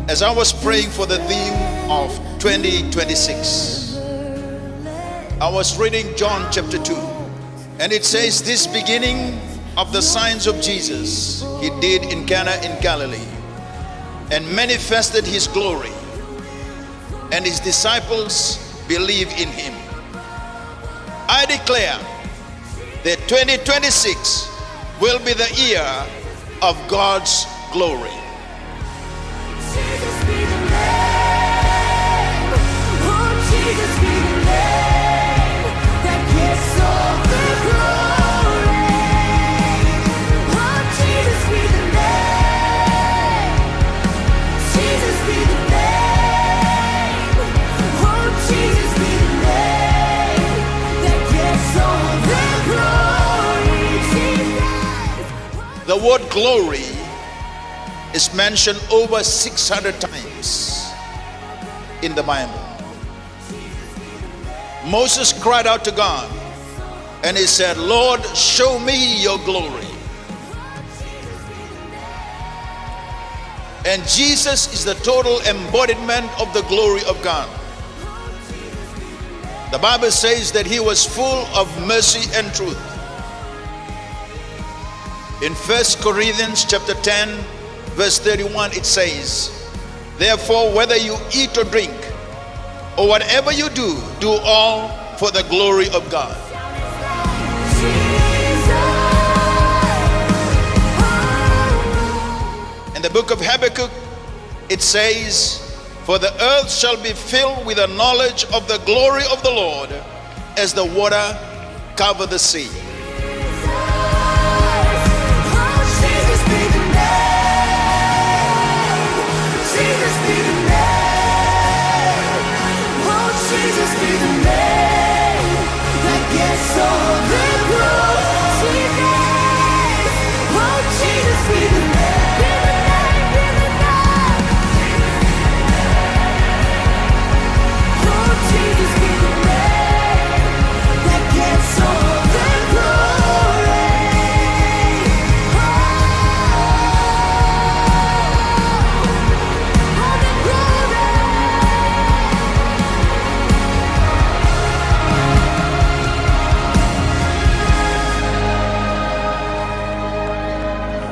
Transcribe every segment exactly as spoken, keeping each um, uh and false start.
As I was praying for the theme of twenty twenty-six, I was reading John chapter two, and it says, "This beginning of the signs of Jesus he did in Cana in Galilee, and manifested his glory, and his disciples believed in him." I declare that twenty twenty-six will be the year of God's glory. Jesus be the name. Oh, Jesus be the name that gets all the glory. Oh, Jesus be the name. Jesus be the name. Oh, Jesus be the name that gets all the glory. Jesus. The word glory is mentioned over six hundred times in the Bible. Moses cried out to God and he said, "Lord, show me your glory." And Jesus is the total embodiment of the glory of God. The Bible says that he was full of mercy and truth. In First Corinthians chapter ten, verse thirty-one, it says, "Therefore, whether you eat or drink, or whatever you do, do all for the glory of God." In the book of Habakkuk, it says, "For the earth shall be filled with the knowledge of the glory of the Lord, as the water cover the sea."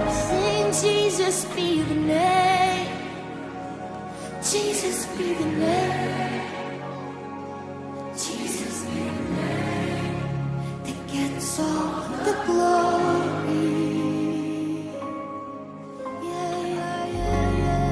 Sing, Jesus be the name. Jesus be the name. Jesus be the name that gets all the glory. Yeah, yeah, yeah, yeah.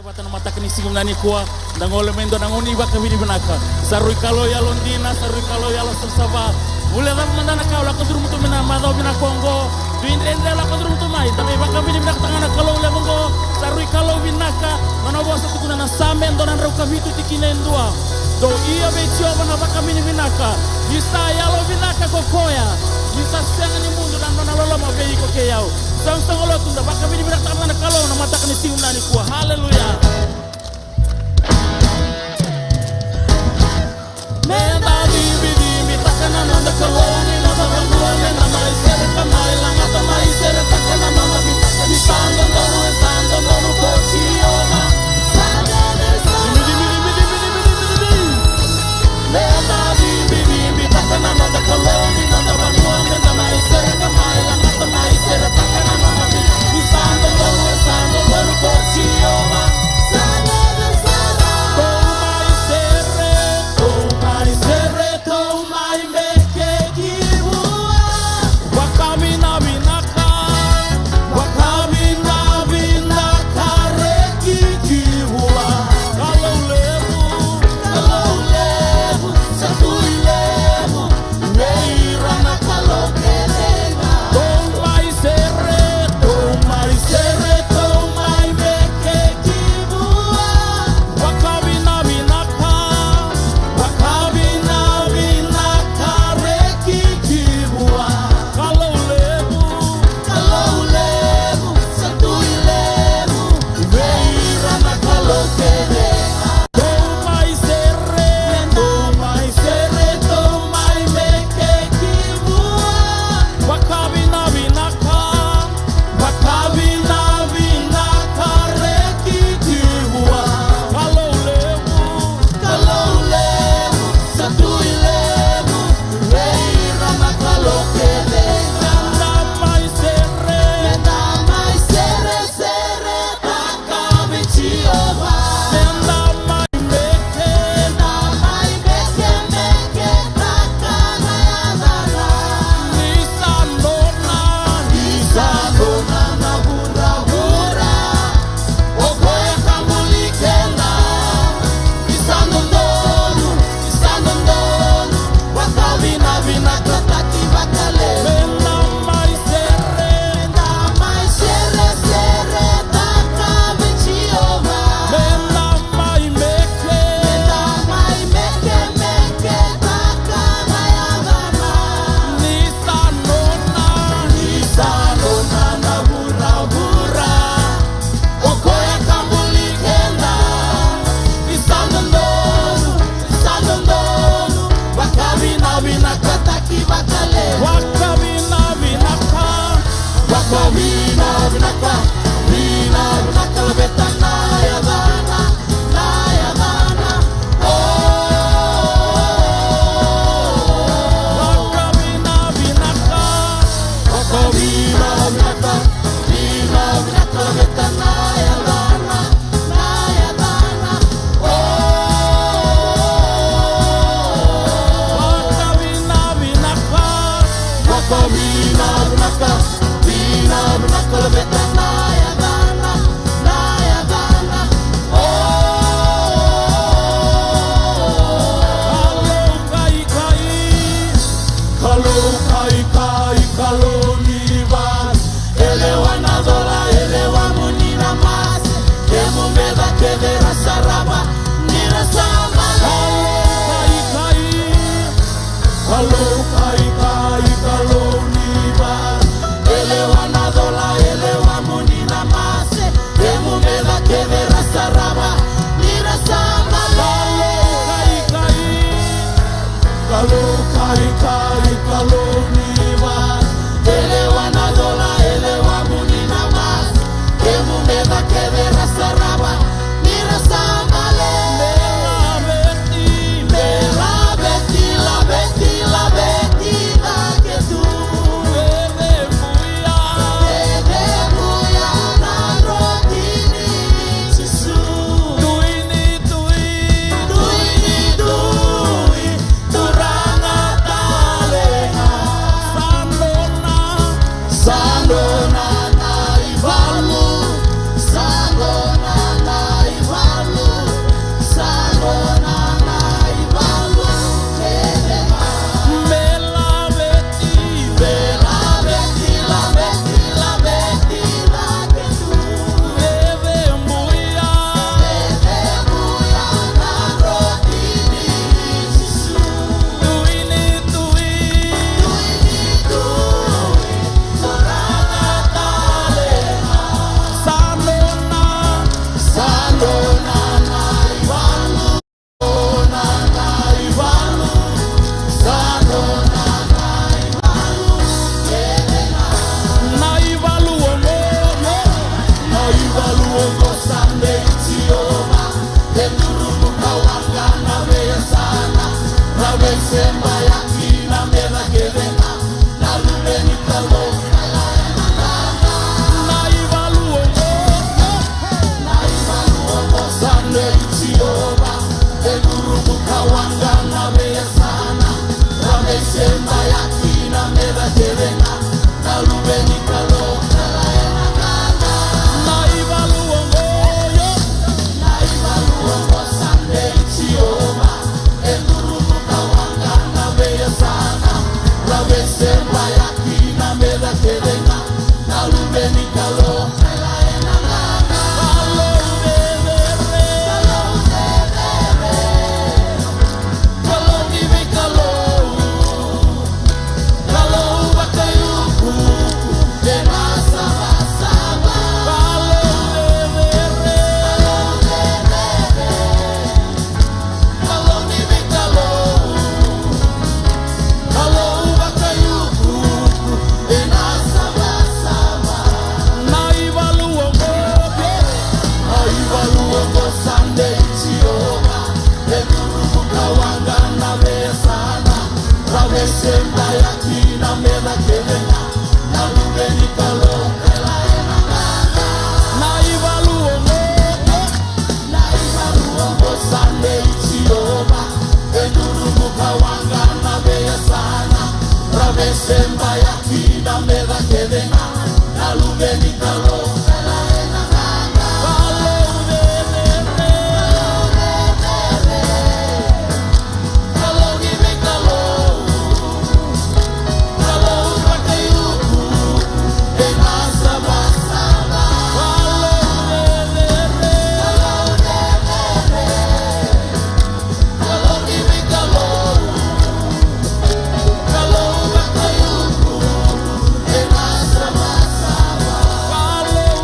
Vata na mataka ni siga vinaka nikua, da gole mai dua na gauna ni vakavinavinaka. Sa rui Kalou yalodina, sa rui Kalou yalo savasava. Vule cava mada na ka o lako curuma tu mai na macawa vinaka oqo. Dui dredre o lako curuma tu mai, da mai vakavinavinakataka ga na Kalou levu oqo. Sa rui Kalou vinaka, nona vosa tukuna na Same dua na drau ka vitu tikina e dua. Dou ia vei Jiova na vakavinavinaka, ni sa yalovinaka ko koya, ni sa sega ni mudu na nona loloma vei iko kei au. Soqosoqo lotu, da vakavinavinakataka na Kalou na mataka ni siga vinaka nikua. Haleluya. Meda cibicibitaka na noda Kalou ni noda vanua, meda mai sereka, mai lagata, mai seretaka na nona vinaka. Ni sa dodonu, e sa dodonu ko Jiova. Sa dodonu, e sa dodonu. Vakavinaka, vinaka, vinaka, laveta na yacana, na yacana. Oh, vakavinavinaka, vakavinavinaka, vinaka, vinaka, laveta na yacana, na yacana. Oh, vakavinavinaka, vakavinavinaka, vinaka, vinaka, laveta na yacana, na yacana. Oh, Kalou kaikai, Kalou kaikai, Kalou ni vale. E lewa na cola, e lewa muni na mase. Kemu meca kece ra sarava ni ra sa male. Kalou kaikai, Kalou kaikai, Kalou ni vale. E lewa na cola, e lewa muni na mase. Kemu meca kece ra sarava ni ra sa male. Kalou kaikai, Kalou kaikai, Kalou ni vale. E lewa na cola, e lewa muni na mase. Kemu meca kece ra sarava ni ra sa male. Me laveti, me laveti, laveti, laveti cake tu. E ceguya, e ceguya na drotini Jisu. Dui ni dui, dui ni dui, Turaga talega. Sa nona, sa nona na ivalu, sa nona na ivalu, sa nona na ivalu. Me laveti, me laveti, laveti, laveti cake tu. E ceguya, e ceguya na drotini Jisu. Dui ni dui, dui ni dui, Turaga talega. Sa nona, sa nona na ivalu, nona na ivalu, sa nona na ivalu. Na ivalu oqo, na ivalu oqo sa nei Jiova. E curu muka waqa na veiyasana, na veisebayaki, na meca kece ga, na Luve ni Kalou. Na ivalu oqo, na ivalu oqo sa nei Jiova. E curu muka waqa na veiyasana, na veisebayaki, na meca kece ga, na Luve ni Kalou. Na ivalu oqo, na ivalu oqo sa nei Jiova. E curu muka waqa na veiyasana, na veisebayaki, na meca kece ga, na Luve ni Kalou. Kalou cecere, Kalou cecere, Kalou ni veikalou, Kalou vakaiukuuku, ena savasava. Kalou cecere, Kalou cecere, Kalou ni veikalou, Kalou vakaiukuuku, ena savasava. Na ivalu oqo, na ivalu oqo sa nei Jiova. E curu muka waqa na veiyasana, na veisebayaki, na meca kece ga, na Luve ni Kalou. Na ivalu oqo, na ivalu oqo sa nei Jiova. E curu muka waqa na veiyasana, na veisebayaki, na meca kece ga, na Luve ni Kalou. Kalou cecere, Kalou ni veikalou, Kalou vakaiukuuku, ena savasava. Kalou cecere, Kalou cecere, Kalou ni veikalou, Kalou vakaiukuuku, ena savasava. Kalou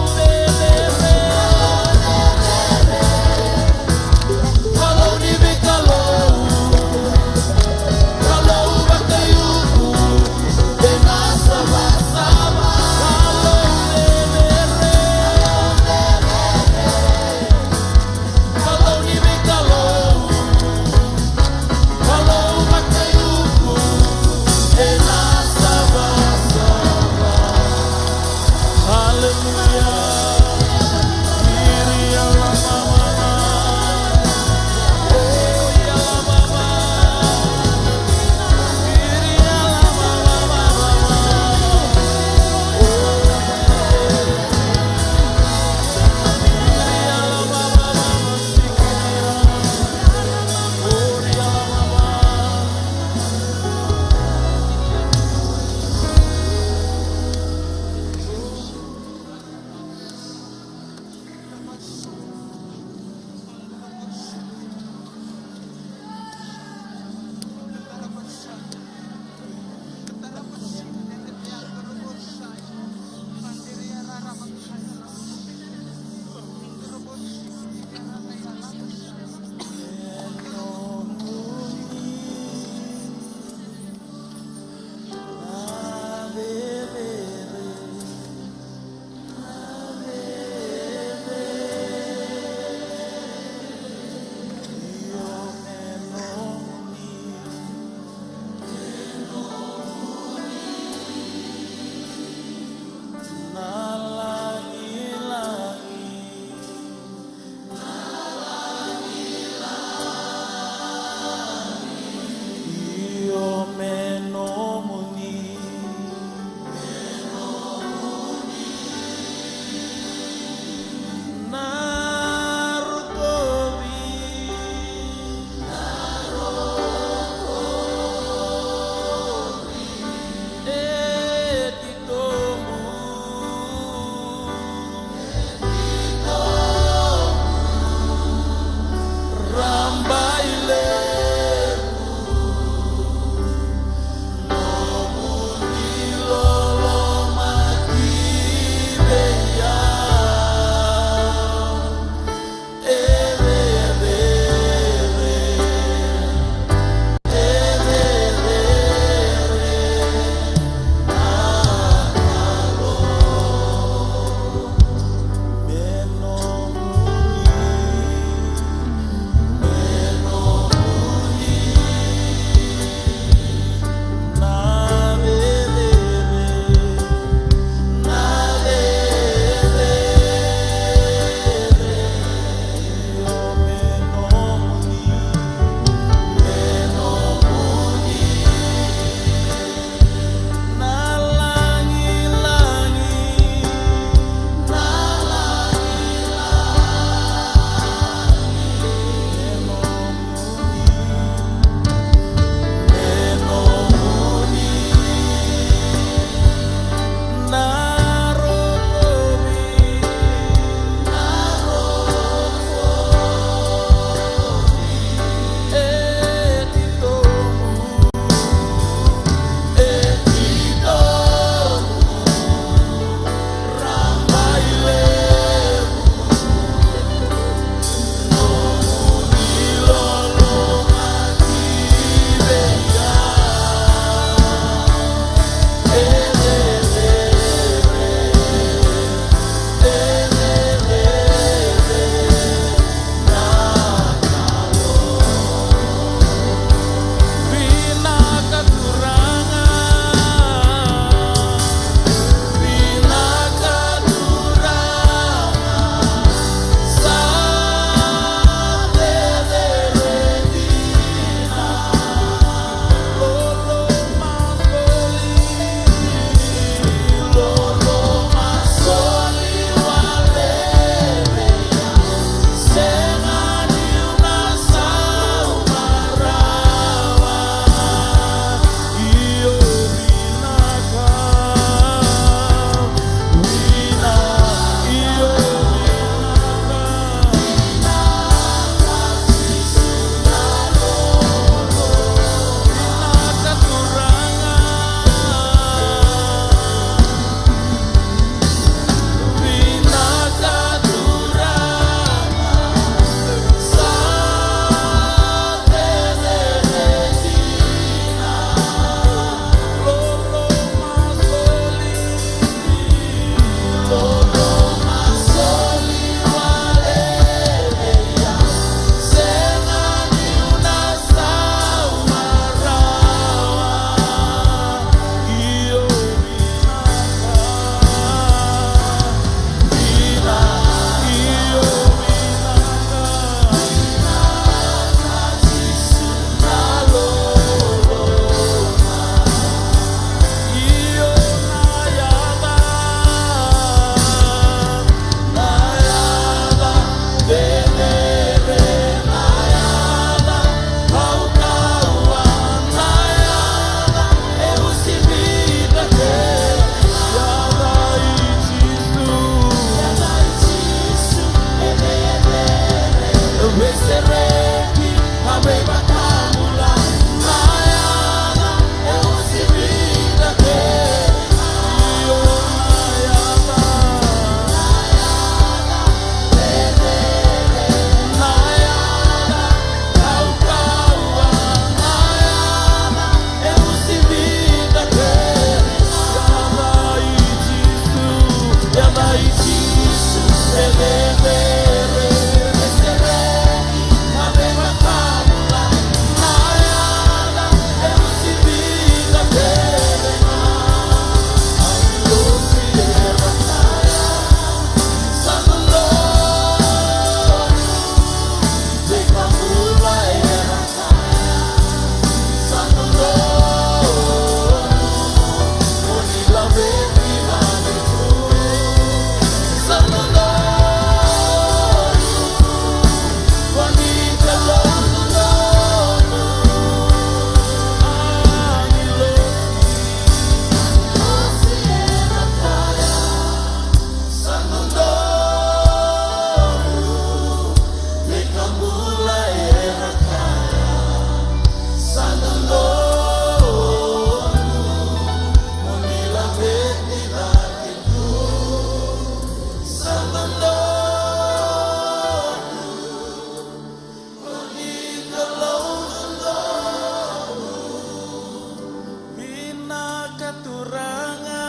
Turaga,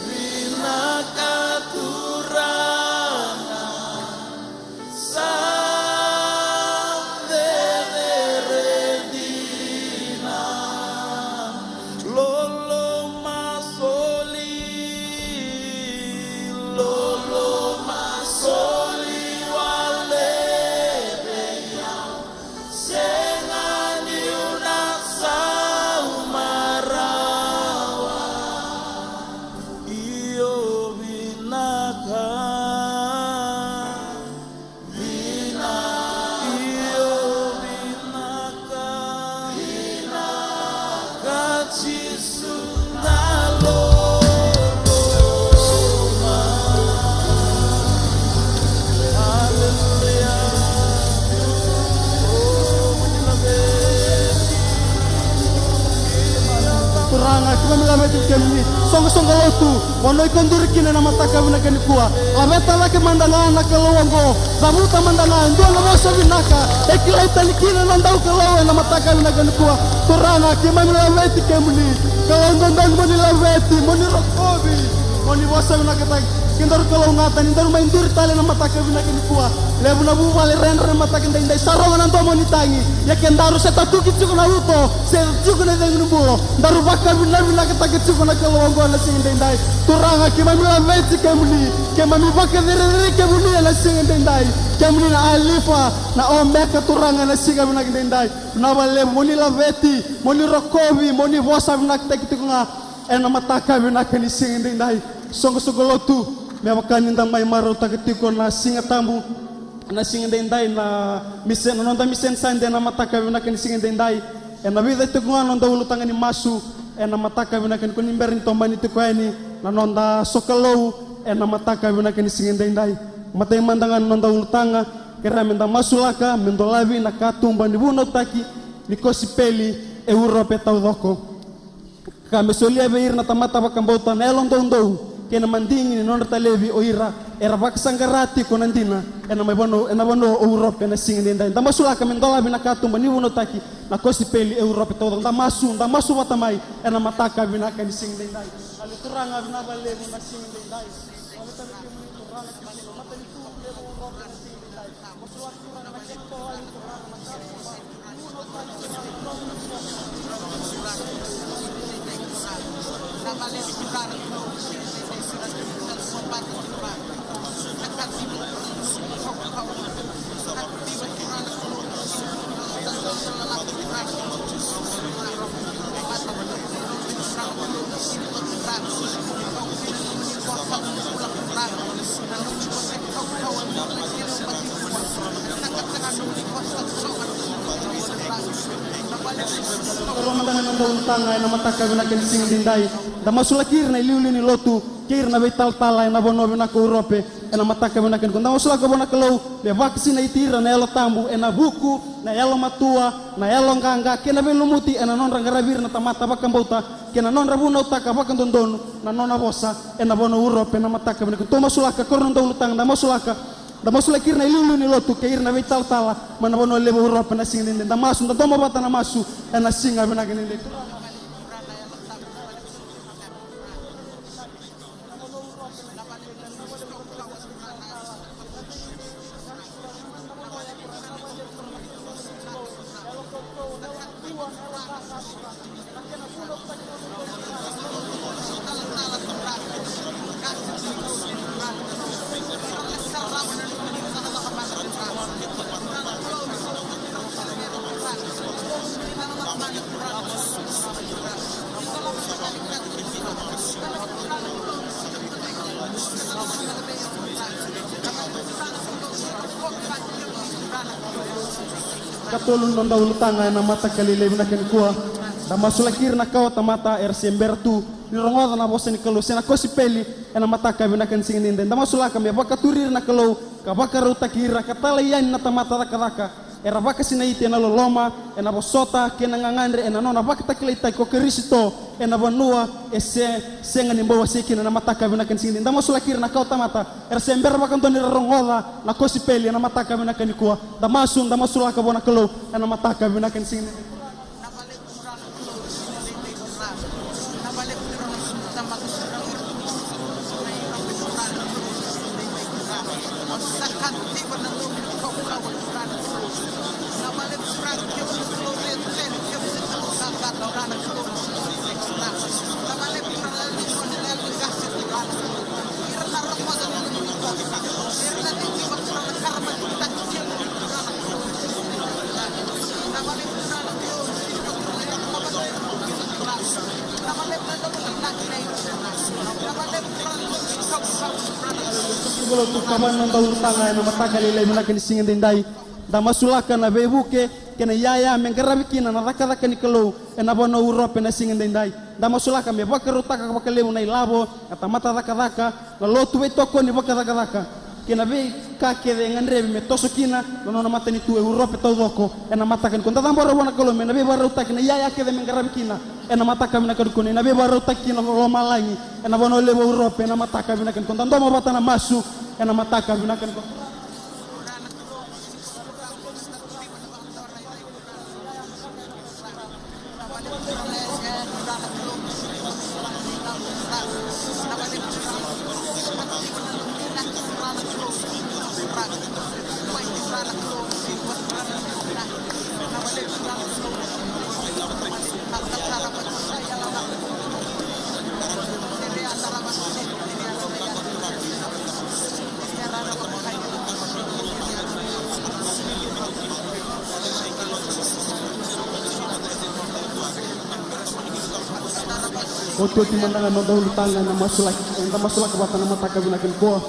vinaka Turaga, sa cecere dina. Loloma soli, loloma soli wale vei au. Sega niu na sauma rawa. Io vinaka, vinaka, io vinaka, vinaka Jisu na loloma. Aleluya. Turaga, keimami laveti kemuni. Soqosoqo lotu, vanua iko duri kina ena mataka vinaka nikua. Laveta cake mada ga na Kalou oqo. Cavuta mada ga e dua na vosa vinaka e kilai tani kina na dau Kalou ena mataka vinaka nikua. Turaga, keimami laveti kemuni. Kalou dodonu, mo ni laveti, mo ni rokovi, mo ni vosa vinakataki. Kedaru kalougata, ni daru mai duri tale ena mataka vinaka nikua. Levu na vuvale dredre ena mataka edaidai, sa rogo na domo ni tagi. Ia kedaru se tatuki tiko na uto, se tiko na icegu ni bulo, daru vakavinavinakataki tiko na Kalou oqo ena siga edaidai. Turaga, keimami laveti kemuni, keimami vakacerecerei kemuni ena siga edaidai. Kemuni na Alifa, na Omeka, Turaga, ena siga vinaka edaidai. Vinaka vakalevu, mo ni laveti, mo ni rokovi, mo ni vosa vinakataki tiko ga ena mataka vinaka ni siga edaidai. Soqosoqo lotu, me vaka ni da mai marautaka tiko na Siga Tabu, na siga edaidai, na mise-, na noda Mission Sunday ena mataka vinaka ni siga edaidai. Ena vica tiko ga na noda ulutaga ni masu ena mataka vinaka ni, ko ni bera ni tomani tiko yani na noda sokalou ena mataka vinaka ni siga edaidai. Matai mada ga na noda ulutaga, kerea me da masulaka me dolavi na katuba ni vunautaki ni kosipeli e Urope taucoko, ka me solia vei ira na tamata vakabauta na yalo doudou kei na madigi ni nodra talevi o ira era vakasaqara tiko na dina ena mai vanua, ena vanua o Urope ena siga edaidai. Da masulaka me dolavi na katuba ni vunautaki na kosipeli e Urope taucoko. Da masu, da masu vata mai ena mataka vinaka ni siga edaidai. Haleluya, Turaga, vinaka vakalevu na siga edaidai. Roma da na noda ulutaga ena mataka vinaka ni siga edaidai. Da masulaki ira na iliuliu ni lotu kei ira na veitalatala ena vanua vinaka o Urope ena mataka vinaka nikua. Da masulaka vua na Kalou me vakasinaiti ira na Yalo Tabu ena vuku, na yalomatua, na yaloqaqa kei na veilumuti ena nodra qaravi ira na tamata vakabauta kei na nodra vunautaka vakadodonu na nona vosa ena vanua o Urope ena mataka vinaka. Tou masulaka, ko ira na noda ulutaga, da masulaka. Da masulaki ira na iliuliu ni lotu kei ira na veitalatala mai na vanua levu o Urope ena siga edaidai. Da masu, da domo vata na masu ena siga vinaka edaidai. Katolu na noda ulutaga ena mataka lailai vinaka nikua. Da masulaki ira na kawatamata era se bera tu ni rogoca na vosa ni Kalou se na kosipeli ena mataka vinaka ni siga edaidai. Da masulaka me vakaturi ira na Kalou ka vakarautaki ira ka talai yani na tamata cakacaka era vakasinaiti ena loloma, ena vosota kei na gagadre ena nona vakatakilaitaki ko Karisito ena vanua e se sega ni bau wasei kina ena mataka vinaka ni siga edaidai. Da masulaki ira na kawatamata era se bera vakadua ni ra rogoca na kosipeli ena mataka vinaka nikua. Da masu, da masulaka vua na Kalou ena mataka vinaka ni siga edaidai. Ka vaka na noda ulutaga ena mataka lailai vinaka ni siga edaidai, da masulaka na veivuke kei na iyaya me qaravi kina na cakacaka ni Kalou ena vanua o Urope ena siga edaidai. Da masulaka me vakarautaka vakalevu na ilavo, na tamata cakacaka, na lotu veitokoni vakacakacaka kei na veika kece e gadrevi me toso kina na nona matanitu e Urope taucoko ena mataka nikua. Da cabora vua na Kalou me na veivakarautaki na iyaya kece me qaravi kina ena mataka vinaka nikua, na veivakarautaki kina lomalagi ena vanua levu o Urope ena mataka vinaka nikua. Da domo vata na masu ena mataka vinaka nikua. Otioti mada ga na noda ulutaga, eda masulaka, eda masulaka vata na mataka vinaka nikua.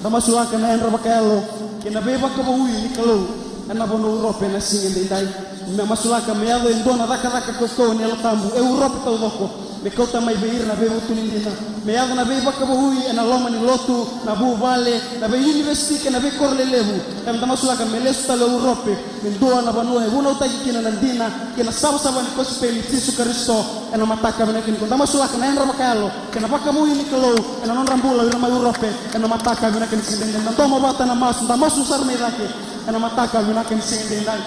Da masulaka na yadra vakayalo kei na veivakavoui ni Kalou ena vanua o Urope ena siga edaidai. Me masulaka me yaco e dua na cakacaka kaukauwa ni Yalo Tabu e Urope taucoko, me kauta mai vei ira na veivutuni dina, me yaco na veivakavoui ena loma ni lotu, na vuvale, na veiunivesiti kei na veikoro lelevu. Ka me da masulaka me lesu tale o Urope me dua na vanua e vunautaki kina na dina kei na savasava ni kosipeli i Jisu Karisito ena mataka vinaka nikua. Da masulaka na yadra vakayalo kei na vakavoui ni Kalou ena nodra bula o ira mai Urope ena mataka vinaka ni siga edaidai. Da domo vata na masu, da masu sara mai cake ena mataka vinaka ni siga edaidai.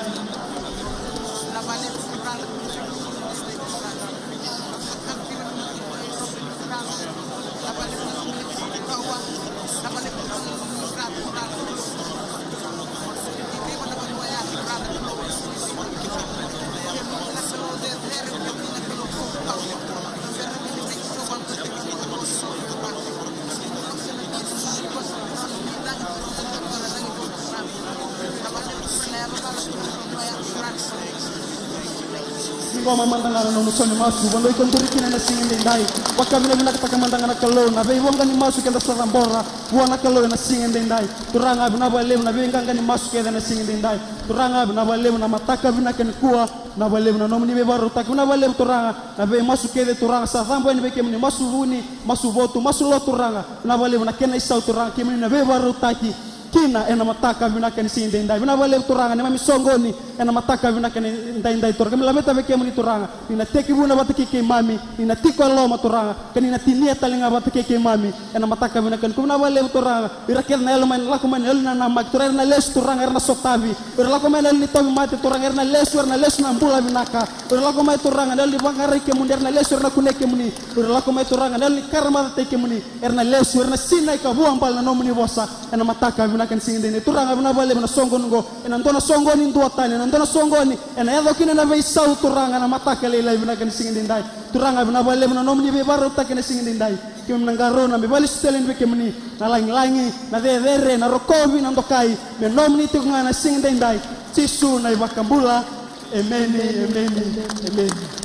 Ciqoma mada ga na nomu sau ni masu, vanua iko duri kina ena siga edaidai. Vakavinavinakataka mada ga na Kalou na veivoqa ni masu keda sa cabora vua na Kalou ena siga edaidai. Turaga, vinaka vakalevu na veiqaqa ni masu kece ena siga edaidai. Turaga, vinaka vakalevu na mataka vinaka nikua. Vinaka vakalevu na nomuni veivakarautaki. Vinaka vakalevu Turaga na veimasu kece Turaga sa cabo yani vei kemuni, masu vuni, masu votu, masu lotu Turaga. Vinaka vakalevu na kena isau Turaga, kemuni na veivakarautaki kina ena mataka vinaka ni siga edaidai. Vinaka vakalevu Turaga neimami soqoni ena mataka vinaka ni daidai Turaga. Keimami laveta vei kemuni Turaga ni na tekivu na vata kei keimami, ni na tiko e loma Turaga, ka ni na tinia tale ga vata kei keimami ena mataka vinaka nikua. Vinaka vakalevu Turaga, ira kece na yalo mai, lako mai na yalo ni nanamaki Turaga, era na lesu Turaga, era na sotavi. Ira lako mai na yalo ni tauvimate Turaga, era na lesu, era na lesu na bula vinaka. Ira lako mai Turaga na yalo ni vaqarai kemuni, era na lesu, era na kunei kemuni. Ira lako mai Turaga na yalo ni karamacataki kemuni, era na lesu, era na sinai ka vuabale na nomuni vosa ena mataka vinaka ni siga edaidai. Turaga, vinaka vakalevu na soqoni oqo, ena dua na soqoni duatani, ena dua na soqoni ena yaco kina na veisau Turaga ena mataka lailai vinaka ni siga edaidai. Turaga, vinaka vakalevu na nomuni veivakarautaki ena siga edaidai. Keimami na qarauna me vakalesuitaki vei kemuni na lagilagi, na cecere, na rokovi, na dokai, me nomuni tiko ga ena siga edaidai. Jisu na iVakabula. Emeni, emeni, emeni.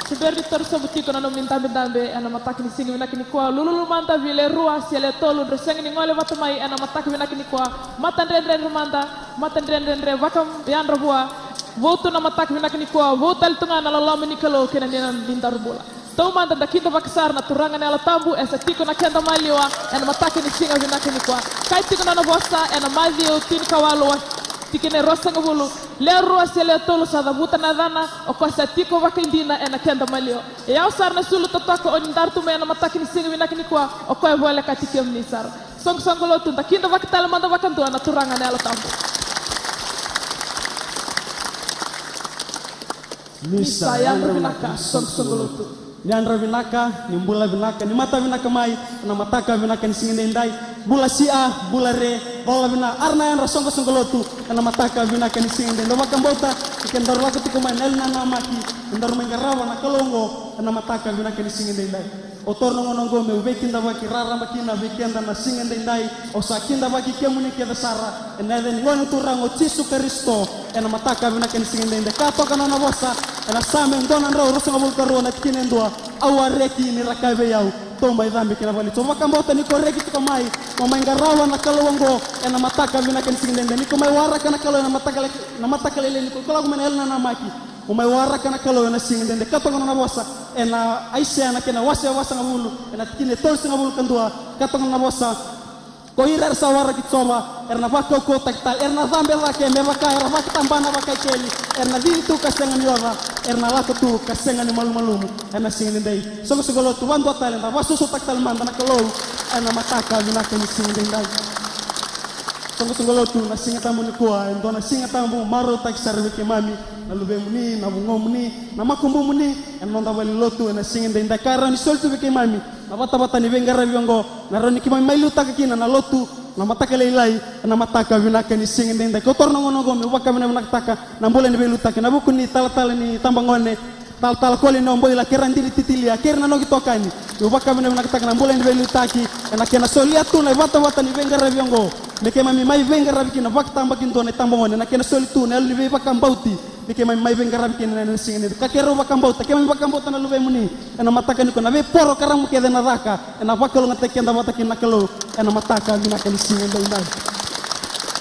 Se bera ni taura sobu tiko na nomuni dabedabe ena mataka ni siga vinaka nikua, lululu mada vei le rua se le tolu, drau sega ni gole vata mai ena mataka vinaka nikua. Matadredredre mada, matadredredre, vakayadra vua. Votu na mataka vinaka nikua, vou tale tu ga na loloma ni Kalou kei na dina ni daru bula. Taumada da kidavaka sara na Turaga na Yalo Tabu e sa tiko na keda maliwa ena mataka ni siga vinaka nikua. Kaya tiko na nona vosa ena Maciu tinikawalu, tikina e ruasagavulu: Le rua se le tolu sa cavuta na yacana, o koya sa tiko vakaidina ena keda maliwa. E yawa sara na sulu totoka o ni daru tu mai ena mataka ni siga vinaka nikua, o koya e volekati kemuni sara. Soqosoqo lotu, da kidavaka tale mada vakadua na Turaga na Yalo Tabu. Ni sa yadra vinaka, soqosoqo lotu. Ni yadra vinaka, ni bula vinaka, ni mata vinaka mai ena mataka vinaka ni siga edaidai. Bula sia, bula re, Cola vina, ara na yadra soqosoqo lotu ena mataka vinaka ni siga edaidai. Au vakabauta ni kedaru lako tiko mai na yalo ni nanamaki, kedaru mai qarava na Kalou oqo ena mataka vinaka ni siga edaidai. Au taura na gauna oqo meu veikidavaki raraba kina vei keda na siga edaidai. Au sa kidavaki kemuni kece sara ena yaca ni Gone Turaga o Jisu Karisito ena mataka vinaka ni siga edaidai. Ka toka na nona vosa ena Same dua na drau ruasagavulu ka rua na tikina e dua: Au a reki, ni ra kaya vei au, tou mai cabe ki na vale. Au vakabauta ni ko reki tiko mai, mo mai qarava na Kalou oqo ena mataka vinaka ni siga edaidai. Ni ko mai waraka na Kalou ena mataka, na mataka lailai, ni ko lako mai na yalo ni nanamaki, mo mai waraka na Kalou ena siga edaidai. Ka toka na nona vosa ena Aisea na kena wase vasagavulu, ena tikina e tolusagavulu ka dua. Ka toka na nona vosa: Ko ira era sa waraki Jiova era na vakaukauwataki tale, era na cabe cake me vaka era vakatabana vakaikeli, era na cici tu ka sega ni oca, era na lako tu ka sega ni malumalumu. Ena siga edaidai, soqosoqo lotu, vadua tale, da vakasosomitaka tale mada na Kalou ena mataka vinaka ni siga edaidai. Soqosoqo lotu, na Siga Tabu nikua e dua na Siga Tabu marautaki sara vei keimami, na luvemuni, na vugomuni, na makubumuni ena noda valenilotu ena siga edaidai. Ka rawa ni soli tu vei keimami na vatavata ni veiqaravi oqo, na rawa ni keimami mai liutaka kina na lotu na mataka lailai ena mataka vinaka ni siga edaidai. Au taura na gauna oqo meu vakavinavinakataka na bula ni veiliutaki, na vuku ni talatala ni tabagone, Talatala Koli Nauboi, kei ira na dina titilia, kei ira na noqu itokani. Meu vakavinavinakataka na bula ni veiliutaki ena kena solia tu na ivatavata ni veiqaravi oqo me keimami mai veiqaravi kina vakatabakidua na itabagone, ena kena soli tu na yalo ni veivakabauti me keimami mai veiqaravi kina ena siga edaidai. Ka keirau vakabauta, keimami vakabauta na luvemuni ena mataka nikua, na veiporo ka ramu kece ena caka, ena vakalougatataki keda vata kina na Kalou ena mataka vinaka ni siga edaidai.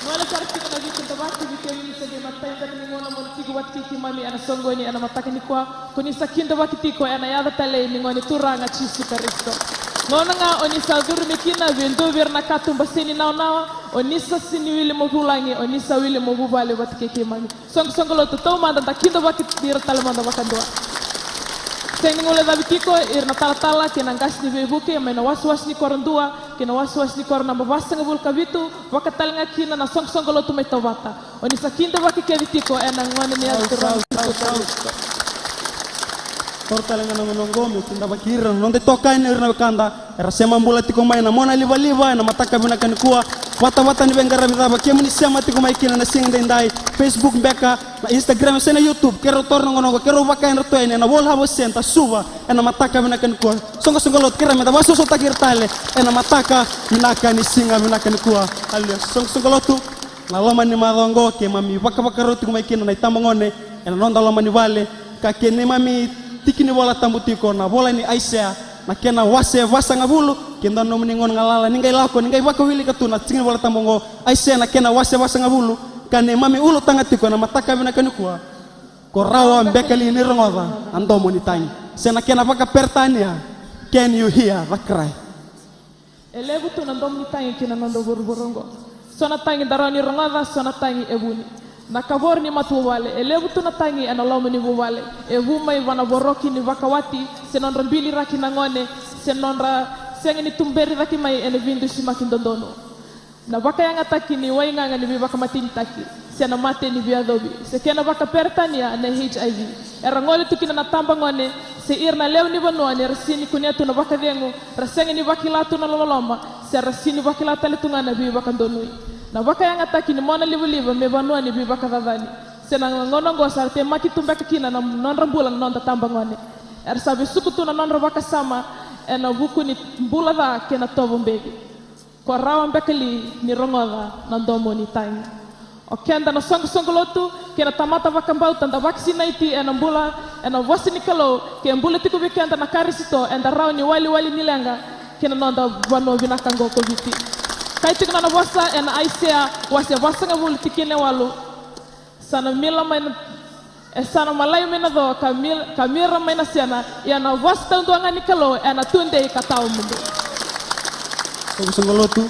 Gole sara tiko na veikidavaki vei kemuni sa qai matai beka ni gauna mo ni tiko vata kei keimami ena soqoni ena mataka nikua. Ko ni sa kidavaki tiko ena yaca talei ni Gone Turaga Jisu Karisito. Gauna ga o ni sa curu mai kina vei dua vei ira na katuba sega ni nawanawa, o ni sa sega ni wili mo vulagi, o ni sa wili mo vuvale vata kei keimami. Soqosoqo lotu, taumada da kidavaki ira tale mada vakadua. Sega ni guilecavi tiko ira na talatala kei na qase ni veivuke mai na wasewase ni koro dua kei na wasewase ni koro naba vasagavulu ka vitu, vaka tale ga kina na soqosoqo lotu mai Tovata. O ni sa kidavaki kece tiko ena gauna ni yaca Turaga. Taura tale ga na gauna oqo meu kidavaki ira na noda itokani, ira na wekada era sema bula tiko mai na monalivaliva ena mataka vinaka nikua. Vatavata ni veiqaravi cava kemuni sema tiko mai kina na siga edaidai, Facebook beka, na Instagram se na YouTube, keirau taura na gauna oqo keirau vakayadrata yani ena World Harvest Centre, Suva, ena mataka vinaka nikua. Soqosoqo lotu, kerea meda vakasosomitaki ira tale ena mataka vinaka ni siga vinaka nikua. Aleluya. Soqosoqo lotu, na loma ni macawa oqo keimami vakavakarau tiko mai kina na itabagone ena noda loma ni vale, ka keimami tiki ni Vola Tabu tiko na vola ni Aisea, na kena wase vasagavulu. Keda na nomuni gauna galala ni qai lako, ni qai vakawilika tu na tiki ni Vola Tabu oqo, Aisea na kena wase vasagavulu. Ka neimami ulutaga tiko ena mataka vinaka nikua: Ko rawa beka li ni rogoca na domo ni tagi? Se na kena vakaperitania: Can you hear the cry? E levu tu na domo ni tagi ki na noda vuravura oqo. So na tagi da rawa ni rogoca, so na tagi e vuni. Na kavoro ni matavuvale, e levu tu na tagi ena loma ni vuvale, e vu mai vua na voroki ni vakawati, se nodra biliraki na gone, se nodra sega ni tuberi cake mai ena veidusimaki dodonu. Na vakayagataki ni waigaga ni veivakamatenitaki, se na mate ni veiyacovi, se kena vakaperitania na H I V. Era gole tu kina na tabagone se ira na lewe ni vanua ni ra sega ni kunea tu na vakacegu, ra sega ni vakila tu na loloma, se ra sega ni vakila tale tu ga na veivakadonui. Na vakayagataki ni monalivaliva me vanua ni veivakacacani. Se na gauna oqo sa ra temaki tu beka kina na nodra bula na noda tabagone. Era sa vesuka tu na nodra vakasama ena vuku ni bula ca kei na tovo beci. Ko rawa beka li ni rogoca na domo ni tagi? O keda na soqosoqo lotu kei na tamata vakabauta da vakasinaiti ena bula, ena vosa ni Kalou, ke bula tiko vei keda na Karisito, eda rawa ni waliwali ni leqa ki na noda vanua vinaka oqo ko Viti. Kaya tiko na nona vosa ena Aisea wase vasagavulu tikina e walu: Sa na mila mai na, e sa na malai mai na co ka mil-, ka mira mai na sena, ia na vosa taudua ga ni Kalou ena tudei ka tawamudu. Soqosoqo lotu,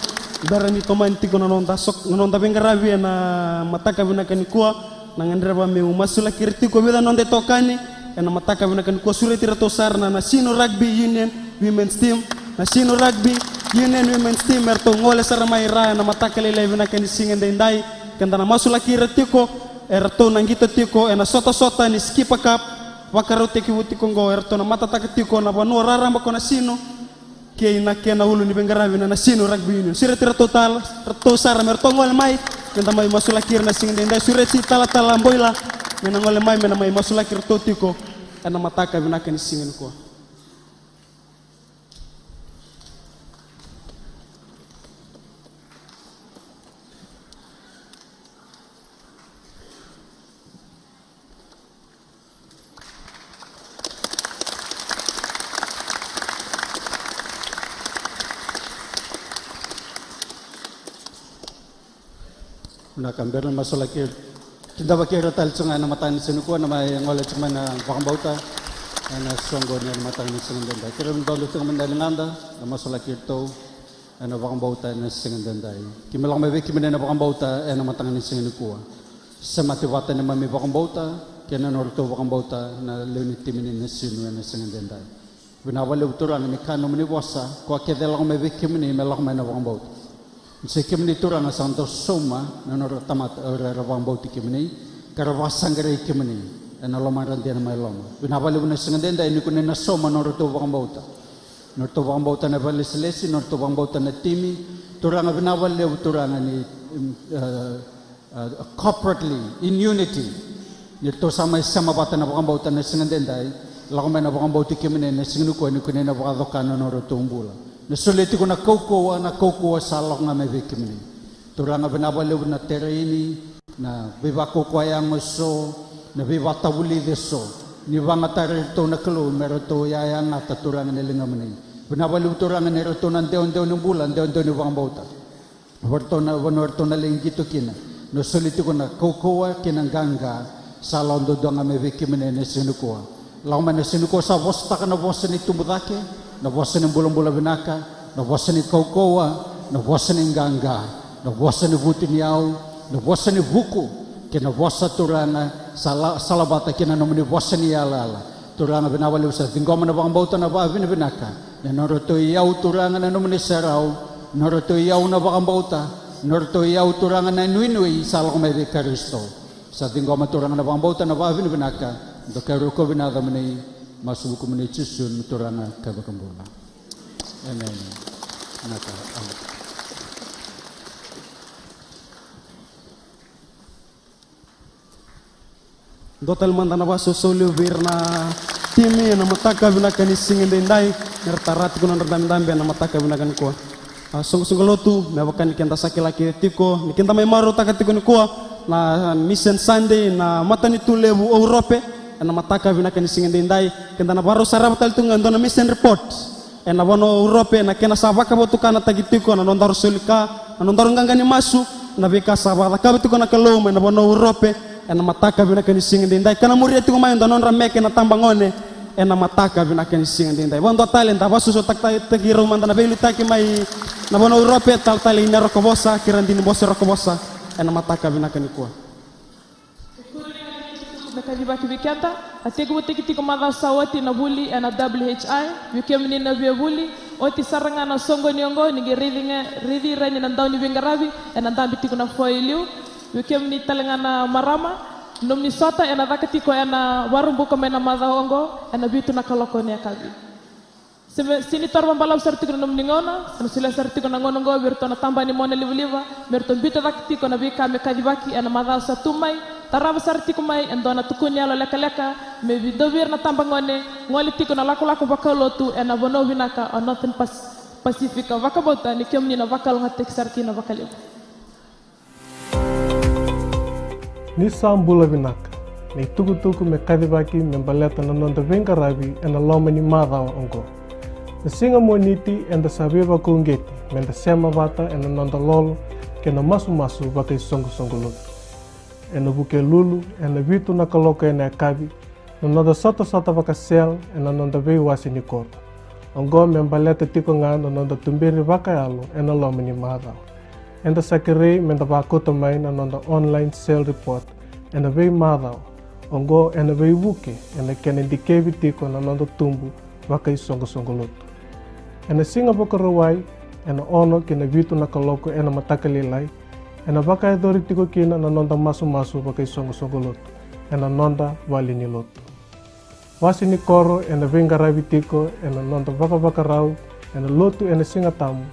bera ni tomani tiko na noda sok-, na noda veiqaravi ena mataka vinaka nikua, na gadreva meu masulaki ira tiko e vica na noda itokani ena mataka vinaka nikua. Sureti iratou sara na National Rugby Union Women's Team. National Rugby Union Women's Team, eratou gole sara mai ra ena mataka lailai vinaka ni siga edaidai. Keda na masulaki ira tiko, eratou na qito tiko ena sotasota ni Skipper Cup, vakarau tekivu tiko oqo, eratou na matataka tiko na vanua raraba ko Nasinu. kei na kena ulu ni veiqaravi na Nasinu Rugby Union. Sureti ratou tale, ratou sara me ratou gole mai, me da mai masulaki ira na siga edaidai. Sureti Talatala Boila me na gole mai me na mai masulaki ratou tiko ena mataka vinaka ni siga nikua. Vinaka, bera ni masulaki, kidavaki ira tale tiko ga ena mataka ni siga nikua na mai gole tiko mai na vakabauta ena soqoni ena mataka ni siga edaidai. Kerea me dodo tiko mai na ligada na masulaki iratou ena vakabauta ena siga edaidai. Keimami lako mai vei kemuni na vakabauta ena mataka ni siga nikua. Semati vata neimami vakabauta kei na nodratou vakabauta na lewe ni timi ni Nasinu ena siga edaidai. Vinaka vakalevu Turaga ni kaya na nomuni vosa, koya kece e lako mai vei kemuni me lako mai na vakabauta. Ni se kemuni Turaga sa dau sauma na nodra tamata o ira era vakabauti kemuni ka ra vakasaqarai kemuni ena lomadra dina mai loma. Vinaka vakalevu na siga edaidai ni koni na sauma na nodratou vakabauta, nodratou vakabauta na vakalesilesi, nodratou vakabauta na timi. Turaga, vinaka vakalevu Turaga ni, mm, e, e, corporately, in unity, ni ratou sa mai sema vata na vakabauta na siga edaidai. Lako mai na vakabauti kemuni na siga nikua ni koni na vakacoka na nodratou bula. Na solia tiko na kaukauwa, na kaukauwa sa lako ga mai vei kemuni. Turaga, vinaka vakalevu na taraini, na veivakaukauwa yago eso, na veivatavulici eso. Ni vakayagataki iratou na Kalou me ratou yayagata Turaga na ligamuni. Vinaka vakalevu Turaga ni ratou na dewadewa ni bula, dewadewa ni vakabauta. Vei ratou na vanua ratou na lai qito kina, na soli tiko na kaukauwa kei na qaqa sa lako duadua ga mai vei kemuni ena siga nikua. Lako mai na siga nikua sa vosataka na vosa ni tubu cake, na vosa ni bulabula vinaka, na vosa ni kaukauwa, na vosa ni qaqa, na vosa ni vutuniyau, na vosa ni vuku, kei na vosa Turaga sa la, salavata kei na nomuni vosa ni yalayala. Turaga, vinaka vakalevu, sa ciqoma na vakabauta na vakavinavinaka. Na nodratou iyau Turaga na nomuni serau, nodratou iyau na vakabauta, nodratou iyau Turaga na inuinui sa lako mai vei Karisito. Sa ciqoma Turaga na vakabauta na vakavinavinaka. Dokai rokovi na yacamuni, masu vukumuni Jisu na Turaga ka iVakabula. Emeni. Vinaka. Emeni. Dua tale mada na vakasausau levu vei ira na timi ena mataka vinaka ni siga edaidai, me ra tara tiko na nodra dabedabe ena mataka vinaka nikua. A, soqosoqo lotu, me vaka ni keda sa kila kece tiko, ni keda mai marautaka tiko nikua na Mission Sunday, na matanitu levu o Urope, ena mataka vinaka ni siga edaidai, keda na vakarau sarava tale tiko ga e dua na mission report. Ena vanua o Urope, na kena sa vakavotukanataki tiko na nodaru soli ka, na nodaru qaqa ni masu, na veika sa vakacakava tiko na Kalou mai na vanua o Urope, ena mataka vinaka ni siga edaidai. Ka na muria tiko mai e dua na nodra meke na tabagone, ena mataka vinaka ni siga edaidai. Vakadua tale, da vakasausautakitaki rau mada na veiliutaki mai na vanua o Urope, talatala Ina Rokovosa, kei Radini Bose Rokovosa, ena mataka vinaka nikua. Me kacivaki vei keda, a tekivutaki tiko macawa sa oti na vuli ena W H I, vei kemuni na via vuli, oti sara ga na soqoni oqo, ni qai raici ga, raici ira yani na dau ni veiqaravi, ena dabe tiko na four i liu, vei kemuni tale ga na marama, nomuni sota, ena caka tiko ena Vakaraubuka mai na macawa oqo, ena vitu na kaloko ni yakavi. Se me, se ni toro vabalavu sara tiko na nomuni gauna, sa na solia sara tiko na gauna oqo vei iratou na tabana ni monalivaliva, me ratou biuta cake tiko na veika me kacivaki ena macawa sa tu mai, tarava sara tiko mai e dua na tukuni yalo lekaleka, me vei dua vei ira na tabagone, gole tiko na lakolako vakalotu ena vanua vinaka o Northern Pas-, Pacific, vakabauta ni kemuni na vakalougatataki sara kina vakalevu. Ni sa bula vinaka, na itukutuku me kacivaki me baleta na noda veiqaravi ena loma ni macawa oqo. Na siga Moniti eda sa veivakauqeti meda sema vata ena noda lolo kei na masumasu vakaisoqosoqo lotu. Ena Vukelulu, ena vitu na kaloko ena yakavi, na noda sotasota vaka-cell ena noda veiwase ni koro. Oqo me baleta tiko ga na noda tuberi vakayalo ena loma ni macawa. Eda sa kerei meda vakauta mai na noda online cell report ena veimacawa. Oqo ena veivuke ena kena dikevi tiko na noda tubu vakaisoqosoqo lotu. Ena siga Vakarauwai, ena ono ki na vitu na kaloko ena mataka lailai, ena vakayacori tiko kina na noda masumasu vakaisoqosoqo lotu ena noda vale ni lotu. Wase ni koro ena veiqaravi tiko ena noda vakavakarau ena lotu ena Siga Tabu,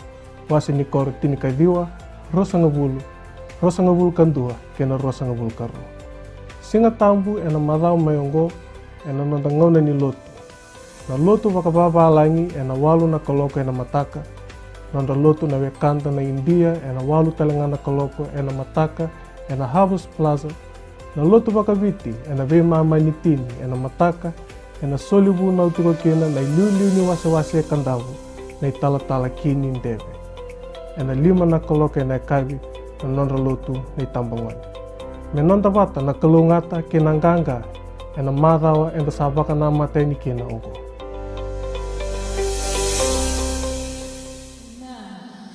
wase ni koro tinikaciwa, ruasagavulu, ruasagavulu ka dua kei na ruasagavulu ka rua. Siga Tabu ena macawa mai oqo ena noda gauna ni lotu. Na lotu vakavavalagi ena walu na kaloko ena mataka. Nodra lotu na wekada na Idia ena walu tale ga na kaloko ena mataka ena Harvest Plaza. Na lotu vakaviti ena veimama ni tini ena mataka, ena soli vunau tiko kina na iliuliu ni wasewase e Kadavu, na italatala Kini Deve. Ena lima na kaloko ena yakavi na nodra lotu na itabagone. Me noda vata na kalougata kei na qaqa ena macawa eda sa vakanamata yani kina oqo.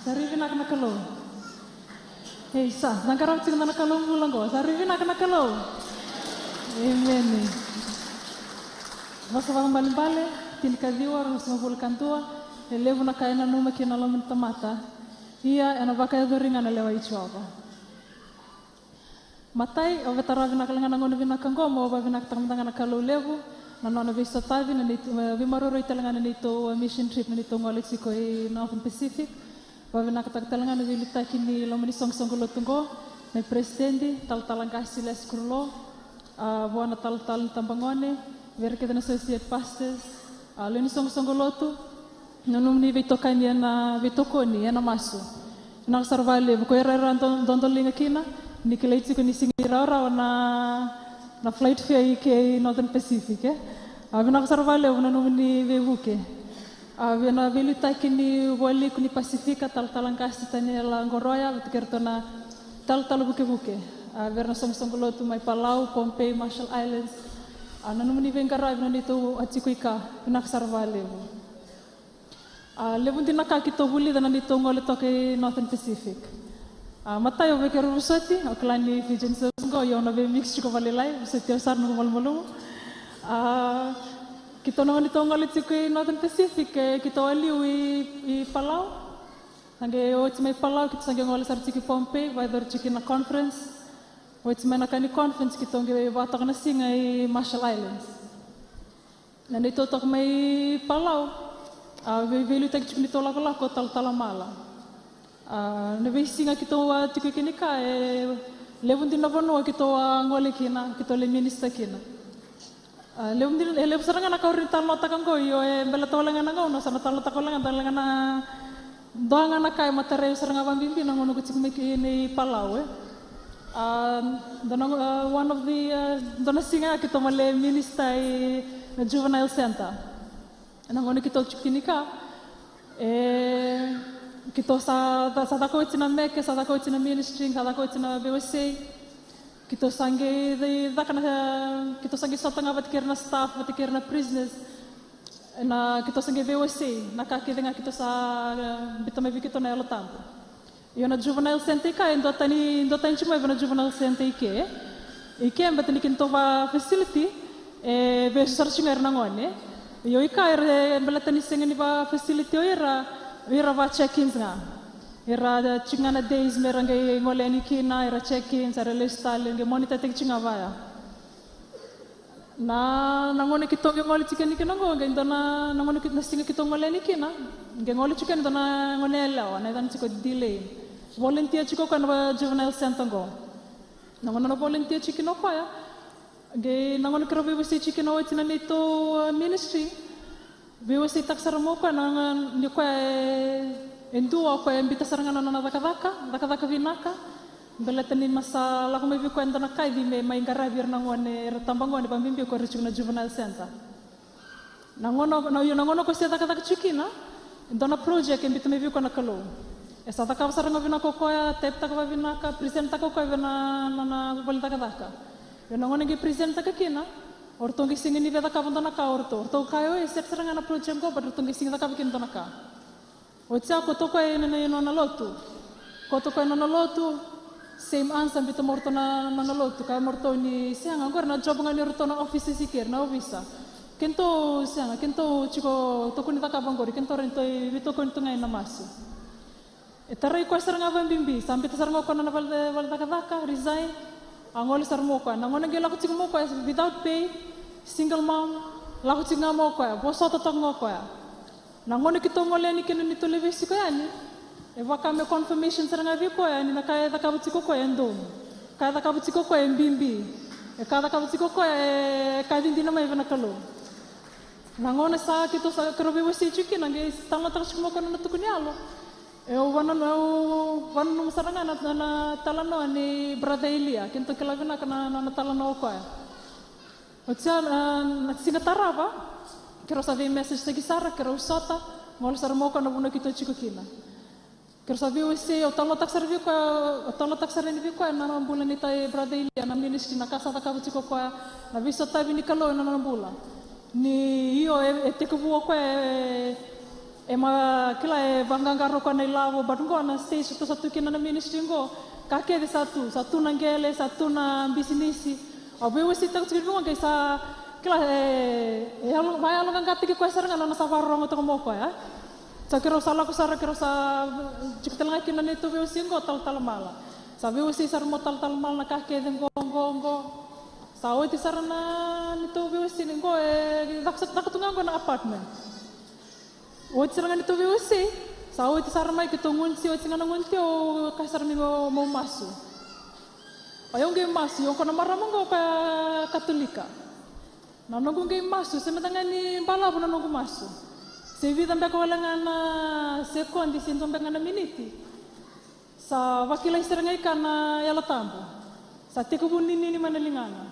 Sa rui vinaka na Kalou. Ei, sa, sa qarava tiko na Kalou bula oqo. Sa rui vinaka na Kalou. Emeni. Vosa Vakaibalebale tinikaciwa, ruasagavulu ka dua. E levu na ka e nanuma kina na loma ni tamata, ia ena vakayacori ga na lewa i Jiova. Matai, au via tara vinaka tale ga na gauna vinaka oqo, mo vakavinavinakataka mada ga na Kalou levu na nona veisotavi na neitou, e, veimaroroi tale ga na neitou, e, mission trip, na neitou gole tiko i Northern Pacific. Vakavinavinakataka tale ga na veiliutaki ni loma ni soqosoqo lotu oqo, na peresitedi, talatala qase Lesi Kurulo, a, vua na talatala ni tabagone, vei ira kece na associate pastors, a, lewe ni soqosoqo lotu, na nomuni veitokani ena veitokoni ena masu. Vinaka sara vakalevu ko ira era do-, dodoliga kina, ni kilai tiko ni sega ni rawarawa na, na flight fare i ke i Northern Pacific, e. A, vinaka sara vakalevu na nomuni veivuke. A, vei na veiliutaki ni vualiku ni Pasifika, talatala qase Taniela Qoroya, vata kei iratou na talatala vukevuke. A, vei ira na soqosoqo lotu mai Palau, Pohnpei, Marshall Islands. A, na nomuni veiqaravi na neitou a tiko i ka, vinaka sara vakalevu. A, levu dina na ka keitou vulica na neitou gole toka i Northern Pacific. A, matai au via keirau vosoti, au kila ni Fijian Sales qo, ia au na veimix tiko vakalailai, vosoti au sara noqu malumalumu. A, keitou na neitou gole tiko i Northern Pacific, e, keitou a liu i, i Palau. Sa qai oti mai Palau, keitou sa qai gole sara tiko i Pohnpei, vakayacori tiko na conference. Oti mai na ka ni conference, keitou qai vakatoka na siga i Marshall Islands. Na neitou toka mai Palau, a, vei-, veiliutaki tiko ni neitou lakolako o talatala Mala. A, na veisiga keitou a tiko i Kinika, e levu dina na vanua keitou a gole kina, keitou lai minister kina. A, levu dina, e levu sara ga na ka au rawa ni talanoataka oqo, io, e baleta wale ga na gauna, sa na talanoataka wale ga, dua ga na, dua ga na ka e matarai au sara ga vakabibi na gauna ko tiko mai kina i Palau, e. A, dua na, a, one of the, a, dua na siga keitou mai lai minister i na Juvenile Center. Na gauna keitou tiko Kinika, e, keitou sa, sa caka oti na meke, sa caka oti na ministry, sa caka oti na veiwasei. Keitou sa qai caka na, keitou sa qai sota ga vata kei ira na staff, vata kei ira na prisoners. Na keitou sa qai veiwasei na ka kece ga keitou sa, e, biuta mai vei keitou na Yalo Tabu. Io, na Juvenile Center i ke, e duatani, duatani tiko mai vei na Juvenile Center i ke. I ke, baleta ni keitou va facility, e vesu sara tiko ga ira na gone. Io, i ke era, e, baleta ni sega ni va facility o ira, o ira va check-ins ga. Era tiko ga na days me ra qai gole yani kina, era check-ins, era lesu tale, qai monitor-taki tiko ga vaya. Na, na gauna keitou qai gole tiko yani kina oqo, qai dua na, na gauna kei-, na siga keitou gole yani kina, qai gole tiko yani dua na gone yalewa, na yacana tiko Delay. Volunteer tiko o koya na Juvenile Center oqo. Na gauna na volunteer tiko kina o koya, qai na gauna keirau veiwasei tiko kina oti na neitou, uh, ministry. Veiwaseitaka sara mai o koya na, na, ni o koya e, e dua o koya e biuta sara ga na nona cakacaka, cakacaka vinaka. Baleta ni ma sa lako mai vei koya e dua na kaci me mai qaravi ira na gone, ira tabagone, vakabibi ko ira tiko na Juvenile Center. Na gauna, na, io, na gauna ko se cakacaka tiko kina, e dua na project e biuta mai vei koya na Kalou. E sa cakava sara ga vinaka o koya, type-taka vakavinaka, present-taka o koya vei na, na, na vale ni cakacaka. Io, na gauna qai present-taka kina, o ratou qai sega ni via cakava dua na ka o ratou. O ratou kaya, "Oi, set sara ga na project qo, but o ratou qai sega ni cakava kina dua na ka." Oti ya, kauta o koya ena, ena, ena nona lotu. Kauta o koya ena nona lotu, same answer, biuta mai o ratou na, na nona lotu. Kaya mai o ratou ni, sega, oqori na job ga ni o ratou na officers i ke, na ovisa. Kedatou, sega, kedatou tiko, tokoni cakava oqori, kedatou rawa ni tou veitokoni tu ga ena masu. E tarai koya sara ga vakabibi, sa biuta sara ga o koya na nona vale, vale cakacaka, resign, a gole sara mai o koya. Na gauna qai lako tiko mai o koya, without pay, single mom, lako tiko ga mai o koya, vosota toka ga o koya. Na gauna keitou gole yani kina ni tou lai veisiko yani, e vaka me confirmation sara ga vei koya ni na ka e cakava tiko koya e donu. Ka e cakava tiko koya e bibi. E ka e cakava tiko koya e ka dina mai vei na Kalou. Na gauna sa keitou sa keirau veiwasei tiko kina, qai talanoataka tiko mai o koya na nona tuku ni yalo. E, au vananu, au vananuma sara ga na, na, na talanoa ni Brother Elia, keitou kila vinaka na, na, na talanoa o koya. Oti ya, na, na siga tarava, keirau sa vei message taki sara, keirau sota, gole sara mai o koya na vanua keitou tiko kina. Keirau sa veiwasei, au talanoataka sara vei koya, au talanoataka sara yani vei koya na, na bula ni tai Brother Elia, na ministry, na ka sa cakava tiko o koya, na veisotavi ni Kalou ena nona bula. Ni io, e, e tekivu o koya, e, e ma kila e vaqaqara o koya na ilavo, but qo na stage tou sa tu kina na ministry qo, ka kece sa tu, sa tu na qele, sa tu na bisinisi. Au veiwaseitaka tiko vei koya qai sa kila e, e yalo, vakayaloqaqataki koya sara ga na nona sa vakarorogo toka mai o koya. Sa keirau sa lako sara, keirau sa tiko tale ga kina na neitou veiwasei qo, Talatala Mala. Sa veiwasei sara mai o Talatala Mala na ka kece qo, qo, qo. Sa oti sara na neitou veiwasei ni qo, e, caka, caka tu ga qo na apartment. Oti sara ga neitou veiwasei, sa oti sara mai keitou gunu tiko, oti ga na gunu tiko, au kaya sara mai meu, meu masu. O yau qai masu, o koya na marama qo o koya Katolika. Na noqu qai masu, se mada ga ni balavu na noqu masu. Se vica beka wale ga na sekodi, se dua beka ga na miniti. Sa vakilai sara ga i ka na Yalo Tabu. Sa tekivu ninini mai na ligana.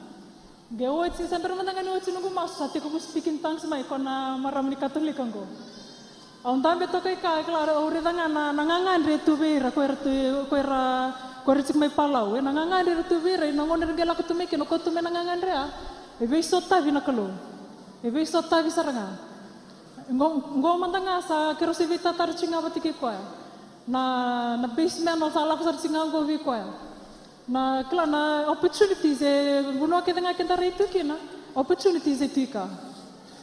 Qai oti, sa bera mada ga ni oti noqu masu, sa tekivu speak in tongues mai o koya na marama ni Katolika qo. Au dabe toka i ka, kila, au raica ga na, na gagadre e tu vei ira, ko ira tu, ko ira, ko ira tiko mai Palau. E na gagadre era tu vei ira, na gauna era qai lako tu mai kina, o koya tu mai na gagadre ya. E veisotavi na Kalou. E veisotavi sara ga. Qo, qo mada ga sa keirau se veitataro tiko ga vata kei koya. Na, na basement, au sa lako sara tiko ga qo vei koya. Na, kila, na opportunities, e vanua kece ga keda rai tu kina, opportunities e tu i ka.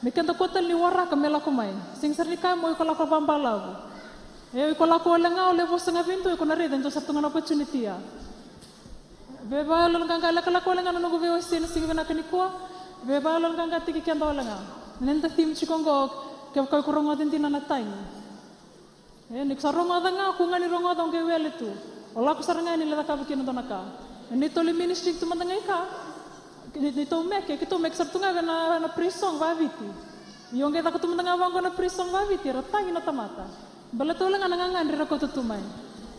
Me keda kua tale ni waraka me lako mai. Sega sara ni kaya mo iko lako vabalavu. E, iko lako wale ga, o lai vosa ga vei dua, iko na raica e dua sara tu ga na opportunity ya. Veivakayaloqaqataki, lekaleka wale ga na noqu veiwasei na siga vinaka nikua. Veivakayaloqaqataki keda wale ga. Na noda theme tiko qo, kevaka iko rogoca dina na tagi. E, ni ko sa rogoca ga, ko ga ni rogoca, o qai wele tu. O lako sara ga ni lai cakava kina dua na ka. E, neitou lai ministry tu mada ga i ka. Ni, neitou meke, keitou meke sara tu ga vei na, na praise song vaviti. Io, qai caka tu mada ga vaqo na praise song vaviti, era tagi na tamata. Baleta wale ga na gagadre era kauta tu mai.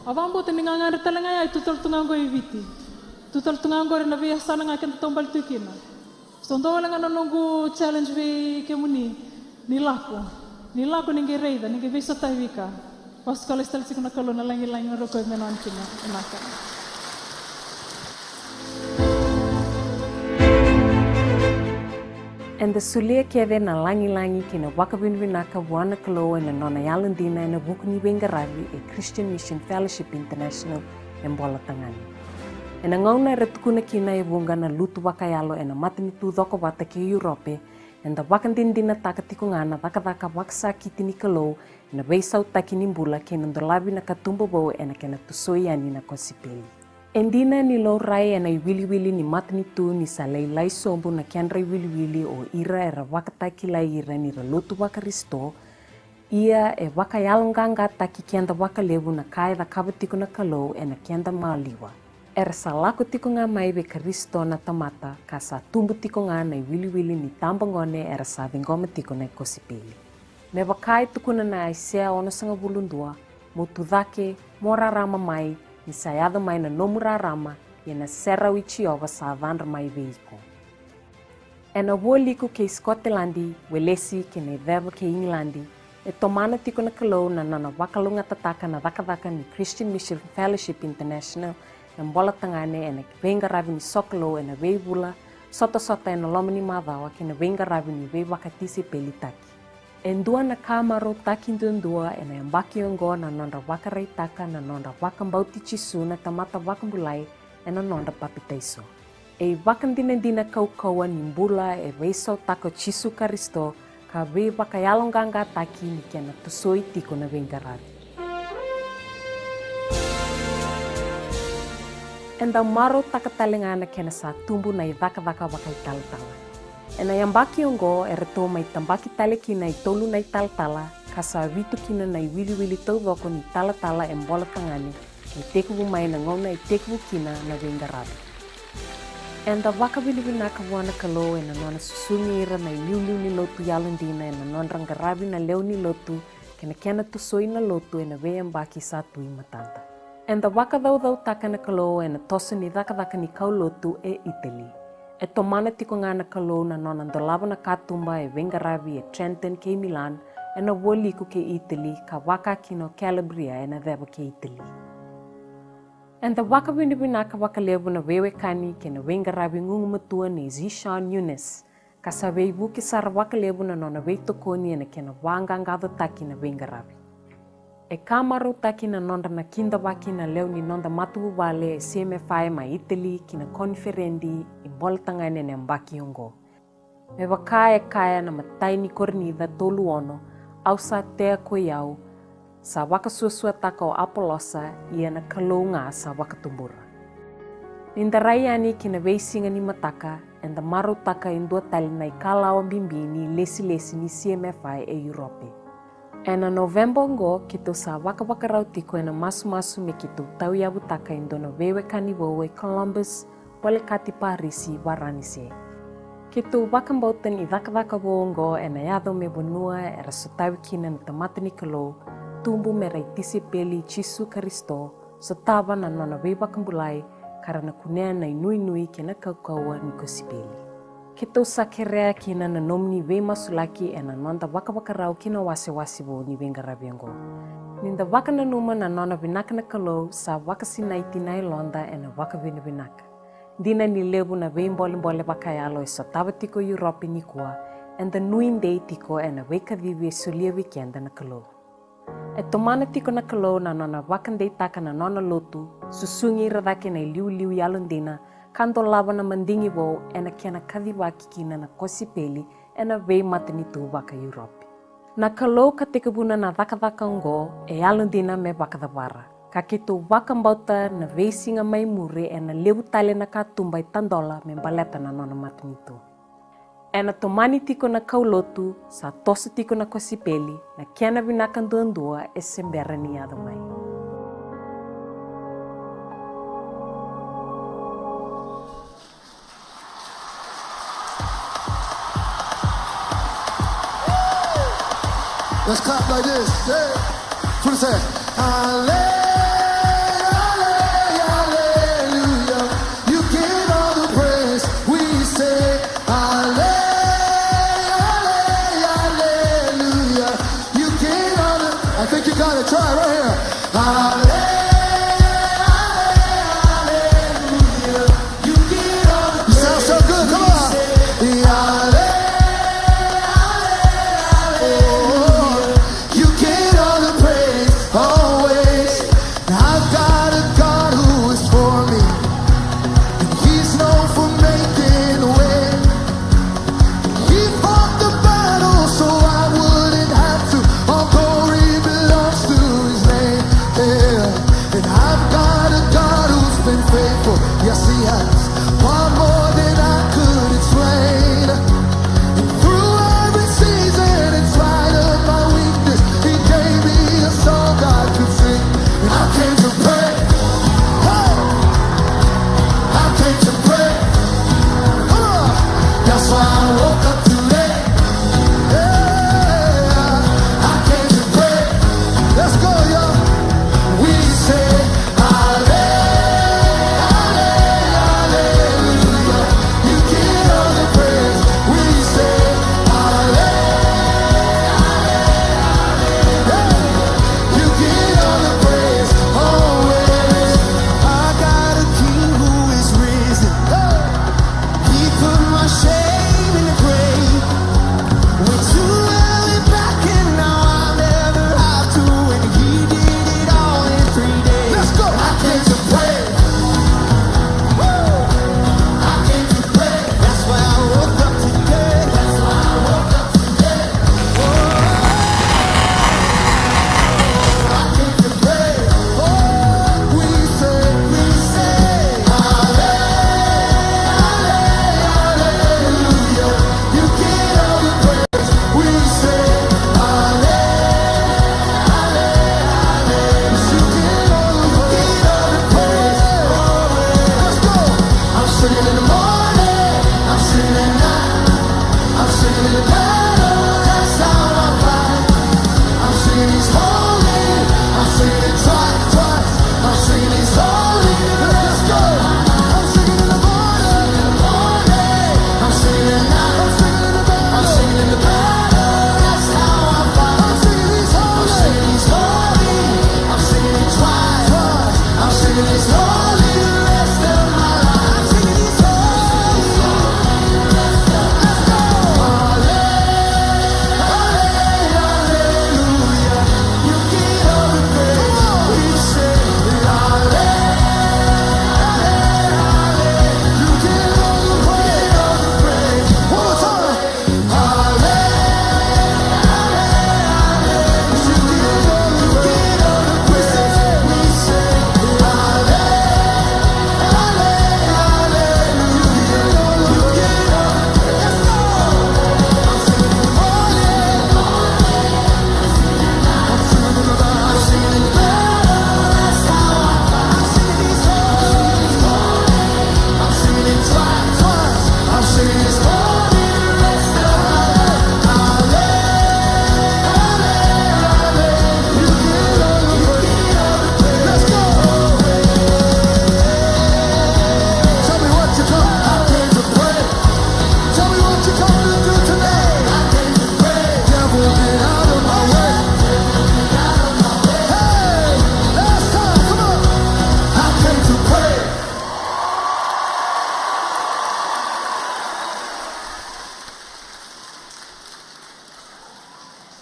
Au vakabauta ni gagadre tale ga ya e tu tale tu ga qo i Viti. Tu tale tu ga qori na veiyasana ga keda taubale tu kina. So dua wale ga na noqu challenge vei kemuni, ni lako. Ni lako, ni qai raica, ni qai veisotavi ka. Vasuka lesu tale tiko na Kalou na lagilagi, na rokoi me nona kina. Vinaka. Eda solia kece na lagilagi kei na vakavinavinaka vua na Kalou ena nona yalodina ena vuku ni veiqaravi e Christian Mission Fellowship International e Bolatagane. Ena gauna era tukuna kina e vuqa na lutu vakayalo ena matanitu cokovata kei Europe, eda vakadinadinataka tiko ga na cakacaka vakasakiti ni Kalou ena veisautaki ni bula kei na dolavi na katuba vou ena kena tosoi yani na kosipeli. E dina ni laurai ena iwiliwili ni matanitu ni sa lailai sobu na kedra iwiliwili o ira era vakatakilai ira ni ra lotu vaKarisito, ia e vakayaloqaqataki keda vakalevu na ka e cakava tiko na Kalou ena keda maliwa. Era sa lako tiko ga mai vei Karisito na tamata, ka sa tubu tiko ga na iwiliwili ni tabagone era sa ciqoma tiko na kosipeli. Me vaka e tukuna na Aisea onosagavulu dua, mo tucake, mo rarama mai, ni sa yaco mai na nomu rarama, ia na serau i Jiova sa cadra mai vei iko. Ena vualiku kei Sikoteladi, Welesi kei na iceva kei Igiladi, e tomana tiko na Kalou na nona vakalougatataka na cakacaka ni Christian Mission Fellowship International e Bolatagane ena veiqaravi ni sokalou ena veivula, sotasota ena loma ni macawa kei na veiqaravi ni veivakatisaipelitaki. E dua na ka marautaki duadua ena yabaki oqo na nodra vakaraitaka na nodra vakabauti Jisu na tamata vakabulai ena nodra papitaiso. E ivakadinadina kaukauwa ni bula e veisautaka o Jisu Karisito ka veivakayaloqaqataki ni kena tosoi tiko na veiqaravi. Eda marautaka tale ga na kena sa tubu na icakacaka vakaitalatala. Ena yabaki oqo eratou mai tabaki tale kina e tolu na italatala, ka sa vitu kina na iwiliwili taucoko ni talatala e Bolatagane, e tekivu mai na gauna e tekivu kina na veiqaravi. Eda vakavinavinaka vua na Kalou ena nona susugi ira na iliuliu ni lotu yalodina ena nodra qaravi na lewe ni lotu kei na kena tosoi na lotu ena veiyabaki sa tu i matada. Eda vakacaucautaka na Kalou ena toso ni cakacaka ni kaulotu e Itali. E tomana tiko ga na Kalou na nona dolava na katuba e veiqaravi e Trenton kei Milan ena vualiku kei Itali, ka vaka kina o Calabria ena ceva kei Itali. Eda vakavinavinaka vakalevu na veiwekani kei na veiqaravi gugumatua ni Zishan Younes, ka sa veivuke sara vakalevu na nona veitokoni ena kena vaqaqacotaki na veiqaravi. E ka marautaki na nodra na kidavaki na lewe ni noda matavuvale e C M F I mai Itali ki na koniferedi i Bolatagane ena yabaki oqo. Me vaka e kaya na imatai ni Korinica tolu ono, au sa tea koi au, sa vakasuasuataka o Apolosa, ia na Kalou ga sa vakatubura. Ni da rai yani ki na veisiga ni mataka, eda marautaka e dua tale na ikalawa bibi ni lesilesi ni C M F I e Europe. Ena Noveba oqo, keitou sa vakavakarau tiko ena masumasu me keitou tauyavutaka e dua na veiwekani vou e Columbus, volekati Parisi, Varanise. Keitou vakabauta ni cakacaka vou oqo ena yaco me vanua era sotavi kina na tamata ni Kalou, tubu me ra itisipeli i Jisu Karisito, sotava na nona veivakabulai, ka ra na kunea na inuinui kei na kaukauwa ni kosipeli. Keitou sa kerea kina na nomuni veimasulaki ena noda vakavakarau ki na wasewase vou ni veiqaravi oqo. Ni da vakananuma na nona vinaka na Kalou sa vakasinaiti na yaloda ena vakavinavinaka. Dina ni levu na veibolebole vakayalo e sotava tiko Europe nikua, eda nuidei tiko ena veikacivi e solia vei keda na Kalou. E tomana tiko na Kalou na nona vakadeitaka na nona lotu, susugi ira cake na iliuliu yalodina, ka dolava na madigi vou ena kena kacivaki kina na kosipeli ena veimatanitu vaka-Europe. Na Kalou ka tekivuna na cakacaka oqo e yalodina me vakacavara, ka keitou vakabauta na veisiga mai muri ena levu tale na katuba e tadola me baleta na nona matanitu. Ena tomani tiko na kaulotu, sa toso tiko na kosipeli, na kena vinaka duadua e se bera ni yaco mai. Let's clap like this. Hey. Everybody say, Ale, ale, aleluya. You get all the praise. We say, Ale, ale, aleluya. You get all the, I think you got it. Try it right here. Ale, ale, aleluya. You get all the praise. You sound so good. Come on. Ale, ale, aleluya. You get all the praise always. I've got a God who is for me. And he's known for making a way. He fought the battle so I wouldn't have to. All glory belongs to his name. Yeah.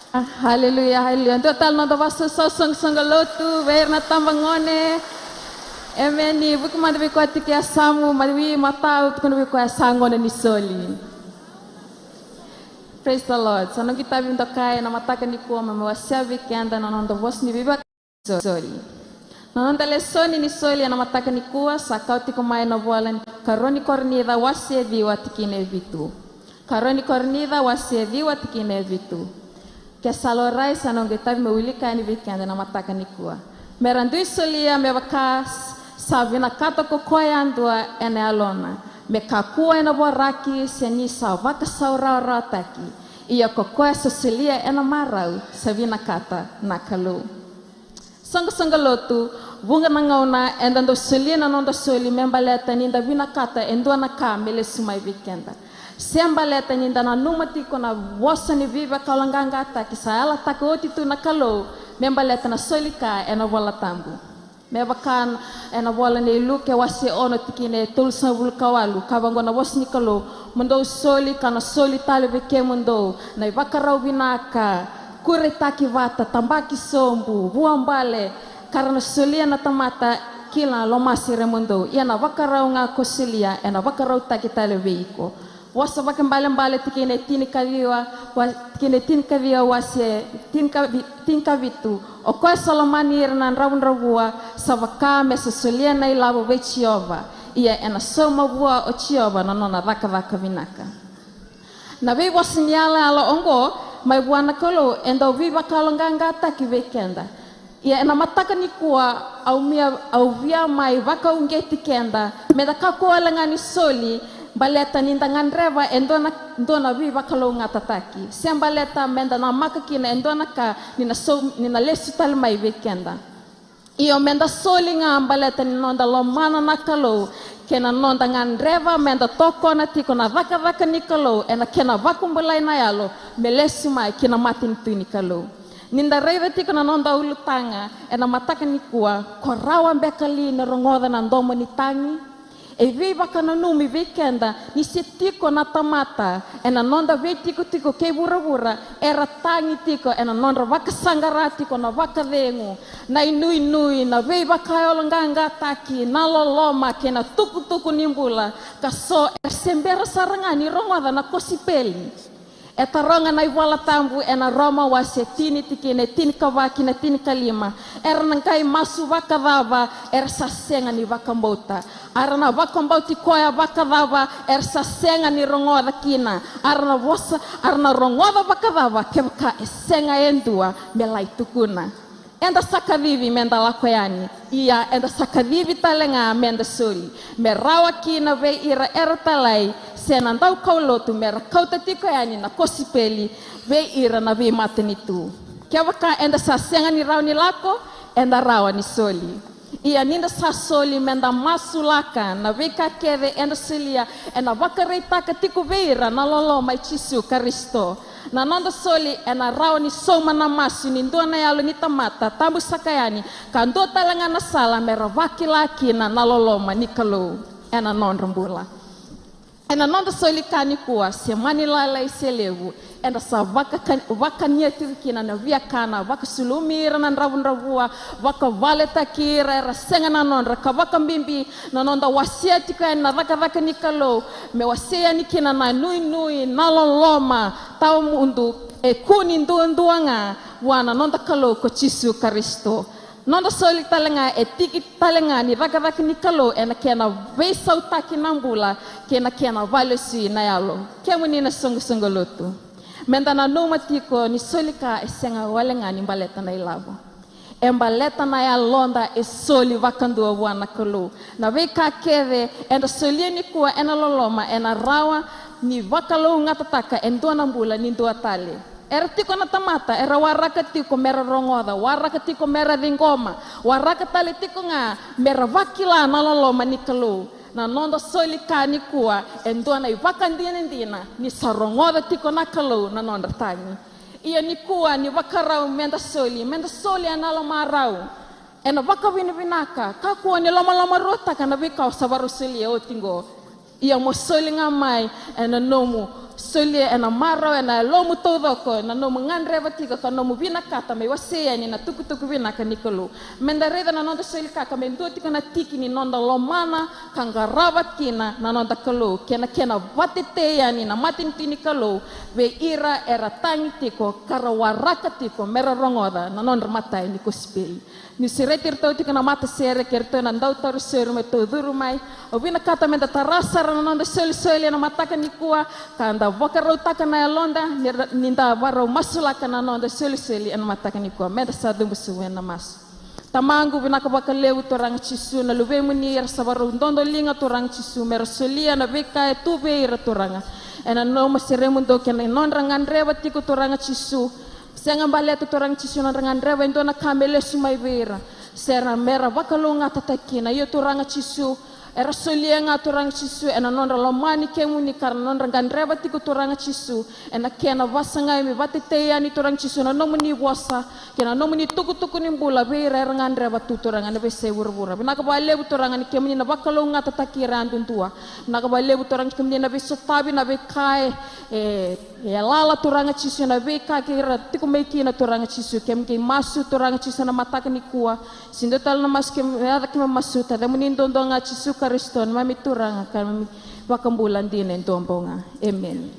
Haleluya, haleluya. Dua tale na noda vakasausau soqosoqo lotu vei ira na tabagone. Emeni. Vuki mada vei koya tiko e yasamu, mai vei matau, tukuna vei koya sa gauna ni soli. Praise the Lord. Sa noqu itavi dokai ena mataka nikua me wasea vei keda na noda vosa ni veivakasoli. Na noda lesoni ni soli ena mataka nikua sa kau tiko mai na vola ni Karua ni Korinica wase e ciwa tikina e vitu. Karua ni Korinica wase e ciwa tikina e vitu. Ke sa laurai, sa noqu itavi me wilika yani vei keda na mataka nikua. Me ra dui solia me vaka s-, sa vinakata ko koya yadua ena yalona, me kakua ena voraki se ni sa vakasaurarataki. Ia ko koya sa solia ena marau sa vinakata na Kalou. Soqosoqo lotu, vuqa na gauna eda dau solia na noda soli me baleta ni da vinakata e dua na ka me lesu mai vei keda. Se baleta ni da nanuma tiko na vosa ni veivakaloqaqataki sa yalataka oti tu na Kalou me baleta na soli ka ena Vola Tabu. Me vaka ena vola nei Luke wase ono tikina e tolusagavulu ka walu, ka vaqo na vosa ni Kalou: Mo dou soli, ka na soli tale vei kemudou na ivakarau vinaka, kuretaki vata, tabaki sobu, vuabale, ka ra na solia na tamata ki na lomaseremudou. Ia na vakarau ga ko solia ena vakarautaki tale vei iko. Vosa Vakaibalebale tikina e tinikaciwa, wa-, tikina e tinikaciwa wase tinikavi-, tinikavitu: O koya sa lomani ira na dravudravua sa vaka me sa solia na ilavo vei Jiova, ia ena sauma vua o Jiova na nona cakacaka vinaka. Na veivosa ni yalayala oqo mai vua na Kalou e dau veivakaloqaqataki vei keda. Ia ena mataka nikua au mia, au via mai vakauqeti keda me da kakua wale ga ni soli baleta ni da gadreva e dua na, dua na veivakalougatataki, se baleta me da namaka kina e dua na ka ni na sau-, ni na lesu tale mai vei keda. Io, me da soli ga baleta ni noda lomana na Kalou kei na noda gadreva me da tokona tiko na cakacaka ni Kalou ena kena vakabulai na yalo me lesu mai ki na matanitu ni Kalou. Ni da raica tiko na noda ulutaga ena mataka nikua, ko rawa beka li ni rogoca na domo ni tagi? E veivakananumi vei keda ni se tiko na tamata ena noda veitikotiko kei vuravura era tagi tiko ena nodra vakasaqara tiko na vakacegu, na inuinui, na veivakayaloqaqataki, na loloma kei na tukutuku ni bula, ka so era se bera sara ga ni rogoca na kosipeli. E taroga na iVola Tabu ena Roma wase tini tikina e tinikava ki na tinikalima: Era na qai masu vakacava era sa sega ni vakabauta? A ra na vakabauti koya vakacava era sa sega ni rogoca kina? A ra na vosa, a ra na rogoca vakacava kevaka e sega e dua me lai tukuna? Eda sa kacivi me da lako yani. Ia eda sa kacivi tale ga me da soli, me rawa kina vei ira era talai se na daukaulotu me ra kauta tiko yani na kosipeli vei ira na veimatanitu. Kevaka eda sa sega ni rawa ni lako, eda rawa ni soli. Ia ni da sa soli, me da masulaka na veika kece eda solia ena vakaraitaka tiko vei ira na loloma i Jisu Karisito. Na noda soli ena rawa ni sauma na masu ni dua na yalo ni tamata tabu saka yani, ka dua tale ga na sala me ra vakila kina na loloma ni Kalou ena nodra bula. Ena noda soli ka nikua, se mani lailai se levu, eda sa vakaka-, vakania tiko kina na viakana, vakasulumi ira na dravudravua, vakavaletaki ira era sega na nodra, ka vakabibi na noda wasea tiko yani na cakacaka ni Kalou, me wasea yani kina na nuinui, na loloma tawamudu e kune duadua ga vua na noda Kalou ko Jisu Karisito. Noda soli tale ga e tiki tale ga ni cakacaka ni Kalou ena kena veisautaki na bula kei na kena vakalesui na yalo. Kemuni na soqosoqo lotu, me da nanuma tiko ni soli ka e sega wale ga ni baleta na ilavo. E baleta na yaloda e soli vakadua vua na Kalou. Na veika kece eda solia nikua ena loloma ena rawa ni vakalougatataka e dua na bula ni dua tale. Era tiko na tamata era waraka tiko me ra rogoca, waraka tiko me ra ciqoma, waraka tale tiko ga me ra vakila na loloma ni Kalou. Na noda soli ka nikua e dua na ivakadinadina ni sa rogoca tiko na Kalou na nodra tagi. Ia nikua ni vakarau me da soli, me da soli ena yalomarau, ena vakavinavinaka, kakua ni lomalomaruataka na veika o sa vakarau solia oti oqo. Ia mo soli ga mai ena nomu Solia ena marau ena yalomu taucoko na nomu gadreva tiko ka nomu vinakata me wasei yani na tukutuku vinaka ni Kalou. Meda raica na noda soli kaka me dua tiko na tiki ni noda lomana ka qarava kina na noda Kalou kei na kena vatetei yani na matanitu ni Kalou vei ira era tagi tiko ka ra waraka tiko me ra rogoca na nodra matai ni kosipeli. Niu sureti iratou tiko na matasere kei iratou na dautauravou me tou curu mai. Au vinakata meda tara sara na noda solisoli ena mataka nikua ka da vakarautaka na yaloda ni ra-, ni da varau masulaka na noda solisoli ena mataka nikua. Meda sa cuva sobu ena masu. Tamaqu, vinaka vakalevu Turaga Jisu, na luvemuni era sa varau dodoliga Turaga Jisu me ra solia na veika e tu vei ira Turaga ena nomu seremudou kei na nodra gadreva tiko Turaga Jisu. Sega baleta Turaga Jisu na nodra gadreva e dua na ka me lesu mai vei ira se ra me ra vakalougatataki kina. Io Turaga Jisu, era solia ga Turaga Jisu ena nodra lomani kemuni ka ra nodra gadreva tiko Turaga Jisu ena kena vasagai me vatetei yani Turaga Jisu na nomuni vosa kei na nomuni tukutuku ni bula vei ira era gadreva tu Turaga ena veiyasai vuravura. Vinaka vakalevu Turaga ni kemuni na vakalougatataki ira yadudua. Vinaka vakalevu Turaga ni kemuni na veisotavi na veika e, e E lala Turaga Jisu ena veika keira tiko mai kina Turaga Jisu, keimami qai masu Turaga Jisu ena mataka nikua. Sega tale na masu keimami yaca keimami masuta, yacamuni duadua ga Jisu Karisito neimami Turaga ka neimami Vakabula dina e duabau ga. Emeni.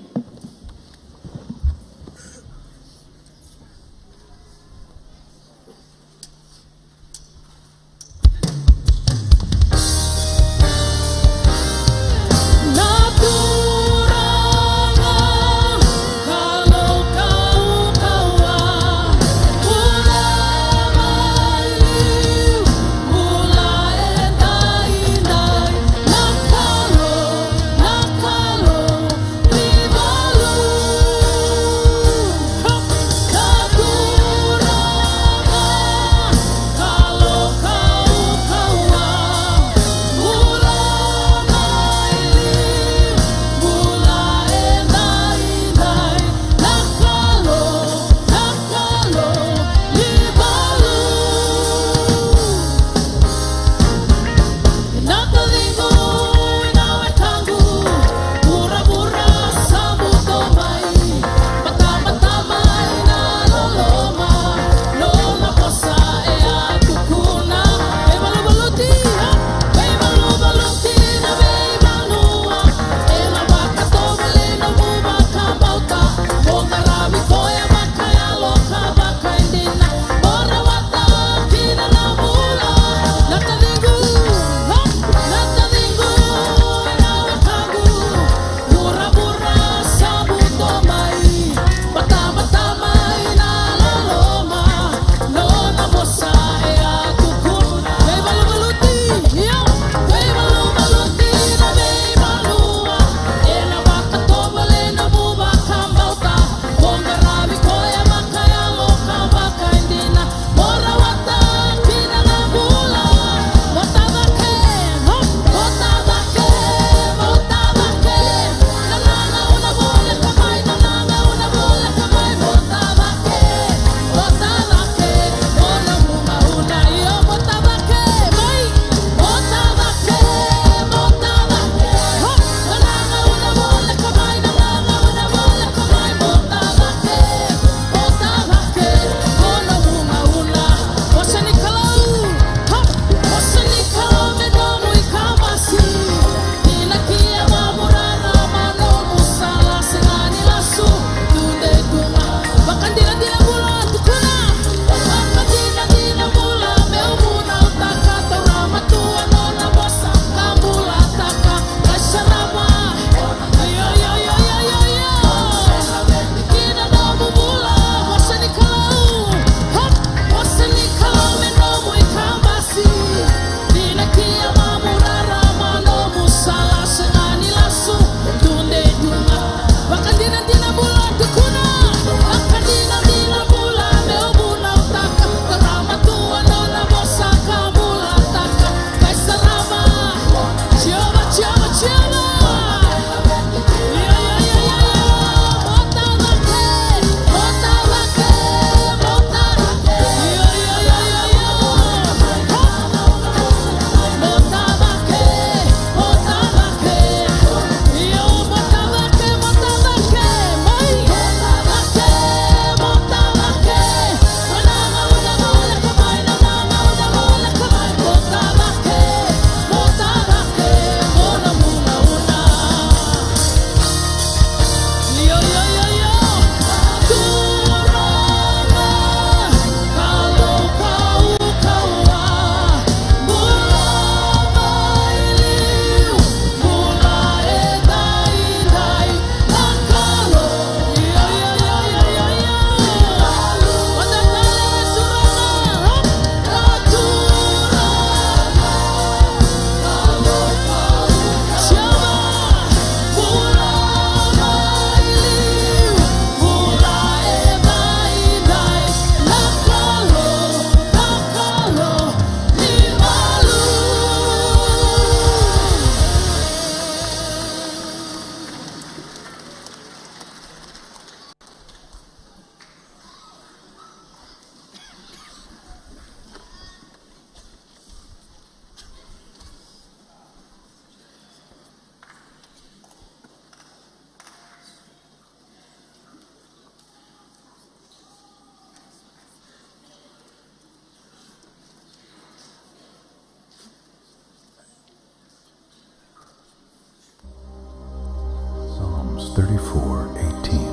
thirty-four eighteen.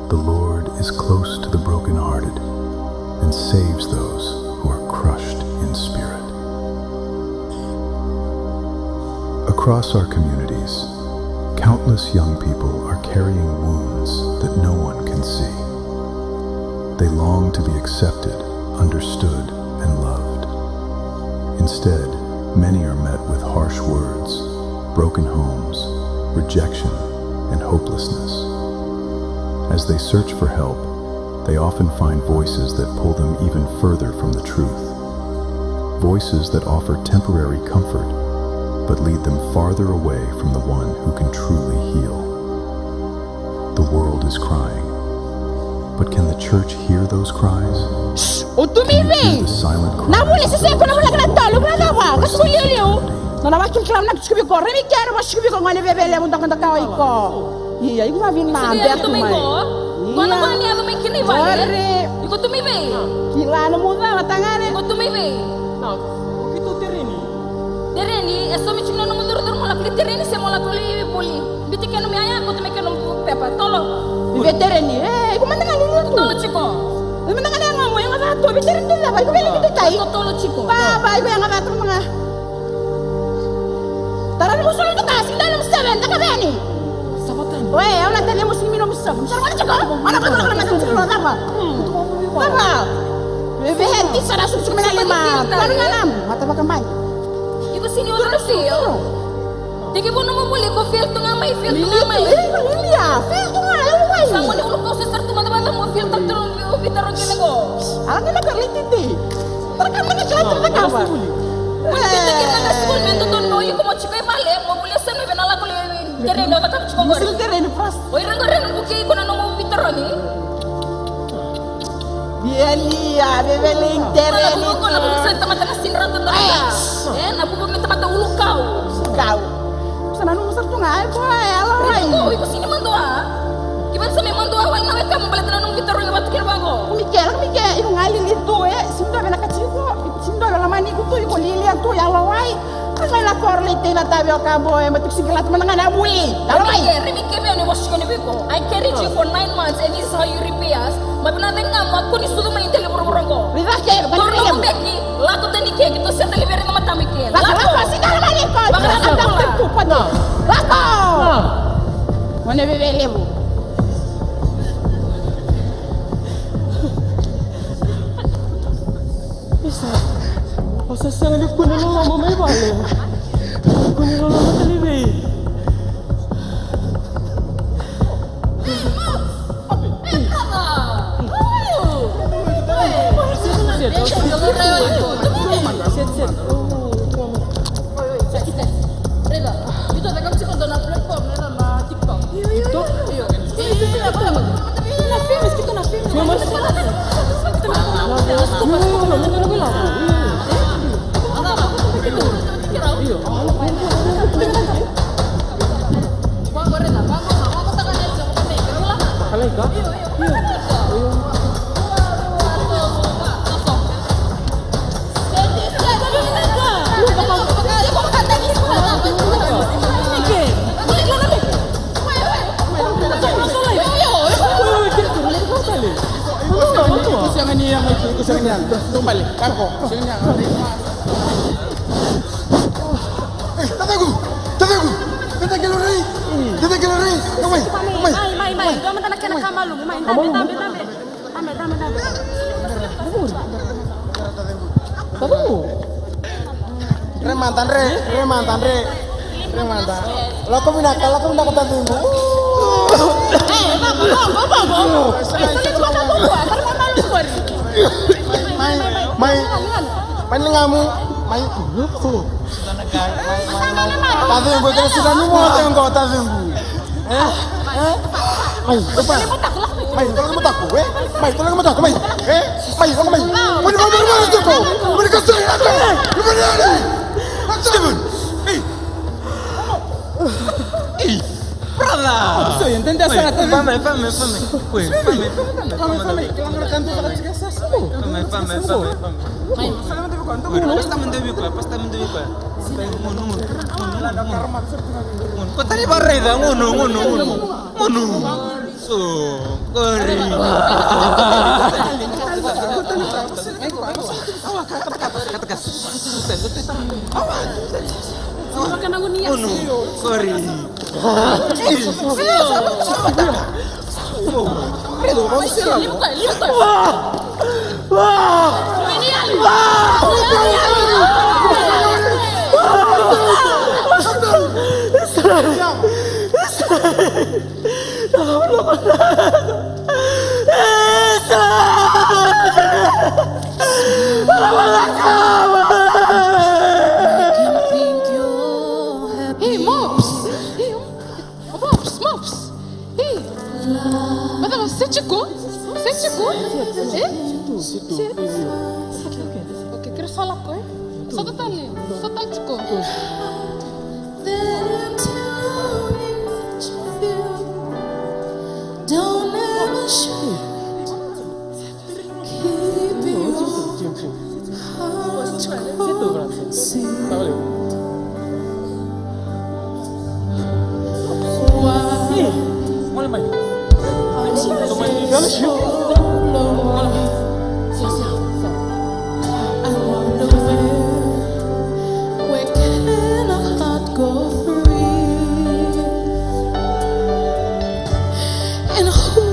The Lord is close to the brokenhearted and saves those who are crushed in spirit. Across our communities, countless young people are carrying wounds that no one can see. They long to be accepted, understood, and loved. Instead, many are met with harsh words, broken homes, rejection, and hopelessness. As they search for help, they often find voices that pull them even further from the truth. Voices that offer temporary comfort, but lead them farther away from the one who can truly heal. The world is crying, but can the church hear those cries? O tu mai vei? Can you hear the silent cries of those who walk in darkness? Na vuli sese ko na vula kena tolu, vula cava? Ka siko liuliu. Na na vakilkila na tiko viko, remi kere mo siko viko ngone veve levu ndaka ndaka o iko. Ia, iko vavina ma bertu mai. Ko na mani yaco mai kina i vale. Iko tu mai vei? Kila na muca, matagane. Iko tu mai vei? Na, o keitou tereni. Tereni, e so me tiko na nomu curucuru mo lako li tereni se mo lako li vuli. Biuti kena nomu yaya, kauta mai kena nomu pepa. Tolo. Vei tereni. E, iko mada ga liuliu tu. Tolo tiko. Iko mada ga na yagomu, yago vatu, vei tereni tu cava, iko vei leki tu tai. Tolo tiko. Ba, ba, iko yago vatu mada ga. Tara nomu sulu tu ka, sigi dua nomu seven, daka veni. Oe, au na tani nomu sigi mi nomu seven. Sara wale tiko. Ana vatu na kala mata tiko cava. Cava. Vei heti sara sulu tiko me na lima. Panu ga nam, mata vaka mai. Iko sini wala na fail. Tekivu nomu vuli ko fail tu ga mai, fail tu ga mai. Lilia, fail tu ga, e wai. Sa moni ulu kau se sara tu mada vata mo fail tu ga o vita rogi lego. Ala ni na ka liti ti. Tara ka na ka kila tu na ka va. Mo ni teki na ka sukulu me dodonu mo iko mo tiko i vale, mo vuli se me vena lako li tereni o caka tiko qori. Musu tereni pras. O ira qori na buki iko na nomu vita rogi. Ia, lia, vevele i tereni. Ko na vuku, ko na vuku sa tamata na sinrata na ka. E, na vuku me tamata ulukau. Kau. Sa na nomu sara tu ga, e, ko, e, ala wai. Ko, iko sini madua. Ki vata sa me madua wai na wekamu baleta na nomu vita rogi vata kina vaqo. Ko mi ke, ko mi ke, iko ga lili tu, e, sini dua vena ka tiko, sini dua vena mani iko tu, iko lilia tu, e, ala wai. Ka qai na koro lei tei na tavi o ka bo e matuku sigi latu mana ga na vuli. Talo mai. Rimi ke, rimi ke vei au ni vosa tiko ni vei iko. I carried you for nine months and this is how you repay us. Ma vina vei ga ma ko ni sucu mai deli vuravura qo. Rida ke, toro na mudeki, lako tani ke, ki to seta liveri na matami ke. Lako, lako, sika na mani ko. Lako, lako. Lako. Mone veve levu. Isa, o sa sega ni kune loloma mai vale. Kune loloma tale vei. Set, set. Raica, ito caka tiko dua na platform, raica na TikTok. Io, io, io. Io, io, io. Io, io, io. Na famous, keitou na famous. Famous? Io, io, io. Kalaika? Io, io. Tacegu, tacegu, tacegu, tacegu, mai, mai, mai, mai, dua mada na kena kamalumu, mai, dabe, dabe, dabe. Remata, re, remata, re. Remata. Lako vinaka, lako vinaka tacegu. Mai, mai, mai ligamu. Mai. Tacegu, kena sita ni mo tacegu, tacegu. E? E? Mai, opa. Mai, toleka matako, e? Mai, toleka matako, mai. E? Mai, opa, mai. Mai, mai, mai, mai, tiko. Mai, ka sui, aka. Mai, mai. Steven. Ei. Ei. Brother. Fame, fame, fame. Fame, fame, fame. Fame, fame. Fame, fame, fame. Pasta me deu vei koya, pasta me deu vei koya. Gunu, gunu, gunu, gunu. Gunu. Ko tani varaica, gunu, gunu, gunu. Gunu. So, qori. Gunu, qori. Hey, Mops! Hey, Mops, Mops! Hey! Vata, se tiko? Se tiko? E? Se tiko. Okay, keirau sa lako, e? Sa tatali, sa tatali tiko. Don't ever shoot. Keep your heart cold. Why are you so lonely? I wonder where, where can a heart go free? And who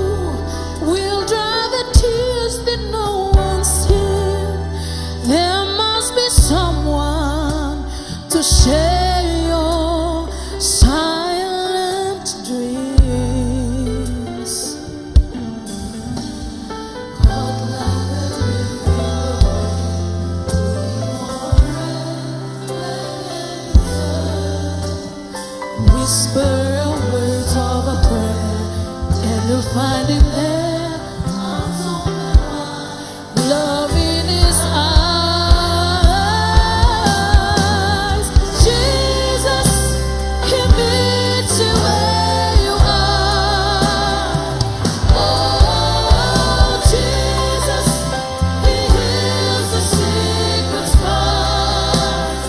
will dry the tears that no one's seen? There must be someone to share your silent dreams. Whisper words of a prayer, and you'll find him there. Love in his eyes. Jesus, he meets you where you are. Oh, Jesus, he heals the secret scars.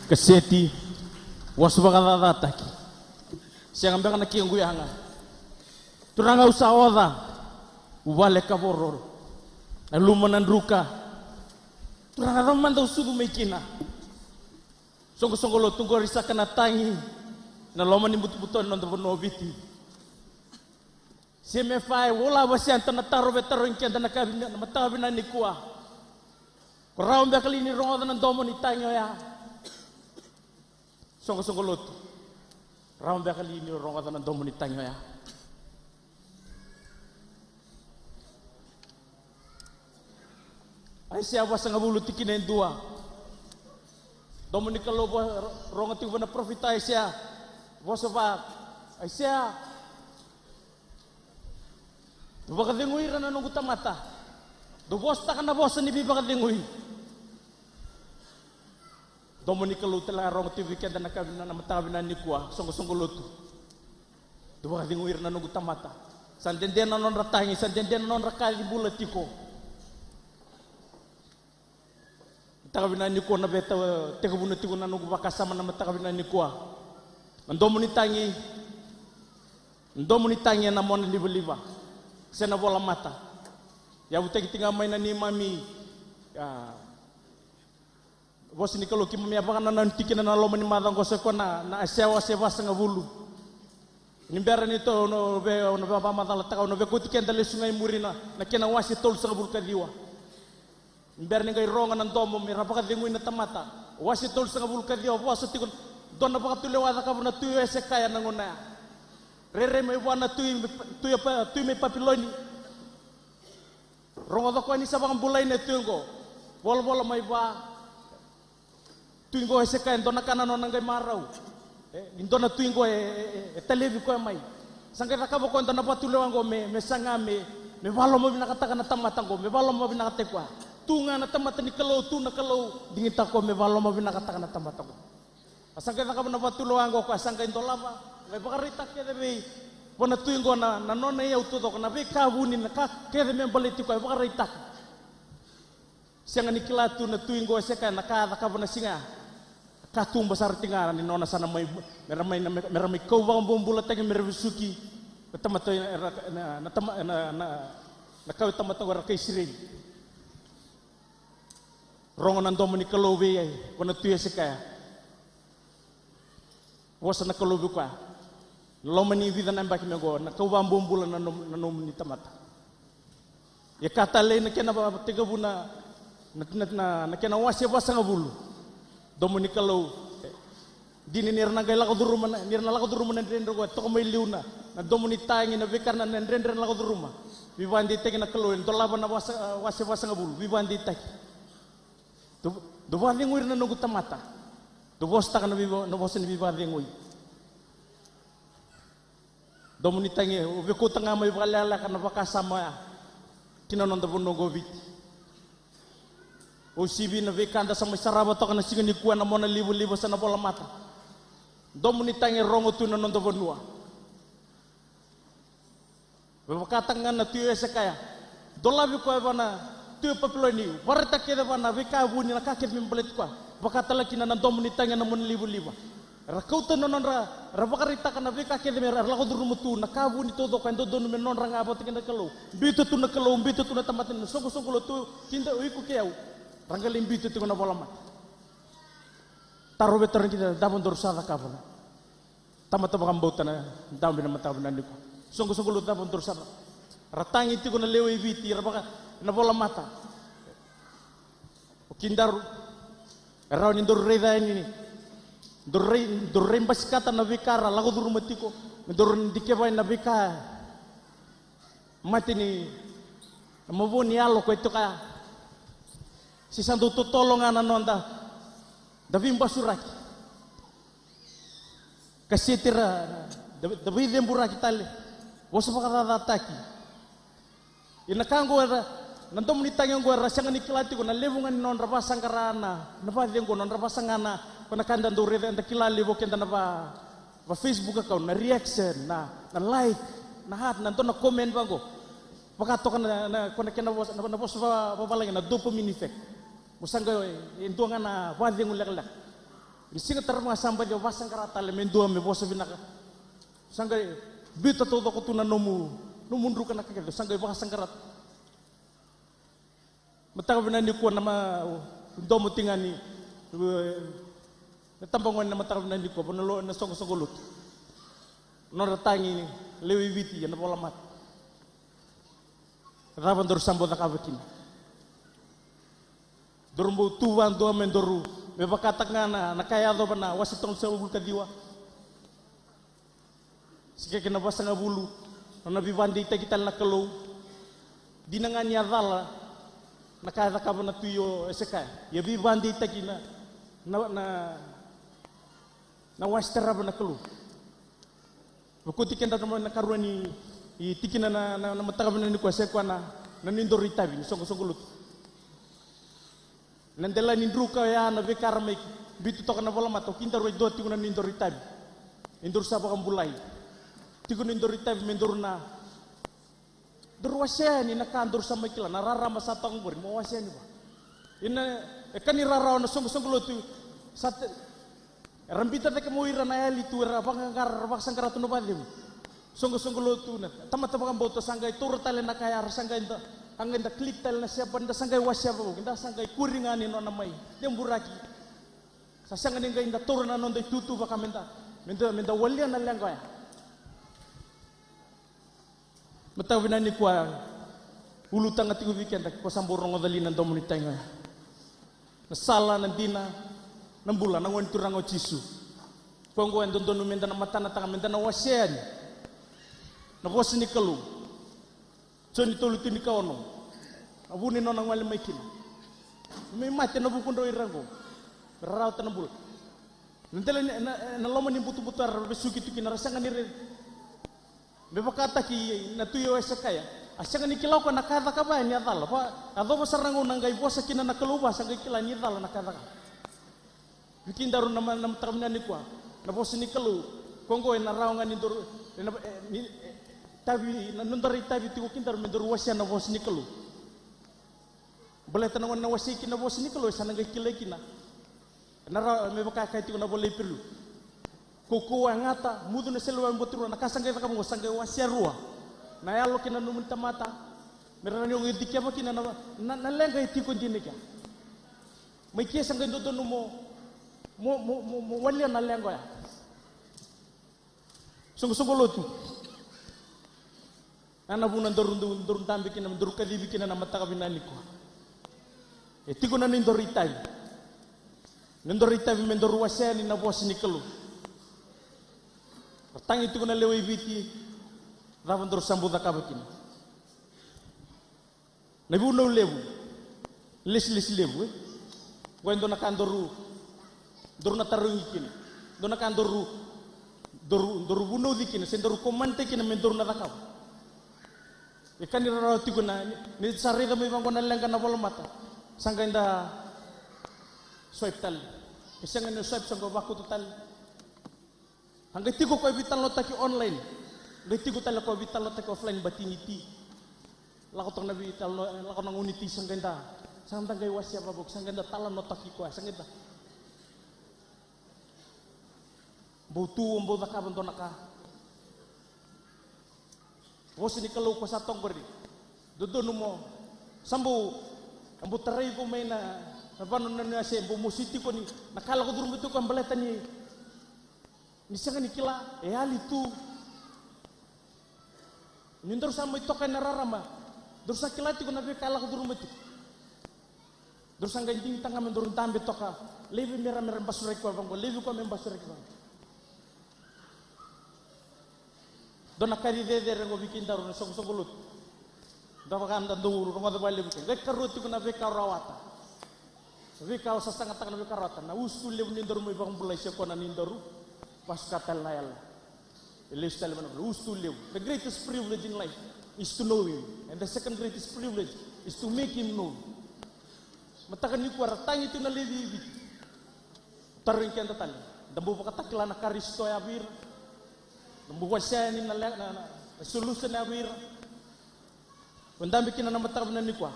Kaseti, Vosa Vakacacataki. Sega beka na kequ yaga. Turaga, au sa oca, u vale ka vororo. Na luma na druka. Turaga, cava mada au sucu mai kina? Soqosoqo lotu, qori saka na tagi na loma ni butobuto ni noda vanua o Viti. C M F I, World Harvest Centre, na taro e tarogi keda na ka vina-, na mataka vinaka nikua. Ko rawa beka li ni rogoca na domo ni tagi oya? Soqosoqo lotu. Rawa beka li ni rogoca na domo ni tagi oya? Aisea vasagavulu tikina e dua. Domo ni Kalou vo-, rogo tiko vua na parofita Aisea. Vosa vaka, Aisea, dou vakacegui ira na noqu tamata. Dou vosataka na vosa ni veivakacegui. Domo ni Kalou tale ga rogo tiko vei keda na ka vina-, na mataka vinaka nikua, soqosoqo lotu. Dou vakacegui ira na noqu tamata. Sa dede na nodra tagi, sa dede na nodra kaci bula tiko. Mataka vinaka nikua na veta, tekivuna tiko na noqu vakasama na mataka vinaka nikua. Na domo ni tagi, na domo ni tagi ena mona livaliva se na volamata. Yavutaki tiko ga mai na neimami, a, vosa ni Kalou, keimami a vakanananu tiko kina na loma ni macawa qo, sa i koya na, na Aisea wase vasagavulu. Ni bera ni tou na ve-, na ve-, vakamacalataka, au na via kauti keda lesu ga i muri na, na kena wase tolusagavulu ka ciwa. Ni bera ni qai rogo na domo me ra vakacegui na tamata. Wase tolusagavulu ka ciwa, vosa tiko, dua na vakatulewa a cakava na tui o Esekaia na gauna ya. Rairai mai vua na tui, tui, tui mai Papiloni. Rogoca o koya ni sa vakabulai na tui oqo. Volavola mai vua. Tui oqo o Esekaia, e dua na ka na nona qai marau. E, ni dua na tui oqo e, e, e, e talevi koya mai. Sa qai cakava o koya e dua na vakatulewa oqo me, me saga me, me vakalomavinakataka na tamata oqo, me vakalomavinakataki koya. Tu ga na tamata ni Kalou, tu na Kalou, digitaka o koya me vakalomavinakataka na tamata oqo. A sa qai cakava na vakatulewa oqo o koya, sa qai dolava, qai vakaraitaka kece vei, vua na tui oqo na, na nona iyau taucoko, na veika vuni, na ka kece me baleti koya, e vakaraitaka. Sega ni kila tu na tui oqo o Esekaia na ka a cakava na siga ya. A katuba sara tiko ga ni nona sa na mai, me ra mai, me ra mai kau vakabobulataki, me ra vesuki na tamata, na, na, na tama-, na, na, na kawa tamata oqo era kai Isireli. Rogo na domo ni Kalou vei, vua na tui Esekaia. Vosa na Kalou vei koya. Na loma ni vica na yabaki me qo, na kau vakabobula na nom-, na nomuni tamata. Ia ka talei na kena va-, tekivu na, na, na, na, na kena wase vasagavulu. Domo ni Kalou. Dina ni ra na qai lako curuma na, ni ra na lako curuma na dredre qo, e toka mai liu na, na domo ni tagi, na veika na, na dredre na lako curuma. Veivakadeitaki na Kalou, e dolava na wase, wase vasagavulu, veivakadeitaki. Dou, dou vakacegui ira na noqu tamata. Dou vosataka na veiva-, na vosa ni veivakacegui. Domo ni tagi, au via kauta ga mai vakalekaleka na vakasama oya ki na noda vanua oqo o Viti. Uasivi na veika da sa mai sarava toka na siga nikua ena mona livaliva se na volamata. Domo ni tagi e rogo tu na noda vanua. Me vakataka ga na tui o Esekaia. Dolavi koya vua na tui o Papiloni. Vakaraitaka kece vua na veika vuni, na ka kece me baleti koya. Vaka tale kina na domo ni tagi ena mona livaliva. Era kauta na nodra, era vakaraitaka na veika kece me ra lako curuma tu, na ka vuni taucoko e dodonu me nodra ga vata kei na Kalou. Biuta tu na Kalou, biuta tu na tamata, na soqosoqo lotu, kida o iko kei au. Ra qai lai biuta tiko na volamata. Taro veitarogi kina, cava daru sa cakava na tamata vakabauta na dabe na mataka vinaka nikua. Soqosoqo lotu, cava daru sa cakava? Ra tagi tiko na lewe i Viti, ra vaka na volamata. O kidaru, e rawa ni daru raica yani ni daru rai, daru rai basikata na veika ra lako curuma tiko, me daru dikeva yani na veika mate ni, na mavoa ni yalo ko e toka ya. Se sa dau totolo ga na noda, da veibasuraki. Kaseti ra, da, da veiceburaki tale. Vosa vakacacataki. Ia na ka oqo era, na domo ni tagi oqo era sega ni kila tiko na levu ga ni nodra vasaqara na, na vakacegu, nodra vasaqa na, ko na ka da dau raica, eda kila levu o keda na va, va Facebook account, na reaction, na, na like, na heart, na dua na comment vaqo. Vakatoka na, na, ko na kena vosa, na, na vosa va, vavalagi na dopamine effect. Mo sa qai, e dua ga na vakacegu lekaleka. Ni siga tarava ga sa baci o vasaqara tale me dua me vosa vinaka. Sa qai biuta taucoko tu na nomu, nomu druka na ka kece, sa qai vakasaqara. Mataka vinaka nikua na ma-, domo tigani, e, na tabagone na mataka vinaka nikua, na lo-, na soqosoqo lotu. Nodra tagi lewe i Viti, ena volamata. Cava daru sa bau cakava kina? Daru bau tu vadua me daru, me vakataka ga na, na ka e yacova na wase tolusagavulu ka ciwa. Sikeke na vasagavulu, nona veivakadeitaki tale na Kalou. Dina ga ni a cala na ka e cakava na tui o Esekaia. Ia veivakadeitaki na, na, na, na wase tarava na Kalou. Vakoti keda na karua ni, i tikina na, na, na mataka vinaka nikua se koya na, na nidoro itavi, ni soqosoqo lotu. Na dela ni druka oya na veika ra mai biuta toka na volamata, o kedaru e dua tiko na nidoro itavi. E daru sa vakabulai. Tiko na nidoro itavi me daru na, daru wasea yani na ka daru sa mai kila, na rarama sa toka qori, mo wasea yani vua. Ina, e ka ni rarawa na soqosoqo lotu, sa te, era biuta cake mai o ira na yali tu, era vakaqara, era vakasaqara tu na vakacegu. Soqosoqo lotu, na tamata vakabauta sa qai taura tale na ka ya, ra sa qai da, a qai da click tale na share button, da sa qai wasea vakaoqo, da sa qai kuri ga ni nona mai teburaki. Sa sega ni qai da taura na noda itutu vaka me da, me da, me da walia na leqa oya. Mataka vinaka nikua, ulutaga tiko vei keda, ko sa bau rogoca li na domo ni tagi oya. Na sala, na dina, na bula, na Gone Turaga o Jisu. Ko oqo e dodonu me da na matanataka, me da na wasea yani na vosa ni Kalou. Joni tolu tinikaono. Na vu ni nona gole mai kina. Mai mate na vukudrau ira oqo. Rarawata na bula. Na dela ni, na, na loma ni butobuto era vesuki tu kina, ra sega ni raica. Me vakataki na tui o Esekaia. A sega ni kila o koya na ka e cakava yani a cala. Va, a cova sara ga na qai vosa kina na Kalou, va sa qai kila ni cala na ka e cakava. Vei kedaru na ma-, na mataka vinaka nikua, na vosa ni Kalou, ko oqo ena rawa ga ni daru, ena, e, ni, e, tavi, na nodra itavi tiko kedaru me daru wasea na vosa ni Kalou. Baleta na gauna na wasei kina na vosa ni Kalou, e sa na qai kilai kina. Ena rawa, me vaka e kaya tiko na vola i Iperiu. Kaukauwa e gata, mucu na seleiwau e bati rua, na ka sa qai cakava oqo, sa qai wasea rua. Na yalo kei na nomuni tamata, me rawa ni o qai dikeva kina na, na, na leqa e tiko dina kea. Mai ke sa qai dodonu mo, mo, mo, mo, mo walia na leqa oya. Soqosoqo lotu. Na, na vuna daru, daru, daru dabe kina, daru kacivi kina na mataka vinaka nikua. E tiko na nidoro itavi. Nidoro itavi me daru wasea yani na vosa ni Kalou. Ra tagi tiko na lewe i Viti, cava daru sa bau cakava kina. Na ivunau levu, lesilesi levu, e. Qo e dua na ka daru, daru na tarogi kina. Dua na ka daru, daru, daru vunauci kina, se daru komante kina me daru na cakava. E ka ni rarawa tiko na, ni, ni sa raica mai vaqo na leqa na volamata. Sa qai da swipe tale. E sega ni swipe, sa qai vakutu tale. A qai tiko koya veitalanoataki online. Qai tiko tale koya veitalanoataki offline, batini ti. Lako toka na veitalano, lako na gauna ni ti sa qai da. Sa da qai wasea vakavuki, sa qai da talanoataki koya, sa qai da. Bau tu, bau cakava dua na ka. Vosa ni Kalou ko sa toqori. Dodonu mo. Sa bau, bau tarai iko mai na, na vanua na nua se, bau mosi tiko ni, na ka lako curuma tiko baleta ni. Ni sega ni kila, e yali tu. Ni daru sa mai toka ena rarama, daru sa kila tiko na veika e lako curuma tiko. Daru sa qai digitaka ga me daru dabe toka, laivi me ra, me ra basuraki koya vaqo, laivi koya me basuraki vaqo. Dua na kaci cecere qo vei keidaru na soqosoqo lotu. Da vaka da dau rogoca vakalevu ke. Qai karua tiko na veika rawata. Na veika au sasagataka na veika rawata. Na usutu levu ni daru mai vakabulai se koya na ni daru vasuka tale na yalo. E lesu tale mai na usutu levu. The greatest privilege in life is to know him. And the second greatest privilege is to make him known. Mataka nikua ra tagi tu na lewe i Viti. Tarogi keda tale. Da bau vakatakila na Karisito ya vei ira. Da bau wasea yani na le-, na, na, na solution ya vei ira. Ko dabe kina na mataka vinaka nikua.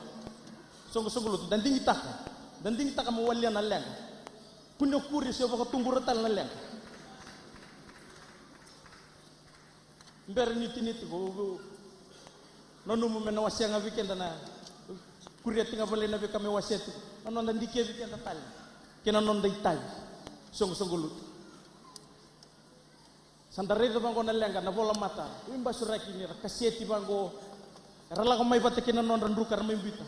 Soqosoqo lotu, da digitaka. Da digitaka mo walia na leqa. Kua ni o kuri se o vakatubura tale na leqa. Bera ni tini tiko, nanuma me na wasea ga vei keda na, Kuria tiko ga vale na veika me wasea tiko na noda dikevi keda tale kei na noda itavi. Soqosoqo lotu. Sa da raica vaqo na leqa na vola mata, veibasuraki ni ra kaseti vaqo. Era lako mai vata kei na nodra druka era mai biuta.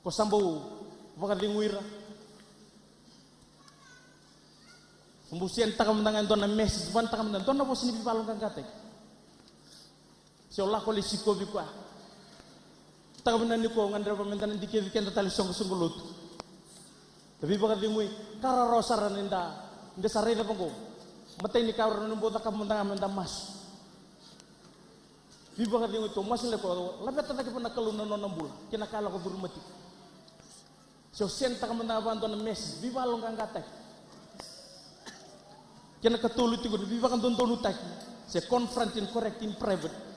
Ko sa bau vakacegui ira. Sa bau senitaka mada ga e dua na message, vanataka mada e dua na vosa ni veivakaloqaqataki. Se o lako lai sikovi koya. Mataka vinaka nikua au gadreva meda na dikevi keda tale soqosoqo lotu. Da veivakacegui ka rawarawa sara ni da, da sa raica vaqo. Matai ni ka au rawa ni bau cakava mada ga meda masu. Veivakacegui, tou masu, lai ko laveta cake vua na Kalou na nona bula kei na ka e lako curuma tiko. Se o senitaka mada ga vakadua na message, veivakaloqaqataki. Kei na katolu tiko na veivakadodonutaki, se confront and correct in private.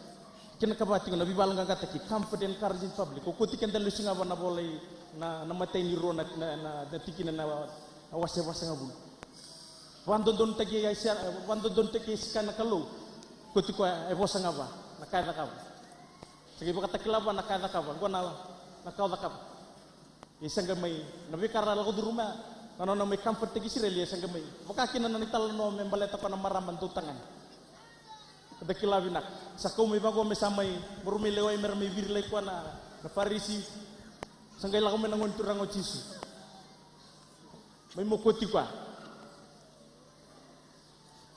Kei na kava tiko na veivakaloqaqataki, comfort and encourage in public. Ko koti keda lesu ga va na vola i na, na matai ni rua na, na, na, na tikina na, na wase vasagavulu. Vakadodonutaki Aisea, vakadodonutaki Esekaia na Kalou. Koti koya e vosa ga va na ka e cakava. Sa qai vakatakila va na ka e cakava, qo na, na ka o cakava. Ia sa qai mai, na veika ra lako curuma, na nona mai comfort-taki Isireli, ia sa qai mai vaka kina na nona italanoa me baleta koya na marama dautagane. Da kila vinaka. Sa kau mai vaqo me sa mai, me rau mai lewai me ra mai virilai koya na, na Farisi. Sa qai lako mai na Gone Turaga o Jisu. Mai mokoti koya.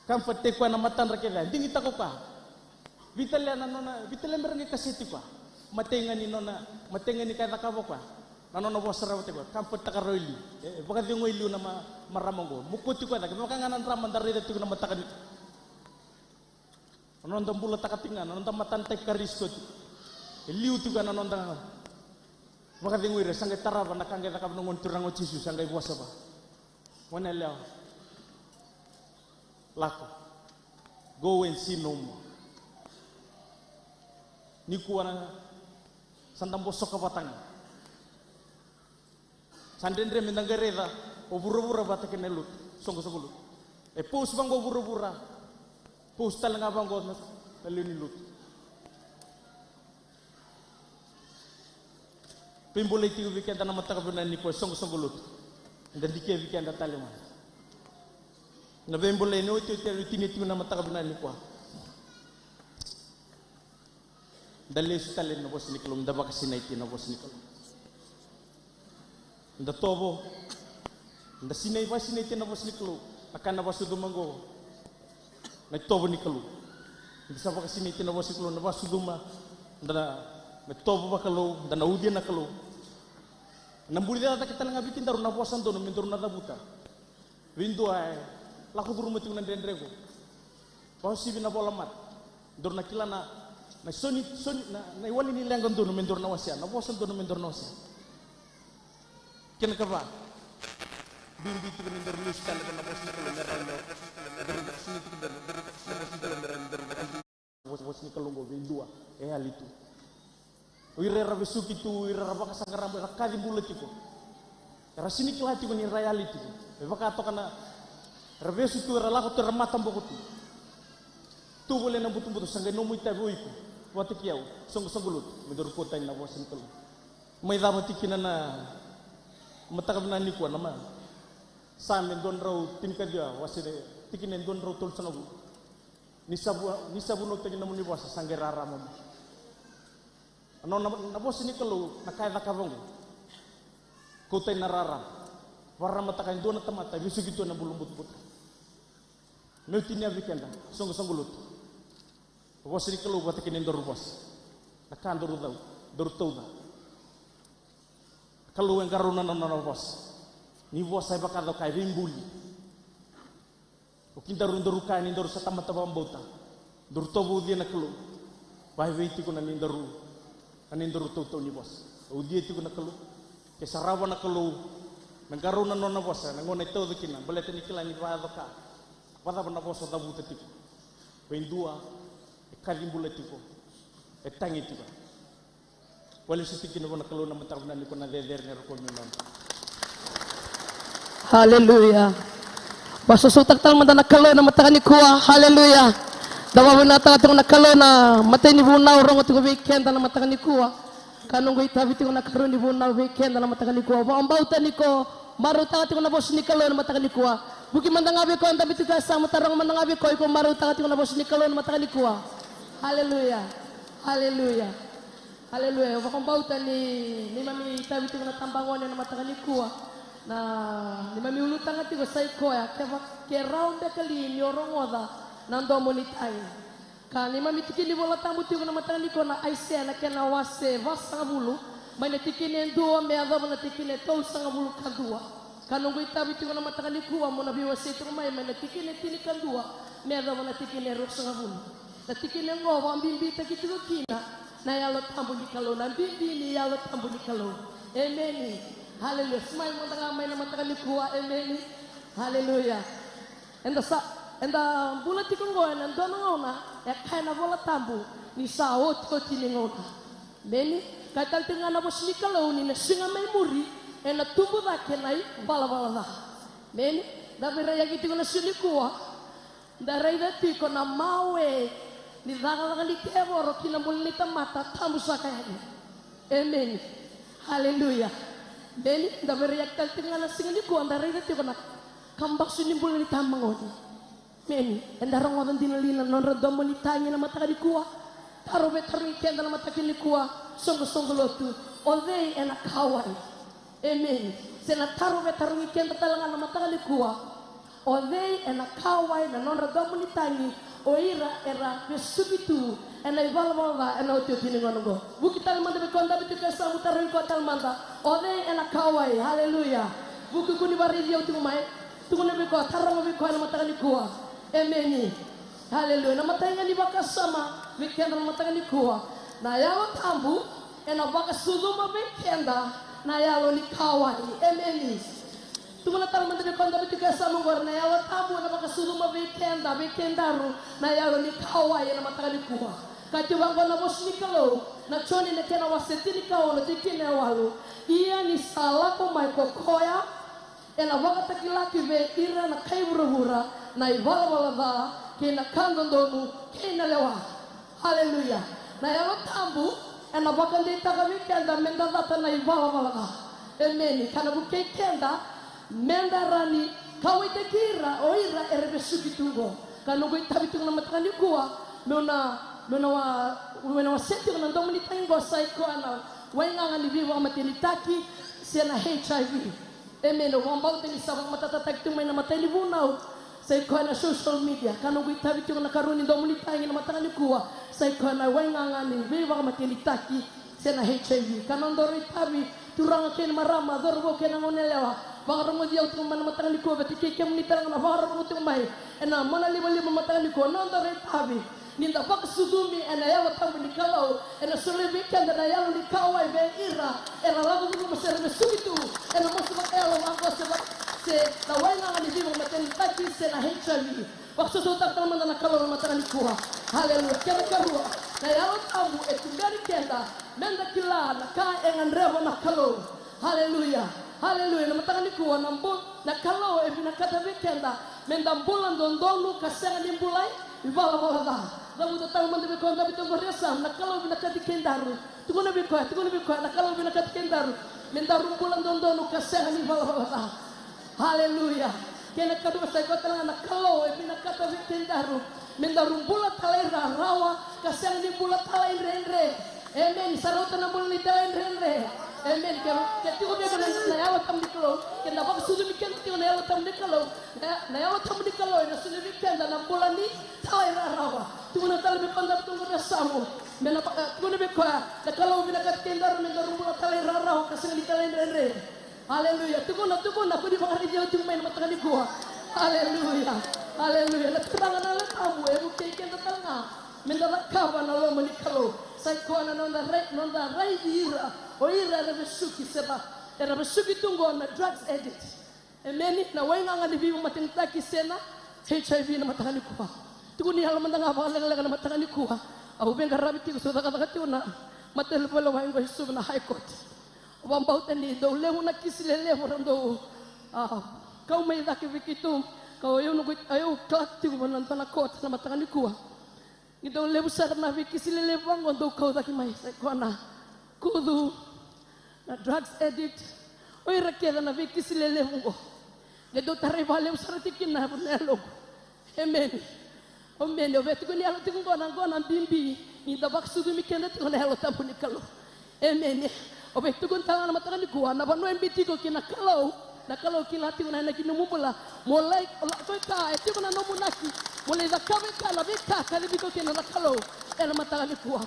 Comfort-taki koya na matadra kece, digitaka koya. Veitalia na nona, veitalia me ra qai kaseti koya. Matai ga ni nona, matai ga ni ka e cakava koya. Na nona vosa rawa tiko koya. Comfort-taka rawa e liu. E, e vakacegu e liu na ma, marama oqo. Mokoti koya cake. Vaka ga na drama da raica tiko na mataka ni. Na noda bulataka tiko ga, na noda matanataki Karisito tiko. E liu tiko ga na noda vakacegui ira, sa qai tarava na ka qai cakava na Gone Turaga o Jisu, sa qai vosa va. Gone yalewa. Lako. Go and sin no more. Nikua na sa da bosoka vata ga. Sa dredre me da qai raica o vuravura vata kei na lotu. Soqosoqo lotu. E pose vaqo vuravura. Pose tale ga vaqo na, na lewe ni lotu. Veibolei tiko vei keda na mataka vinaka nikua e soqosoqo lotu. Eda dikevi keda tale mai. Na veibolei ni otioti eda tinia tiko na mataka vinaka nikua. Da lesu tale na vosa ni Kalou, da vakasinaiti na vosa ni Kalou. Da tovo, da sinai, vakasinaiti na vosa ni Kalou. Na ka na vakasucuma oqo, na itovo ni Kalou. Da sa vakasinaiti na vosa ni Kalou, na vakasucuma, da na, na itovo vakalou, da na ucuya na Kalou. Na buli cakacaka tale ga vei kedaru na vosa donu me daru na cavuta. Vei dua e lako curuma tiko na dredre qo. Vakauasivi na vola mata. Daru na kila na, na soni, soni, na, na iwali ni leqa donu me daru na wasea, na vosa donu me daru na wasea. Kena kava. Bibi tiko ni daru lesu tale na vosa ni Kalou me rawa ni daru, daru, daru, daru, daru, daru, daru, daru, daru, daru, daru, vosa, vosa ni Kalou qo vei dua e yali tu. O ira era vesuki tu, o ira era vakasaqara, era kaci bula tiko. Era sini kila tiko ni ra yali tiko. Me vaka toka na, era vesu tu, era lako tu, era mataboko tu. Tu voli ena butobuto, sa qai nomu itavi o iko vata kei au, soqosoqo lotu, me daru kauta tani na vosa ni Kalou. Mai cava tiko kina na mataka vinaka nikua, na ma, Same dua na drau tinikaciwa, wase, tikina e dua na drau tolusagavulu. Ni sa vu, ni sa vunautaki na nomuni vosa, sa qai rarama mai. Na nona, na vosa ni Kalou, na ka e cakava oqo. Kauta tani na rarama. Vakararamataka e dua na tamata e vesuki tu ena bulubutubutu. Meu tinia vei keda, soqosoqo lotu. Vosa ni Kalou vata kei na nodaru vosa. Na ka daru cau, daru tauca. Kalou e qarauna na nona vosa. Ni vosa e vaka cau ka e veibuli. O kedaru daru kaya ni daru sa tamata vakabauta. Daru tovo ucuya na Kalou. Vakaevei tiko na nodaru, na nodaru tautau ni vosa. Ucuya tiko na Kalou. Ke sa rawa na Kalou me qarauna na nona vosa, na gauna e tauca kina, baleta ni kila ni vakayaco ka. Vakacava na vosa o cavuta tiko? Vei dua, e kaci bula tiko, e tagi tiko. Vakalesuti kina vua na Kalou na mataka vinaka nikua na cecere ni rokovi me nona. Haleluya. Vakasosomitaka tale mada na Kalou na mataka nikua. Haleluya. Da vakavinavinakataka tiko na Kalou na imatai ni vunau rogo tiko vei keda na mataka nikua. Ka noqu itavi tiko na karua ni vunau vei keda na mataka nikua. Vakabauta ni ko marautaka tiko na vosa ni Kalou na mataka nikua. Vuki mada ga vei koya e dabe tiko e yasamu, taroga mada ga vei koya, iko marautaka tiko na vosa ni Kalou na mataka nikua. Haleluya. Haleluya. Haleluya. Au vakabauta ni, ni mami itavi tiko na tabagone na mataka nikua. Na, ni mami ulutaga tiko sa i koya, ke va-, ke rawa beka li ni o rogoca na domo ni tagi. Ka ni mami tikini Vola Tabu tiko na mataka nikua na Aisea na kena wase vasagavulu, mai na tikini e dua me yacova na tikini e tolusagavulu ka dua. Ka noqu itavi tiko na mataka nikua mo na veiwasei tiko mai, mai na tikini e tinikadua me yacova na tikini e ruasagavulu. Na tikini oqo vakabibitaki tiko kina na Yalo Tabu ni Kalou, na bibi ni Yalo Tabu ni Kalou. Emeni. Haleluya. Smile mada ga mai na mataka nikua. Emeni. Haleluya. Eda sa, eda bula tiko oqo ena dua na gauna e kaya na Vola Tabu ni sa otioti ni gauna. Emeni. Kaya tale tiko ga na vosa ni Kalou ni na siga mai muri ena tubu cake na ivalavala ca. Emeni. Da veiraiyaki tiko na siga nikua. Da raica tiko na mawe ni cakacaka ni tevoro ki na bula ni tamata tabu saka yani. Emeni. Haleluya. Emeni. Da veiraiyaki tale tiko ga na siga nikua, da raica tiko na kabasu ni bula ni tabagone. Emeni. Eda rogoca dina li na nodra domo ni tagi na mataka nikua? Taro veitarogi keda na mataka nikua, soqosoqo lotu. O cei ena kauwai? Emeni. Se na taro veitarogi keda tale ga na mataka nikua. O cei ena kauwai na nodra domo ni tagi, o ira era vesuki tu ena ivalavala ca ena otioti ni gauna oqo? Vuki tale mada vei koya e dabe tiko e yasamu, tarogi koya tale mada. O cei ena kauwai? Haleluya. Vuki kua ni vakaraici au tiko mai. Tukuna vei koya, taroga vei koya na mataka nikua. Emeni. Haleluya. Na matai ga ni vakasama vei keda na mataka nikua. Na Yalo Tabu ena vakasucuma vei keda na yalo ni kauwai. Emeni. Tukuna tale mada vei koya e dabe tiko e yasamu oqori, na Yalo Tabu ena vakasucuma vei keda, vei kedaru, na yalo ni kauwai ena mataka nikua. Ka tiko vaqo na vosa ni Kalou, na Joni na kena wase tinikaono, tikina e walu. Ia ni sa lako mai ko koya, ena vakatakilaki vei ira na kai vuravura na ivalavala ca kei na ka dodonu kei na lewa. Haleluya. Na Yalo Tabu ena vakadeitaka vei keda meda cata na ivalavala ca. Emeni. Ka na vukei keda meda rawa ni kauwaitaki ira o ira era vesuki tu oqo. Ka noqu itavi tiko na mataka nikua, meu na, meu na wa, meu na wasea tiko na domo ni tagi oqo, sa i koya na waigaga ni veivakamatenitaki se na H I V. Emeni. Au vakabauta ni sa vakamatatataki tu mai na matai ni vunau, sa i koya na social media. Ka noqu itavi tiko na karua ni domo ni tagi na mataka nikua, sa i koya na waigaga ni veivakamatenitaki se na H I V. Ka nodaru itavi, turaga kei na marama, cauravou kei na goneyalewa, vakarogoci au tiko mai na mataka nikua, vata kei kemuni tale ga na vakarorogo tiko mai ena monalivaliva mataka nikua. Nodaru itavi, ni da vakasucumi ena Yalo Tabu ni Kalou, ena solia vei keda na yalo ni kauwai vei ira era lako curuma se ra vesuki tu ena mosi vakayalo vaqo se va, se na waigaga ni veivakamatenitaki se na H I V. Vakasosomitaka tale mada na Kalou na mataka nikua. Haleluya. Kena karua, na Yalo Tabu e tuberi keda meda kila na ka e gadreva na Kalou. Haleluya. Haleluya. Na mataka nikua, na bu-, na Kalou e vinakata vei keda meda bula dodonu ka sega ni bula ivalavala ca. Cavuta tale mada vei koya e dabe tiko qori e yasamu, na Kalou vinakati kedaru. Tukuna vei koya, tukuna vei koya, na Kalou vinakati kedaru medaru bula dodonu ka sega ni valavala ca. Haleluya. Kena karua, sa i koya tale ga na Kalou e vinakata vei kedaru medaru bula talairawarawa ka sega ni bula talaidredre. Emeni. Sa rauta na bula ni talaidredre. Emeni. Ke, ke tiko vei keda na Yalo Tabu ni Kalou, ke da vakasucumi keda tiko na Yalo Tabu ni Kalou, na, na Yalo Tabu ni Kalou ena solia vei keda na bula ni talairawarawa. Tukuna tale vei koya e dabe tiko qori e yasamu, me na, eh, tukuna vei koya, na Kalou vinakati kedaru medaru bula talairawarawa ka sega ni talaidredre. Haleluya. Tukuna, tukuna, kua ni vakaraici au tiko mai na mataka nikua. Haleluya. Haleluya. Na Turaga na Yalo Tabu e vukei keda tale ga meda cakava na loma ni Kalou. Sa i koya na noda rai, noda raici ira o ira era vesuki se ra, era vesuki tu oqo na drugs addict. Emeni. Na waigaga ni veivakamatenitaki se na H I V na mataka nikua. Tukuni yalo mada ga vakalekaleka na mataka nikua. Au veiqaravi tiko, sa cakacaka tiko na mataivakalewai oqo e Suva na High Court. Au vakabauta ni dau levu na kisi lelevu era dau, a, kau mai cake vei keitou. Ka o yau noqu, o yau clerk tiko vua na dua na court na mataka nikua. Ni dau levu sara na veikisi lelevu vaqo dau kau cake mai, sa i koya na Kucu, na drugs addict, o ira kece na veikisi lelevu oqo. Qai dau tarai vakalevu sara tiko kina na yaloqu. Emeni. Emeni. O vei tukuni yalo tiko oqo, na oqo na bibi ni da vakasucumi keda tiko na Yalo Tabu ni Kalou. Emeni. O vei tukuni tale ga na mataka nikua, na vanua e bibi tiko kina na Kalou, na Kalou kila tiko na inaki ni nomu bula. Mo lai, o lako i ka e tiko na nomu inaki, mo lai cakava i ka na veika kacivi iko kina na Kalou ena mataka nikua.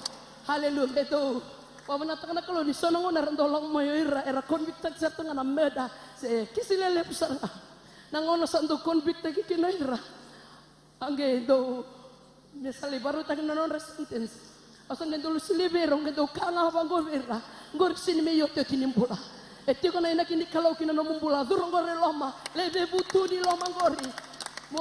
Haleluya. Qai dau vakavinavinakataka na Kalou ni so na gauna era dau lako mai o ira era convictaki sara tu ga na murder se kisi lelevu sara ga. Na gauna sa dau convictaki kina o ira, a qai dau, me sa lai vakarautaki na nodra sentence. Au sa qai dau solia vei ira, au qai dau kaya ga vaqo vei ira, qori sega ni me iotioti ni bula. E tiko na inaki ni Kalou ki na nomu bula, curu qori e loma, lai veivutuni i loma qori. Mo,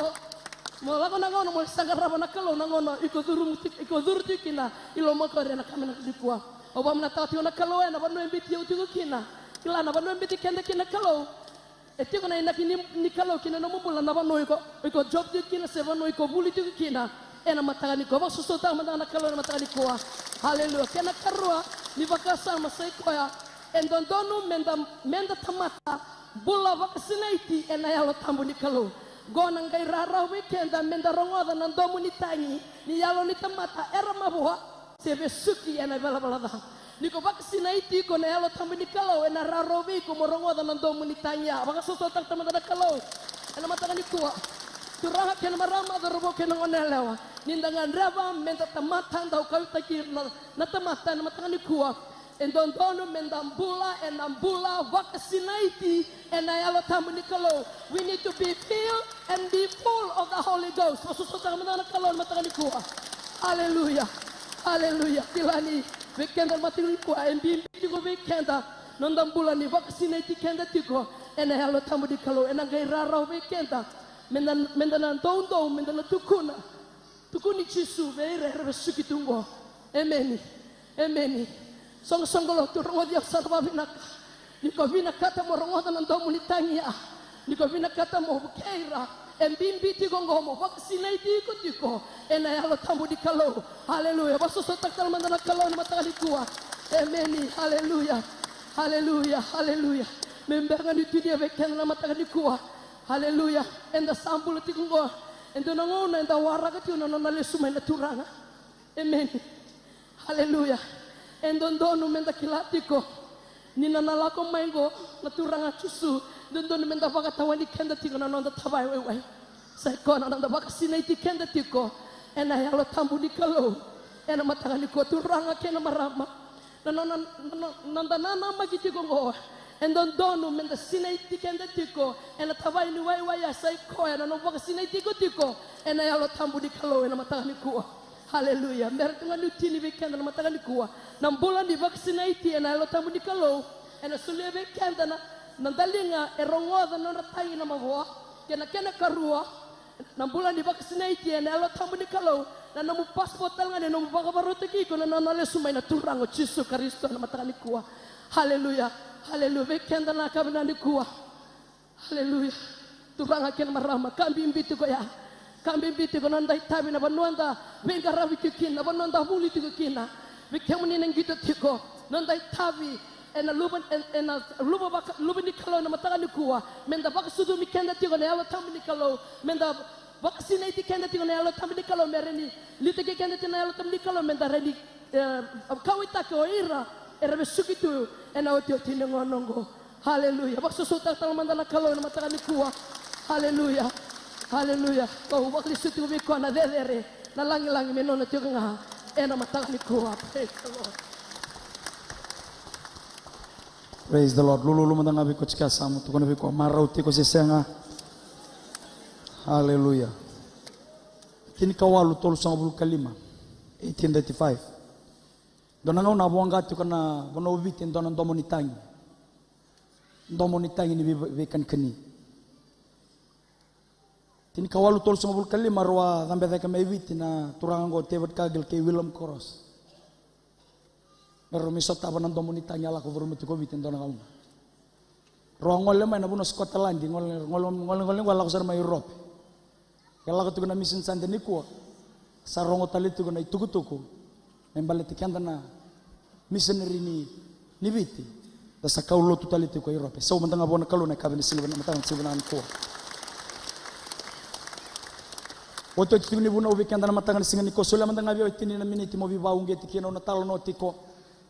mo lako na gauna mo lai qarava na Kalou, na gauna iko curu, iko curu tiko kina i loma qori ena yakavi nikua. Au vakavinavinakataka tiko na Kalou ena vanua e biuti au tiko kina. Kila na vanua e biuti keda kina na Kalou. E tiko na inaki ni, ni Kalou ki na nomu bula, na vanua iko, iko job tiko kina se vanua iko vuli tiko kina. Ena mataka nikua, vakasosomitaka mada ga na Kalou ena mataka nikua. Haleluya. Kena ikarua ni vakasama sa i koya, e dodonu meda, meda tamata bula vakasinaiti ena Yalo Tabu ni Kalou. Qo na qai rarawa vei keda meda rogoca na domo ni tagi ni yalo ni tamata era mavoa se vesuki ena ivalavala ca. Ni ko vakasinaiti iko, na Yalo Tabu ni Kalou ena rarawa vei iko mo rogoca na domo ni tagi ya. Vakasosomitaka mada na Kalou ena mataka nikua. Turaga kei na marama, cauravou kei na goneyalewa, ni da gadreva meda tamata, dau kauwaitaki na, na tamata ena mataka nikua. E dodonu meda bula ena bula vakasinaiti ena Yalo Tabu ni Kalou. We need to be filled and be full of the Holy Ghost. Vakasosomitaka mada ga na Kalou ena mataka nikua. Haleluya. Haleluya. Kila ni vei keda ena mataka nikua e bibi tiko vei keda na noda bula ni vakasinaiti keda tiko ena Yalo Tabu ni Kalou. Ena qai rarawa vei keda meda, meda na doudou, meda na tukuna, tukuni Jisu vei ira era vesuki tu oqo. Emeni. Emeni. Soqosoqo lotu, rogoci au sara vakavinaka. Ni ko vinakata mo rogoca na domo ni tagi ya, ni ko vinakata mo vukei ira, e bibi tiko oqo mo vakasinaiti iko tiko ena Yalo Tabu ni Kalou. Haleluya. Vakasosomitaka tale mada na Kalou ena mataka nikua. Emeni. Haleluya. Haleluya. Haleluya. Me bera ga niu tinia vei keda na mataka nikua. Haleluya. Eda sa bula tiko oqo e dua na gauna eda waraka tiko na nona lesu mai na Turaga. Emeni. Haleluya. E dodonu meda kila tiko ni na, na lako mai oqo na Turaga Jisu, dodonu meda vakatawani keda tiko na noda tavaya waiwai. Sa i koya na noda vakasinaiti keda tiko ena Yalo Tabu ni Kalou ena mataka nikua, turaga kei na marama. Na nona, na, na, noda nanamaki tiko oqo, e dodonu meda sinaiti keda tiko ena tavaya ni waiwai, a sa i koya na nomu vakasinaiti iko tiko ena Yalo Tabu ni Kalou ena mataka nikua. Haleluya. Bera tu ga niu tini vei keda na mataka nikua, na bula ni vakasinaiti ena Yalo Tabu ni Kalou ena solia vei keda na, na daliga e rogoca na nodra tagi na mavoa. Kei na kena ikarua, na bula ni vakasinaiti ena Yalo Tabu ni Kalou, na nomu passport tale ga ni nomu vakavarautaki iko na nona lesu mai na Turaga o Jisu Karisito ena mataka nikua. Haleluya. Haleluya. Vei keda na yakavi nikua. Haleluya. Turaga kei na marama, ka bibi tiko ya. Ka bibi tiko na noda itavi, na vanua da veiqaravi tiko kina, na vanua da vuli tiko kina. Vei kemuni na qito tiko, noda itavi ena luva, en-, ena luva vaka, luva ni Kalou ena mataka nikua, meda vakasucumi keda tiko na Yalo Tabu ni Kalou, meda vakasinaiti keda tiko na Yalo Tabu ni Kalou, me rawa ni liutaki keda tiko na Yalo Tabu ni Kalou, meda rawa ni, e, kauwaitaki o ira era vesuki tu ena otioti ni gauna oqo. Haleluya. Vakasosomitaka tale mada na Kalou ena mataka nikua. Haleluya. Haleluya. Kau vakalesuya tiko vei koya na cecere, na lagilagi me nona tiko ga ena mataka nikua. Praise the Lord. Praise the Lord. Lululu mada ga vei koya tiko e yasamu, tukuna vei koya, marau tiko se sega. Haleluya. Tinikawalu tolusagavulu ka lima, eighteen thirty-five. Dua na gauna a voqa tiko na vanua o Viti e dua na domo ni tagi. Domo ni tagi ni vei, veikanikani. Tinikawalu tolusagavulu ka lima, rau a cabe cake mai Viti na turaga oqo, David Cargill kei William Cross. Me rau mai sotava na domo ni tagi a lako curuma tiko Viti e dua na gauna. Rau a gole mai na vanua Scotland, gole, gole, gole, gole, lako sara mai Europe. Ke lako tiko na Mission Sunday nikua, sa rogo tale tiko na itukutuku me baleti keda na missionary ni ni Viti, da sa kau lotu tale tiko i Europe. Sau mada ga vua na Kalou na yakavi ni siga vina, mataka ni siga vinaka nikua. Otioti tiko ni vunau vei keda na mataka ni siga nikua. Solia mada ga vei au e tini na miniti mo veivakauqeti kina, o na talanoa tiko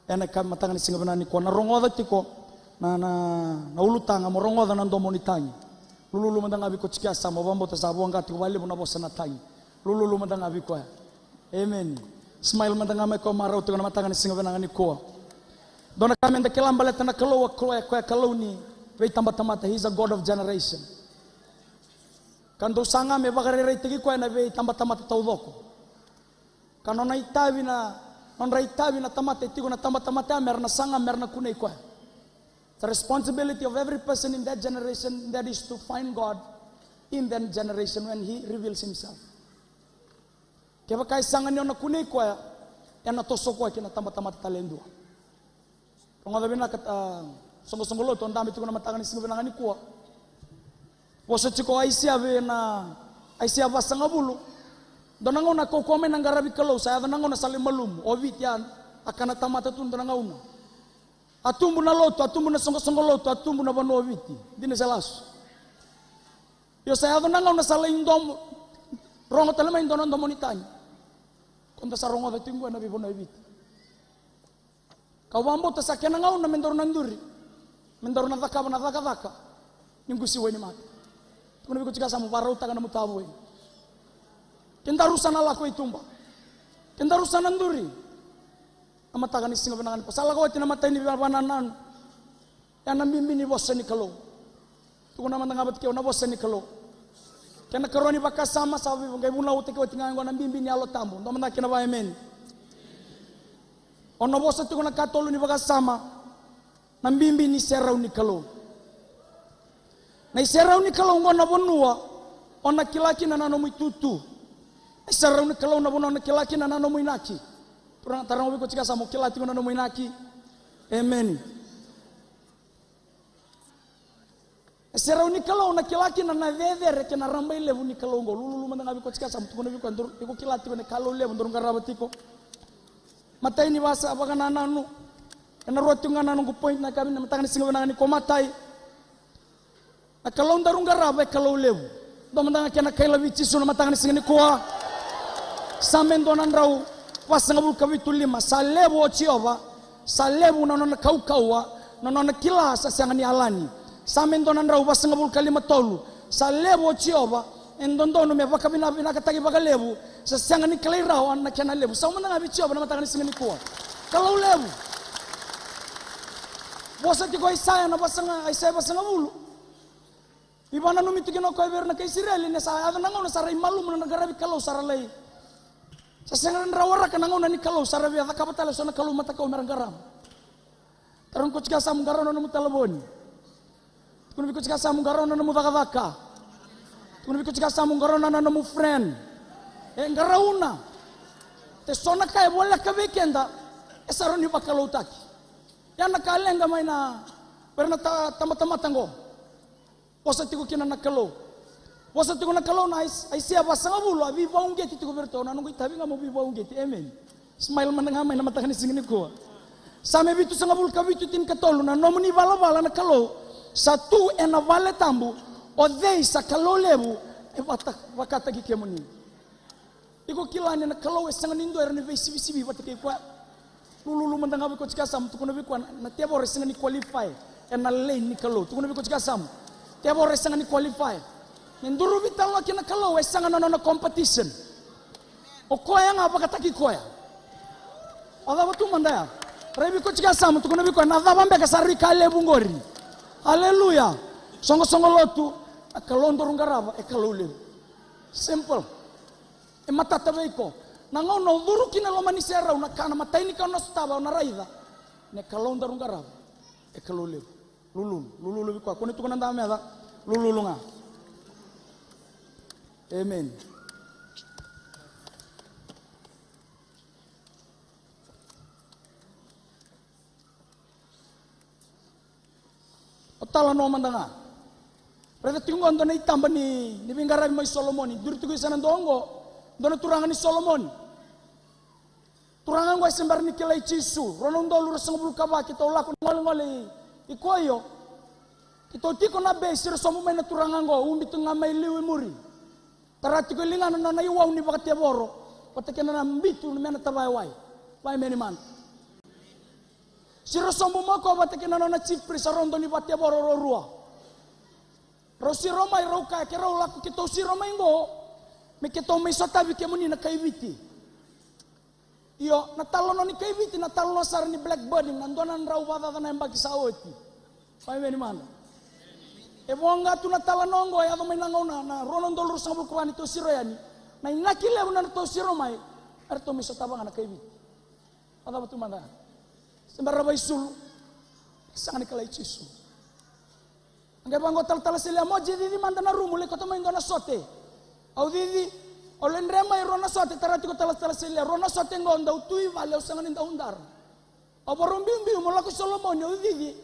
ena yakavi, mataka ni siga vinaka nikua. Na rogoca tiko na, na, na ulutaga, mo rogoca na domo ni tagi. Lululu mada ga vei koya tiko e yasana, au vakabauta sa voqa tiko vakalevu na vosa na tagi. Lululu mada ga vei koya. Emeni. Smile mada ga mai koya marau tiko na mataka ni siga vinaka nikua. Dua na ka meda kila baleta na Kalou, o koya, koya Kalou ni veitabatamata. He is a God of generation. Ka dou saga me vakarairaitaki koya na veitabatamata taucoko. Ka nona itavi na, nodra itavi na tamata e tiko na tabatamata ya mera na saga mera na kunei koya. The responsibility of every person in that generation, that is to find God in that generation when he reveals himself. Kevaka e sega ni o na kunei koya, ena toso koya ki na tabatamata tale e dua. Rogoca vinaka, a, soqosoqo lotu, o dabe tiko na mataka ni siga vinaka nikua. Vosa tiko o Aisea vei na, Aisea vasagavulu. Dua na gauna a kaukaua mai na qaravi Kalou, sa yaco na gauna sa lai malumu. O Viti a, a kana tamata tu dua na gauna. A tubu na lotu, a tubu na soqosoqo lotu, a tubu na vanua o Viti. Dina se lasu? Io, sa yaco na gauna sa lai domo, rogo tale mai dua na domo ni tagi. Ko da sa rogoca tiko qo ena veivanua e Viti. Kau vakabauta sa kena gauna me daru na duri, me daru na cakava na cakacaka ni qusi wainimata. Tukuna vei koya tiko e yasana, vakarautaka na nomu tavoi. Kedaru sa na lako i tuba. Kedaru sa na duri. Na mataka ni siga vinaka nikua, sa lako oti na imatai ni vakanananu. Ya na bibi ni vosa ni Kalou. Tukuna mada ga vata kei au, na vosa ni Kalou. Kei na ikarua ni vakasama, sa vei, qai vunautaki oti ga qo, na bibi ni Yalo Tabu. Dua mada kina vaka, emeni. O na vosa tiko na ikatolu ni vakasama, na bibi ni serau ni Kalou. Na iserau ni Kalou qo na vanua o na kila kina na nomu itutu. Na iserau ni Kalou na vanua o na kila kina na nomu inaki. Turaga, taroga vei koya tiko e yasana, o kila tiko na nomu inaki? Emeni. E serau ni Kalou na kila kina na cecere kei na rabailevu ni Kalou oqo. Lululu mada ga vei koya tiko e yasana, tukuna vei koya, dou, iko kila tiko na ikalou levu daru qarava tiko. Matai ni vasa, vakanananu. Ena rua tiko ga na noqu point na ka, na mataka ni siga vinaka nikua. Matai, na Kalou daru qarava e Kalou levu. Dua mada ga kena kaila vei Jisu na mataka ni siga nikua. Same dua na drau vasagavulu ka vitu lima. Sa levu o Jiova, sa levu na nona kaukauwa, na nona kila sa sega ni yalani. Same dua na drau vasagavulu ka lima tolu. Sa levu o Jiova, e dodonu me vakavinavinakataki vakalevu, sa sega ni kilai rawa na kena levu. Sau mada ga vei Jiova na mataka ni siga nikua. Kalou levu. Vosa tiko o Aisea na vasaga, Aisea vasagavulu. Ni vakananumi tiko kina o koya vei ira na kai Isireli, ni sa yaco na gauna sa ra imalumu na nodra qaravi Kalou, sa ra lai. Sa sega ni ra waraka na gauna ni Kalou, sa ra via cakava tale so na kalou matakau me ra qarava. Taroga koya tiko e yasana, qarauna na nomu talevoni. Tukuna vei koya tiko e yasana, qarauna na nomu cakacaka. Tukuna vei koya tiko e yasana, qarauna na nomu friend. E qarauna. Te so na ka e voleka vei keda, e sa rawa ni vakalougatataki. Ya na ka leqa mai na, vei ira na ta-, tabatamata qo. Vosa tiko kina na Kalou. Vosa tiko na Kalou na Ais-, Aisea vasagavulu, a veivakauqeti tiko vei iratou, na noqu itavi ga mo veivakauqeti. Emeni. Smile mada ga mai na mataka ni siga nikua. Same vitusagavulu ka vitu, tinikatolu, na nomuni valavala na Kalou sa tu ena vale tabu, o cei sa Kalou levu e vata-, vakataki kemuni? Iko kila ni na Kalou e sega ni dua e rawa ni veisivisivi vata kei koya. Lululu mada ga vei koya tiko e yasana, tukuna vei koya, na, na tevoro e sega ni qualify ena lane ni Kalou. Tukuna vei koya tiko e yasana, tevoro e sega ni qualify. Me duruvi tale ga kina na Kalou, e sega na nona competition. O koya ga vakataki koya. O cava tu mada ya? Rai vei koya tiko e yasana, tukuna vei koya, na cava beka sa rui ka levu qori? Aleluya. Soqosoqo lotu, na Kalou daru qarava e Kalou levu. Simple. E matata vei iko. Na gauna o curu kina e loma ni serau, na ka, na imatai ni ka o na sotava, o na raica, na Kalou daru qarava e Kalou levu. Lululu, lululu vei koya. Kua ni tukuna na dameca, lululu ga. Emeni. O talanoa mada ga. Raica tiko qo dua na itaba ni, ni veiqaravi mai Solomoni. Duri tiko i yasana dua qo, dua na turaga ni Solomoni. Turaga oqo e se bera ni kilai Jisu. Rua na udolu ruasagavulu ka va keitou lako na golegole i, i Koio. Keitou tiko na base, ra sobu mai na turaga oqo, ubi tu ga mai liu i muri. Tara tiko e ligana na nona iwau ni vakatevoro vata kei na nona bitu me na tavaya wai. Vaya meni mada. Siro sobu mai o koya vata kei na nona chief priest, sa rau dau ni vakatevoro rau rua. Rau siro mai rau kaya, ke rau lako keitou siro mai qo me keitou mai sotavi kemuni na kai Viti. Io, na talanoa ni kai Viti na talanoa sara ni black burning, na dua na drau vakacaca na yabaki sa oti. Vaya meni mada. E voqa tu na talanoa oqo, e yaco mai na gauna na rua na udolu ruasagavulu ka va ni tou siro yani. Na inaki levu na notou siro mai, eratou mai sotava ga na kai Viti. Vacava tu mada? Se bera ra vaisulu, sega ni kilai Jisu. Qai vaqo talatala Selia, mo cici mada na rumu, lai kauta mai dua na sote. Au cici, au lai dre mai rua na sote, tara tiko talatala Selia, rua na sote qo dau tu i vale, au sega ni dau dara. Au varau biubiu mo lako i Solomoni, au cici.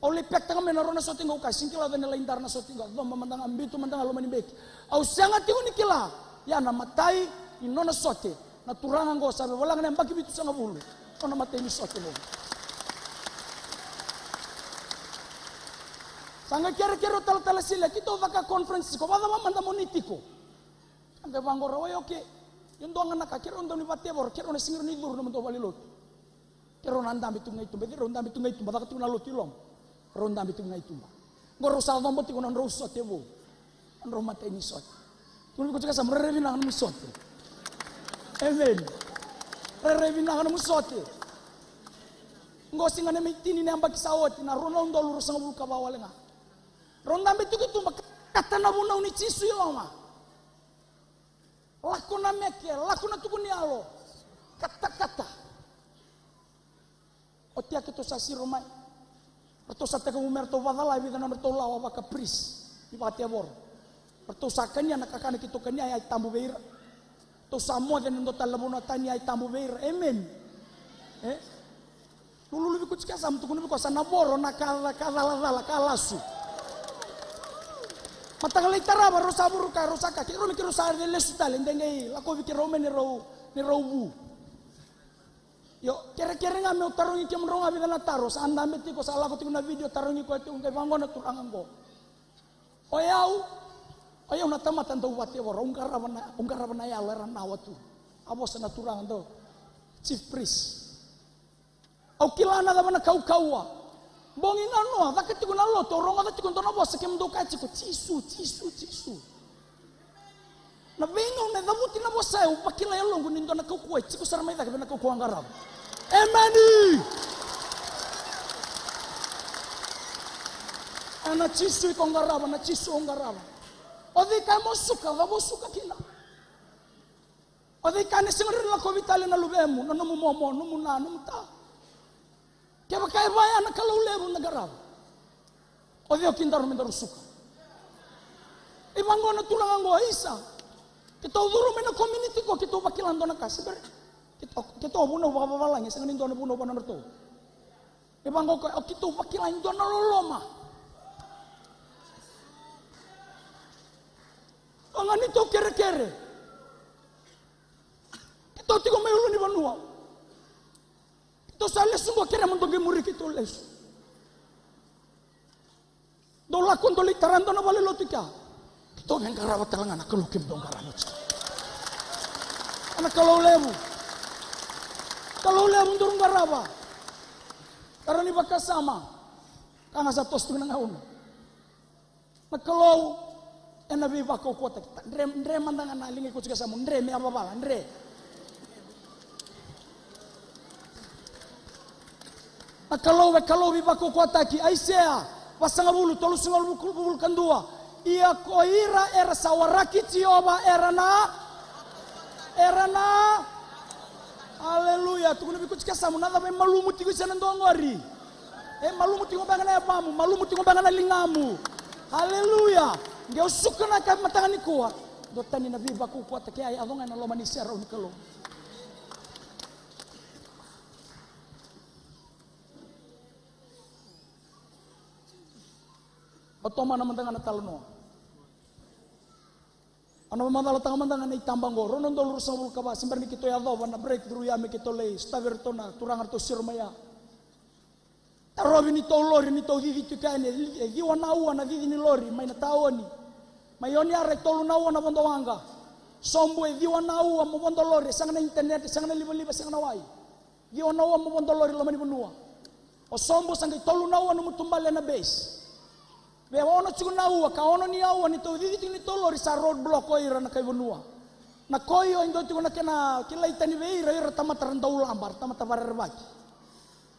Au lai pekataka mai na rua na sote qo, au kaya, sega ni kila o cei na lai dara na sote qo, coba mada ga, bitu mada ga loma ni beki. Au sega tiko ni kila, ia na matai ni nona sote. Na turaga oqo sa via voleka na yabaki vitusagavulu. Nona matai ni sote oqo. Sa qai kerekere o talatala Silia, keitou caka conference tiko, vakacava mada mo ni tiko? Sa qai vaqo rau, oi, okay. Ia dua ga na ka, keirau dau ni vakatevoro, keirau na sega ni curu na nomudou valenilotu. Keirau na dabe tu ga i tuba, keirau dabe tu ga i tuba, caka tiko na lotu i loma. Rau dabe tiko ga i tuba. Oqo rau sa coba tiko na nodrau sote vou. Na nodrau matai ni sote. Tukuna vei koya tiko e yasamu, rairai vinaka nomu sote. Amen. Rairai vinaka nomu sote. Oqo siga ni me tini na yabaki sa oti, na rua na udolu ruasagavulu ka va wale ga. Rau dabe tiko i tuba, katakata na vunau ni Jisu i loma. Lako na meke, lako na tuku ni yalo. Katakata. Oti ya keitou sa siro mai. Ratou sa tekivu me ratou vakacala e vica na nodratou lawa vaka priest ni vakatevoro. Ratou sa kania na kakana keitou kania, ya e tabu vei ira. Ratou sa moce na dua tale na vanua tani, ya e tabu vei ira. Amen. E? Lululu vei koya tiko e yasamu, tukuna vei koya, sa na voro na ka, ka calacala, ka lasu. Mataka lailai tarava, rau sa vuru kaya, rau sa kaya, keirau me keirau sa lesu tale, de qai lakovi keirau mai ni rau, ni rau vu. Io, kerekere ga meu tarogi kemudrau ga vica na taro, sa dabe tiko, sa lako tiko na video, tarogi koya tiko, qai vaqo na turaga oqo. O yau, o yau na tamata dau vakatevoro, au qarava na, au qarava na yalo era nawa tu. A vosa na turaga dau, chief priest. Au kila na cava na kaukauwa. Bogi ga noa, caka tiko na lotu, au rogoca tiko dua na vosa, kemudou kaya tiko, Jisu, Jisu, Jisu. Na veigauna e cavuti na vosa, au vakila e yaloqu ni dua na kaukauwa e tiko sara mai cake vei na kaukauwa qarava. Emeni. Ena Jisu iko qarava, na Jisu o qarava. O cei kaya mo suka, cava o suka kina? O cei kaya ni sega ni lakovi tale na luvemu, na nomu momo, nomu na, nomu ta? Kevaka e vaya na Kalou levu na qarava. O cei o kedaru me daru suka? I vaqo na turaga oqo, isa. Keitou curu mai na community qo, keitou vakila dua na ka, se bera. Keitou, keitou vunau vakavavalagi, sega ni dua na vunau vanadratou. I vaqo ko, o keitou vakila e dua na loloma. Oga ni tou kerekere. Keitou tiko mai ulunivanua. Keitou sa lesu qo, kerea mo dou qai muri keitou lesu. Dou lako dou lai tara dua na valelotu kea. Keitou me qarava tale ga na Kalou kemudou qarava tiko. Na Kalou levu. Kalou levu daru qarava. Tara ni vakasama. Ka ga sa toso tiko na gauna. Na Kalou ena veivakaukauwataki. Dre, dre mada ga na liga i koya tiko e yasamu, dre me yavavala, dre. Na Kalou e Kalou veivakaukauwataki. Aisea vasagavulu, tolusagavulu, vulu ka dua. Ia ko ira era sa waraki Jiova era na, era na. Aleluya. Tukuna vei koya tiko e yasamu, na cava e malumu tiko i se na dua qori? E malumu tiko beka na yavamu, malumu tiko beka na ligamu. Aleluya. Qe o suka na ka mataka nikua. Dua tani na veivakaukauwataki, a yaco ga ena loma ni serau ni Kalou. Au tomana mada ga na talanoa. Au na vakamacalataka mada ga na itaba oqo, rua na udolu ruasagavulu ka va, se bera ni keitou yacova na breakthrough ya me keitou lai sotavi iratou na turaga ratou siro mai ya. Tarovi ni tou lori ni tou cici tu kea yani, e ciwa na aua na cici ni lori mai na taoni. Mai Oniara e tolu na aua na vodo waqa. Sobu e ciwa na aua mo vodo lori, e sega na internet, e sega na livaliva, e sega na wai. Ciwa na aua mo vodo lori loma ni vanua. O sobu sa qai tolu na aua nomu tubale na base. Vei ono tiko na aua, ka ono ni aua ni tou cici tiko ni tou lori sa road block o ira na kai vanua. Na koi o e dua tiko na kena kilai tani vei ira, ira tamata ra daulaba, ra tamata varerevaki.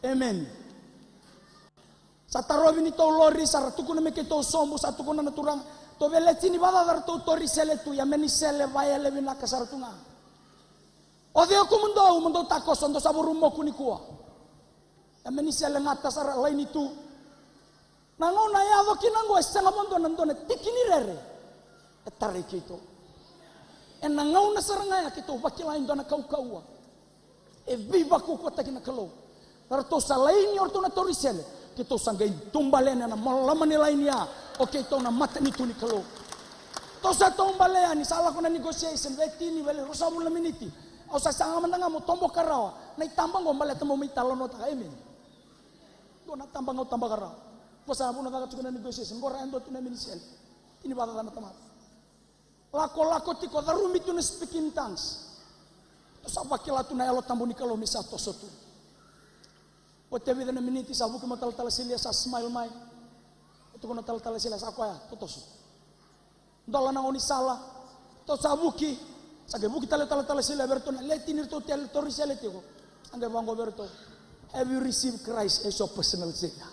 Amen. Sa tarovi ni tou lori, sa ra tukuna me keitou sobu, sa tukuna na turaga, tou veleti ni vacaca ratou tori sele tu, ia me ni sele vaele vinaka sara tu ga. O cei o kumudou mo dou takoso, dou sa vuru moku nikua. E me ni sele gata sara laini tu. Na gauna e yaco kina oqo e sega mo dua na dua na tiki ni rere e tarai keitou. Ena gauna sara ga ya keitou vakila e dua na kaukauwa. E veivakaukauwataki na Kalou. Na ratou sa laini o ratou na tori sele, keitou sa qai tubale yani ena loma ni laini ya. O keitou na matanitu ni Kalou. Tou sa tubale yani, sa lako na negotiation, vetini, vele ruasagavulu na miniti. Au sa saga mada ga mo toboka rawa na itaba oqo baleta mo mai talanoataka. Amen. Dua na taba ga au tabaka rawa. Ko sa vuna caka tiko na negotiation, qo ra e dua tu na minisele. Tini vakacaca na tamata. Lakolako tiko, carumi tu na speaking tongues. Tou sa vakila tu na Yalo Tabu ni Kalou me sa toso tu. Oti e vica na miniti sa vuki mai talatala Silia, sa smile mai. E tukuna talatala Silia, sa koya, tou toso. Dola na gaunisala, tou sa vuki. Sa qai vuki tale talatala Silia vei ratou na le tini ratou tele tori sele tiko. Sa qai vaqo vei ratou, "Have you received Christ as your personal Savior?"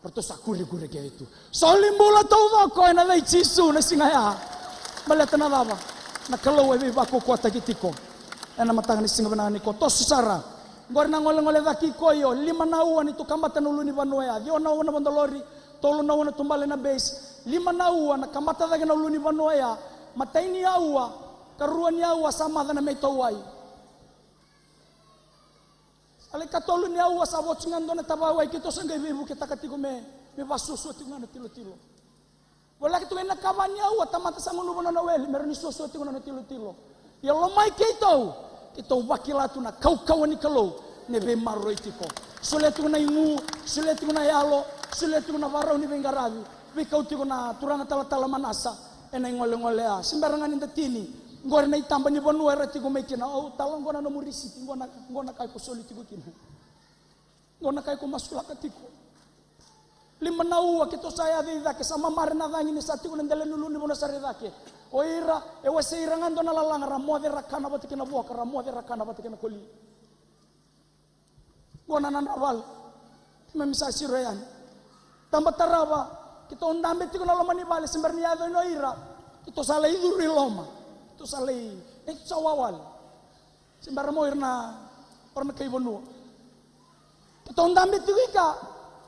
Ratou sa kurikuri kece tu. Soli bula taucoko ena yaca i Jisu na siga ya. Baleta na cava? Na Kalou e veivakaukauwataki tiko. Ena mataka ni siga vinaka nikua, toso sara. Qori na golegole cake i Koyo, lima na aua ni tu kabata na ulunivanua ya, ciwa na aua na vodo lori, tolu na aua na tubale na base, lima na aua na kabata cake na ulunivanua ya, matai ni aua, karua ni aua sa maca na meitawai. Sa lai katolu ni aua sa voci ga dua na tavawai, keitou sa qai veivuketaka tiko me, me vasuasua tiko ga na tilotilo. Voleka tu ga ina kava ni aua, tamata sa gunuva nona weli me rawa ni suasua tiko nona tilotilo. Ia lomai keitou, keitou vakila tu na kaukauwa ni Kalou, ni veimaroroi tiko. Solia tiko na igu, solia tiko na yalo, solia tiko na varau ni veiqaravi. Veikau tiko na turaga talatala Manasa ena igolegole ya. Se bera ga ni da tini, qori na itaba ni vanua era tiko mai kina. Au tala qo na nomu risiti, qo na, qo na ka iko soli tiko kina. Qo na ka iko masulaka tiko. Lima na aua keitou sa yaco i cake, sa mamare na cagi ni sa tiko na dela ni ulunivanua sara i cake. O ira e wasei ira ga dua na lalaga, ra moce ra kana vata kei na vuaka, ra moce ra kana vata kei na koli. Qo na nodra vale. Keimami sa siro yani. Tabatarava, keitou dabe tiko na loma ni vale, se bera ni yaco yani o ira, keitou sa lai curu i loma. Keitou sa lai, keitou sa wawale. Se bera mo ira na, ira na kai vanua. Keitou dabe tiko i ka,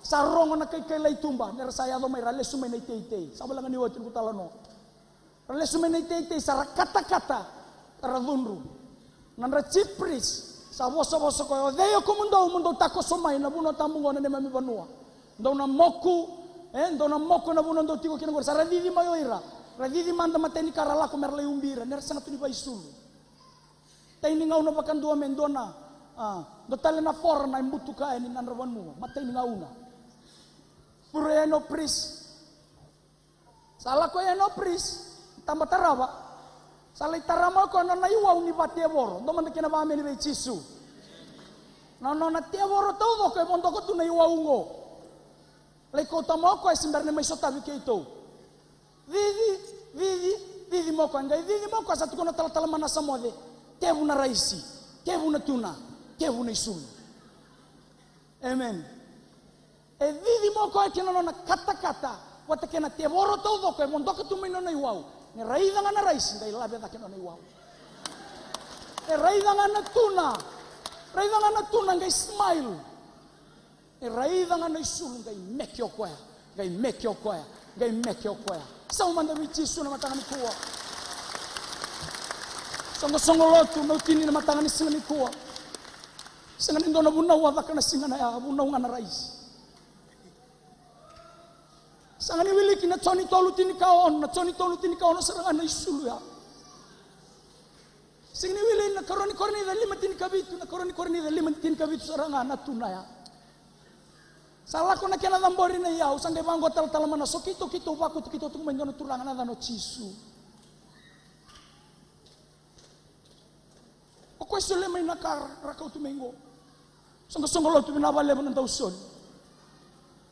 sa rogo na kai kaila i tuba, ni ra sa yaco mai, ra lesu mai na iteitei. Sa voleka ni oti noqu talanoa. Ra lesu mai na iteitei, sa ra katakata, ka ra cudru. Na nodra chief priest sa vosavosa koya, "O cei o kemudou mo dou takoso mai na vanua tabu oqo na neimami vanua? Dou na moku, e, dou na moku ena vanua dou tiko kina oqori." Sa ra cici mai o ira. Ra cici mada, matai ni ka ra lako me ra lai ubi ira, ni ra sega tu ni vakaisulu. Matai ni gauna vakadua me dua na, a, dua tale na forana e butuka yani na nodra vanua. Matai ni gauna. Vure yani o priest. Sa lako yani o priest, tabatarava. Sa lai tara mai o koya na nona iwau ni vatevoro. Dua mada kena vakameni vei Jisu. Na nona tevoro taucoko e vodoka tu na iwau oqo. Lai kauta mai o koya, se bera ni mai sotavi keitou. Cici, cici, cici mai o koya. Qai cici mai o koya, sa tukuna talatala Manasa, "Moce, tevu na raisi, tevu na tuna, tevu na isulu." Amen. E cici mai o koya kei na nona katakata vata kei na tevoro taucoko e vodoka tu mai na nona iwau. Ni raica ga na raisi, qai lave cake na nona iwau. E raica ga na tuna, raica ga na tuna, qai smile. E raica ga na isulu, qai meke o koya, qai meke o koya, qai meke o koya. Sauma mada vei Jisu na mataka nikua. Soqosoqo lotu, meu tini na mataka ni siga nikua. Sega ni dua na vunau a caka na siga na ya, vunau ga na raisi. Sa Sega ni wiliki na Joni tolu tinikaono, na Joni tolu tinikaono sara ga na isulu ya. Sega ni wili na karua ni Korinica lima tinikavitu, na karua ni Korinica lima tinikavitu sara ga na tuna ya. Sa lako na kena cabori na iyau, sa qai vaqo talatala mana, so keitou, keitou vakutukito tu mai dua na turaga na yacana o Jisu. O koya e solia mai na ka ra kauta mai qo. Soqosoqo lotu, vinaka vakalevu na dau soli.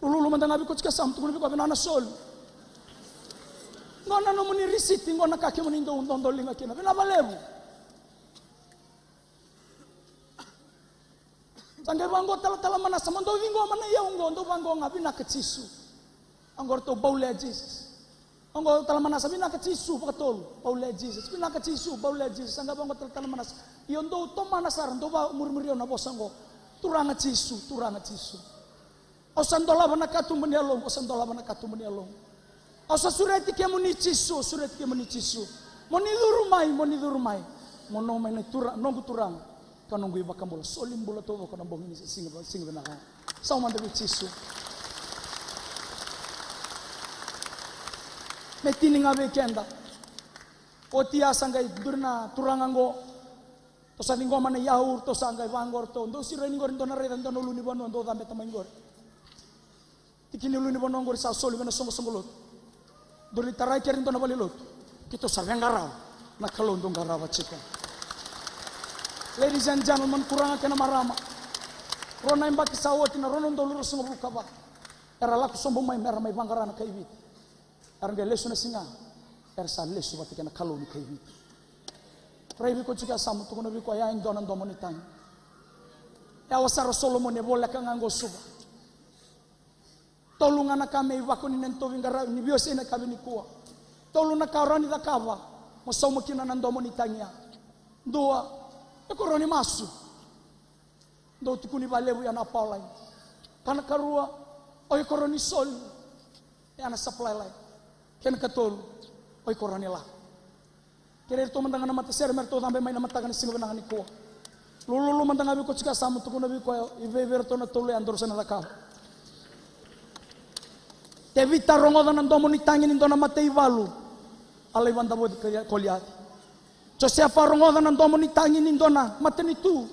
Lululu mada ga vei koya tiko e yasamu, tukuna vei koya, vinaka na soli. Qo na nomuni risiti, qo na ka kemuni dau dodoliga kina. Vinaka vakalevu. Sa qai vaqo talatala mana, sa mo dou ciqoma na iyau qo, dou vaqo ga, vinaka Jisu. Oqo ratou bau lea Jesus. Oqo talatala mana sa, vinaka Jisu, vakatolu, bau lea Jesus. Vinaka Jisu, bau lea Jesus. Sa qai vaqo talatala mana sa, io dou tomana sara, dou vamurimuri au na vosa oqo. Turaga Jisu, Turaga Jisu. Au sa dolava na katuba ni yaloqu, au sa dolava na katuba ni yaloqu. Au sa sureti kemuni Jisu, au sureti kemuni Jisu. Mo ni curu mai, mo ni curu mai. Mo no mai na tura, noqu Turaga ka noqu iVakabula. Soli bula taucoko na bogi ni siga, siga vinaka. Sauma mada vei Jisu. Me tini ga vei keda. Oti ya sa qai duri na turaga qo. Ratou sa ciqoma na iyau, ratou sa qai vaqo, ratou dou siro yani qori, dou na raica dua na ulunivanua dou cabeta mai qori. Tiki ni ulunivanua qori sa soli vei na soqosoqo lotu. Dou ni tarai keri dua na valenilotu. Keitou sa veiqaravi. Na Kalou dou qarava tiko. Ladies and gentlemen, turaga kei na marama, rua na yabaki sa oti, na rua na udolu ruasagavulu ka va, era lako sobu mai mera mai vaqara na kai Viti. Era qai lesu na siga, era sa lesu vata kei na Kalou ni kai Viti. Rai vei koya tiko e yasamu, tukuna vei koya, ya e dua na domo ni tagi. Yawa sara o Solomoni e voleka ga qo Suva. Tolu ga na ka me ivako ni neitou veiqaravi, ni veiwasei na yakavi nikua. Tolu na ka o rawa ni cakava mo sauma kina na domo ni tagi ya. Dua, o iko rawa ni masu. Dou tukuni vakalevu ya na power line. Ka na karua, o iko rawa ni soli ya na supply line. Kei na katolu, o iko rawa ni lako. Kerei iratou mada ga na matasere me ratou cabe mai na mataka ni siga vinaka nikua. Lululu mada ga vei koya tiko e yasamu, tukuna vei koya, i vei vei iratou na tolu ya daru sa na cakava. Tevita rogoca na domo ni tagi ni dua na mataivalu a lai vakadavoci Koliaci. Josefa rogoca na domo ni tagi ni dua na matanitu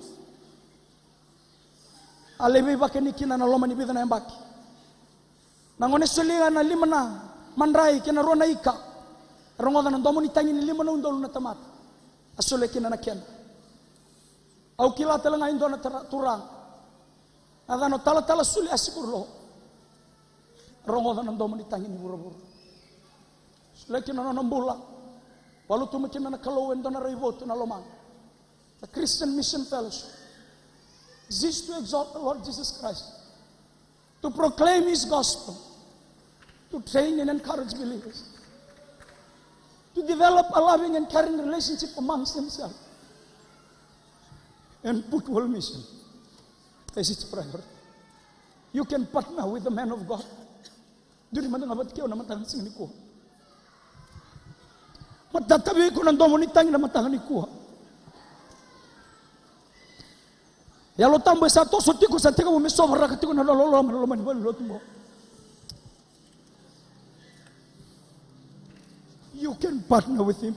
a lai veivakani kina na loma ni vica na yabaki. Na gone solia na lima na madrai kei na rua na ika, rogoca na domo ni tagi ni lima na udolu na tamata a solia kina na kena. Au kila tale ga e dua na tara-, turaga, na yacana o Talatala Suliasi Kurulo, rogoca na domo ni tagi ni vuravura. Solia kina na nona bula, valuta mai kina na Kalou e dua na raivotu na lomana. The Christian Mission Fellowship exists to exalt the Lord Jesus Christ, to proclaim his gospel, to train and encourage believers, to develop a loving and caring relationship amongst themselves, and put world mission as its priority. You can partner with the man of God. Duri mada ga vata kei au na mataka ni siga nikua. Matata vei iko na domo ni tagi na mataka nikua. Yalo Tabu e sa toso tiko, sa tekivu me sovaraka tiko na loloma, na loma ni valenilotu qo. You can partner with him.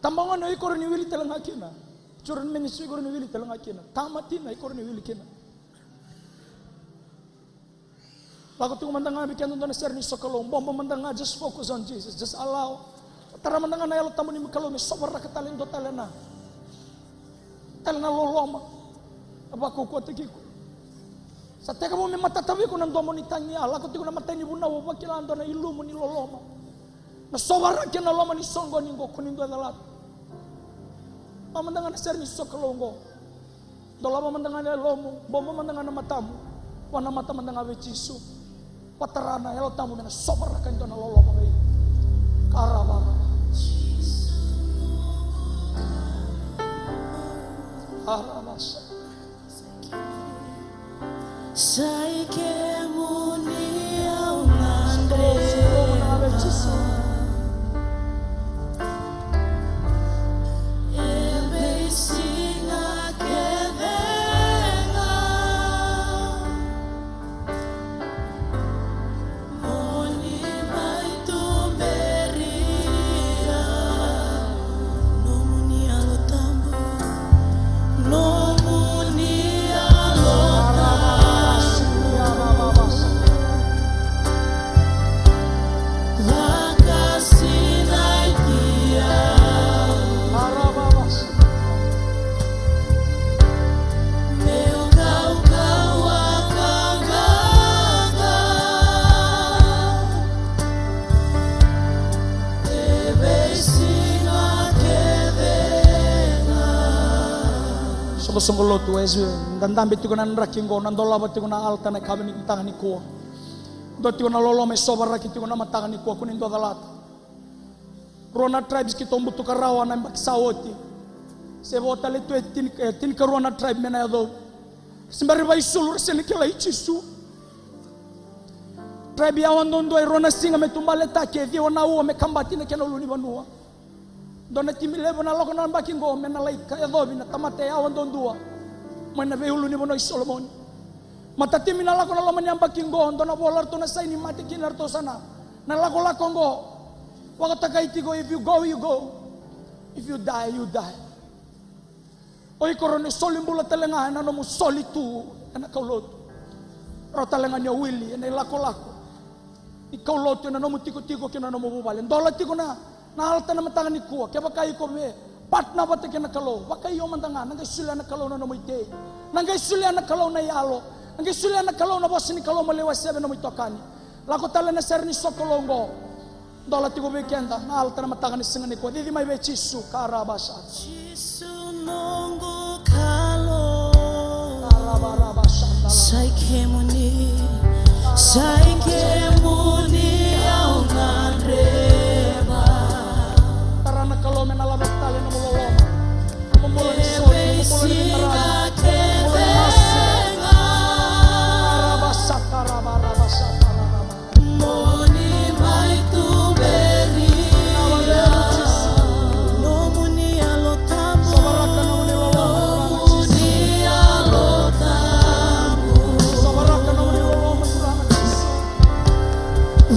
Tabagone, o iko rawa ni wili tale ga kina. Children ministry, iko rawa ni wili tale ga kina. Tama, tina, iko rawa ni wili kina. Lako tiko mada ga vei keda dua na sere ni sokalou, bobo mada ga, just focus on Jesus, just allow. Tara mada ga na Yalo Tabu ni Kalou me sovaraka tale e dua tale na, tale na loloma. A vakaukauwataki iko. Sa tekivu me matata vei iko na domo ni tagi ya, lako tiko na matai ni vunau, o vakila dua na ilumu ni loloma. Na sovaraki ena loma ni soqoni qo, ko ni dua e calata. Vaka mada ga na sere ni sokalou qo. Dolava mada ga na yalomu, bobo mada ga na matamu. Vakanamata mada ga vei Jisu. Vakatara na Yalo Tabu me na sovaraka e dua na loloma vei iko. Karava. Karava. Sa i kemuni au gadreva. E veisiga kece ga. Soqo lotu, e, da dabe tiko na draki qo, na dolava tiko na altar na yakavi ni mataka nikua. Dua tiko na loloma e sovaraki tiko na mataka nikua, kua ni dua calata. Rua na tribes keitou butuka rawa na yabaki sa oti. Se vo tale tu e tini, e, tinikarua na tribe me na yacovi. Se bera ni vakaisulu, ra sega ni kilai Jisu. Tribe yawa duadua e rua na siga me tubaletaki, e ciwa na aua me kabati na kena ulunivanua. Dua na timi levu na lako na yabaki qo me na lai ka yacovi na tamata e yawa duadua mai na veiulunivanua i Solomoni. Matatimi na lako na loma ni yabaki qo, dua na vola ratou na saini mate kina ratou sa na, na lakolako qo. Vakatokai tiko, if you go, you go. If you die, you die. O iko rawa ni soli bula tale ga ena nomu soli tu ena kaulotu. Rawa tale ga ni o wili ena ilakolako ni kaulotu ena nomu tikotiko kei na nomu vuvale. Dola tiko na, na altar na mataka nikua. Kevaka iko via partner vata kei na Kalou, vakaio mada ga, na qai solia na Kalou na nomu itei. Na qai solia na Kalou na iyalo. Na qai solia na Kalou na vosa ni Kalou mo lai wasea vei nomu itokani. Lako tale na sere ni sokalou qo. Dola tiko vei keda na altar na mataka ni siga nikua. Cici mai vei Jisu, karabasa. Jisu noqu Kalou. Karabarabasa. Sa i kemuni, sa i kemuni au gadreva. Tara na Kalou me na laveta tale na nomu loloma. Nomu bula ni soli, nomu bula ni marau, nomu bula ni masu. Karabasa, karabarabasa, karabasa. Moni mai tuberi au. Nomuni Yalo Tabu. Sovaraka nomuni loloma, Turaga Jisu. Nomuni Yalo Tabu. Sovaraka nomuni loloma, Turaga Jisu.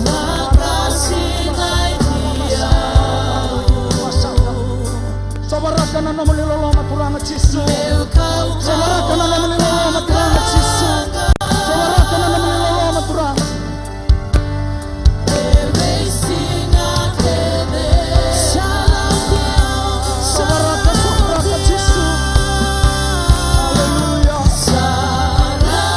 Vakasinaiti au. Sovaraka na nomuni loloma, Turaga Jisu. Sovaraka na nomuni loloma, Turaga Jisu. Sovaraka na nomuni loloma, Turaga. Sovaraka, sovaraka, Jisu. Aleluya. Aleluya.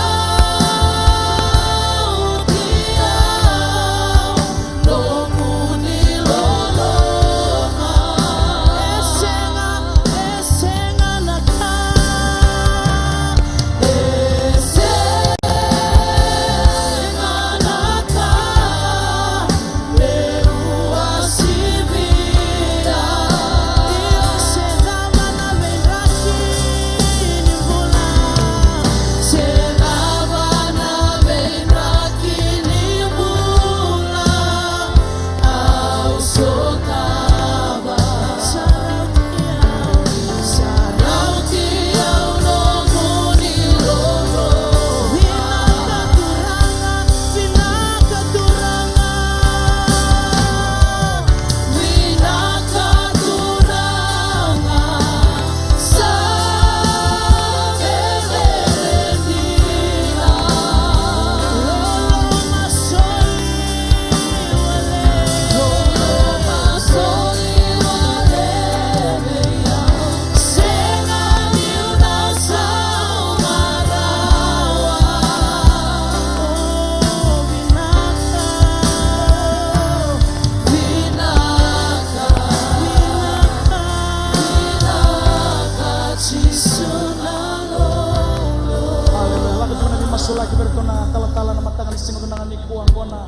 Lako tiko na veimasulaki vei iratou na talatala na mataka ni siga vinaka nikua oqo na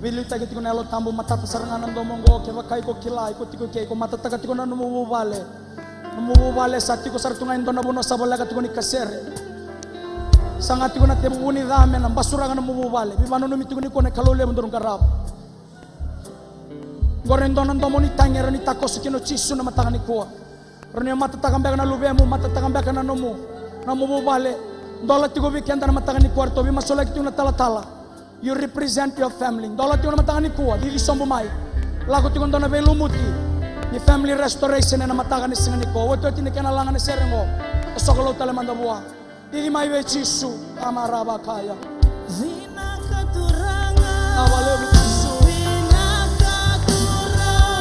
veiliutaki tiko na Yalo Tabu, matata sara ga na domo oqo, kevaka iko kila, iko tiko ke, iko matataka tiko na nomu vuvale. Nomu vuvale sa tiko sara tu ga e dua na vanua sa voleka tiko ni kasere. Saga tiko na tekivu ni ca me na basuraka nomu vuvale. Veivakananumi tiko nikua na Kalou levu daru qarava. Oqori e dua na domo ni tagi e rawa ni takoso kina o Jisu na mataka nikua. Rawa ni o matataka beka na luvemu, matataka beka na nomu, nomu vuvale. Dola tiko vei keda na mataka nikua, ratou veimasulaki tiko na talatala. You represent your family. Dola tiko na mataka nikua, cici sobu mai. Lako tiko dua na veilumuti ni family restoration ena mataka ni siga nikua. Otioti ni kena laga na sere oqo, e sokalou tale mada vua. Cici mai vei Jisu, amarava kaya. Vinaka Turaga. Vinaka Turaga.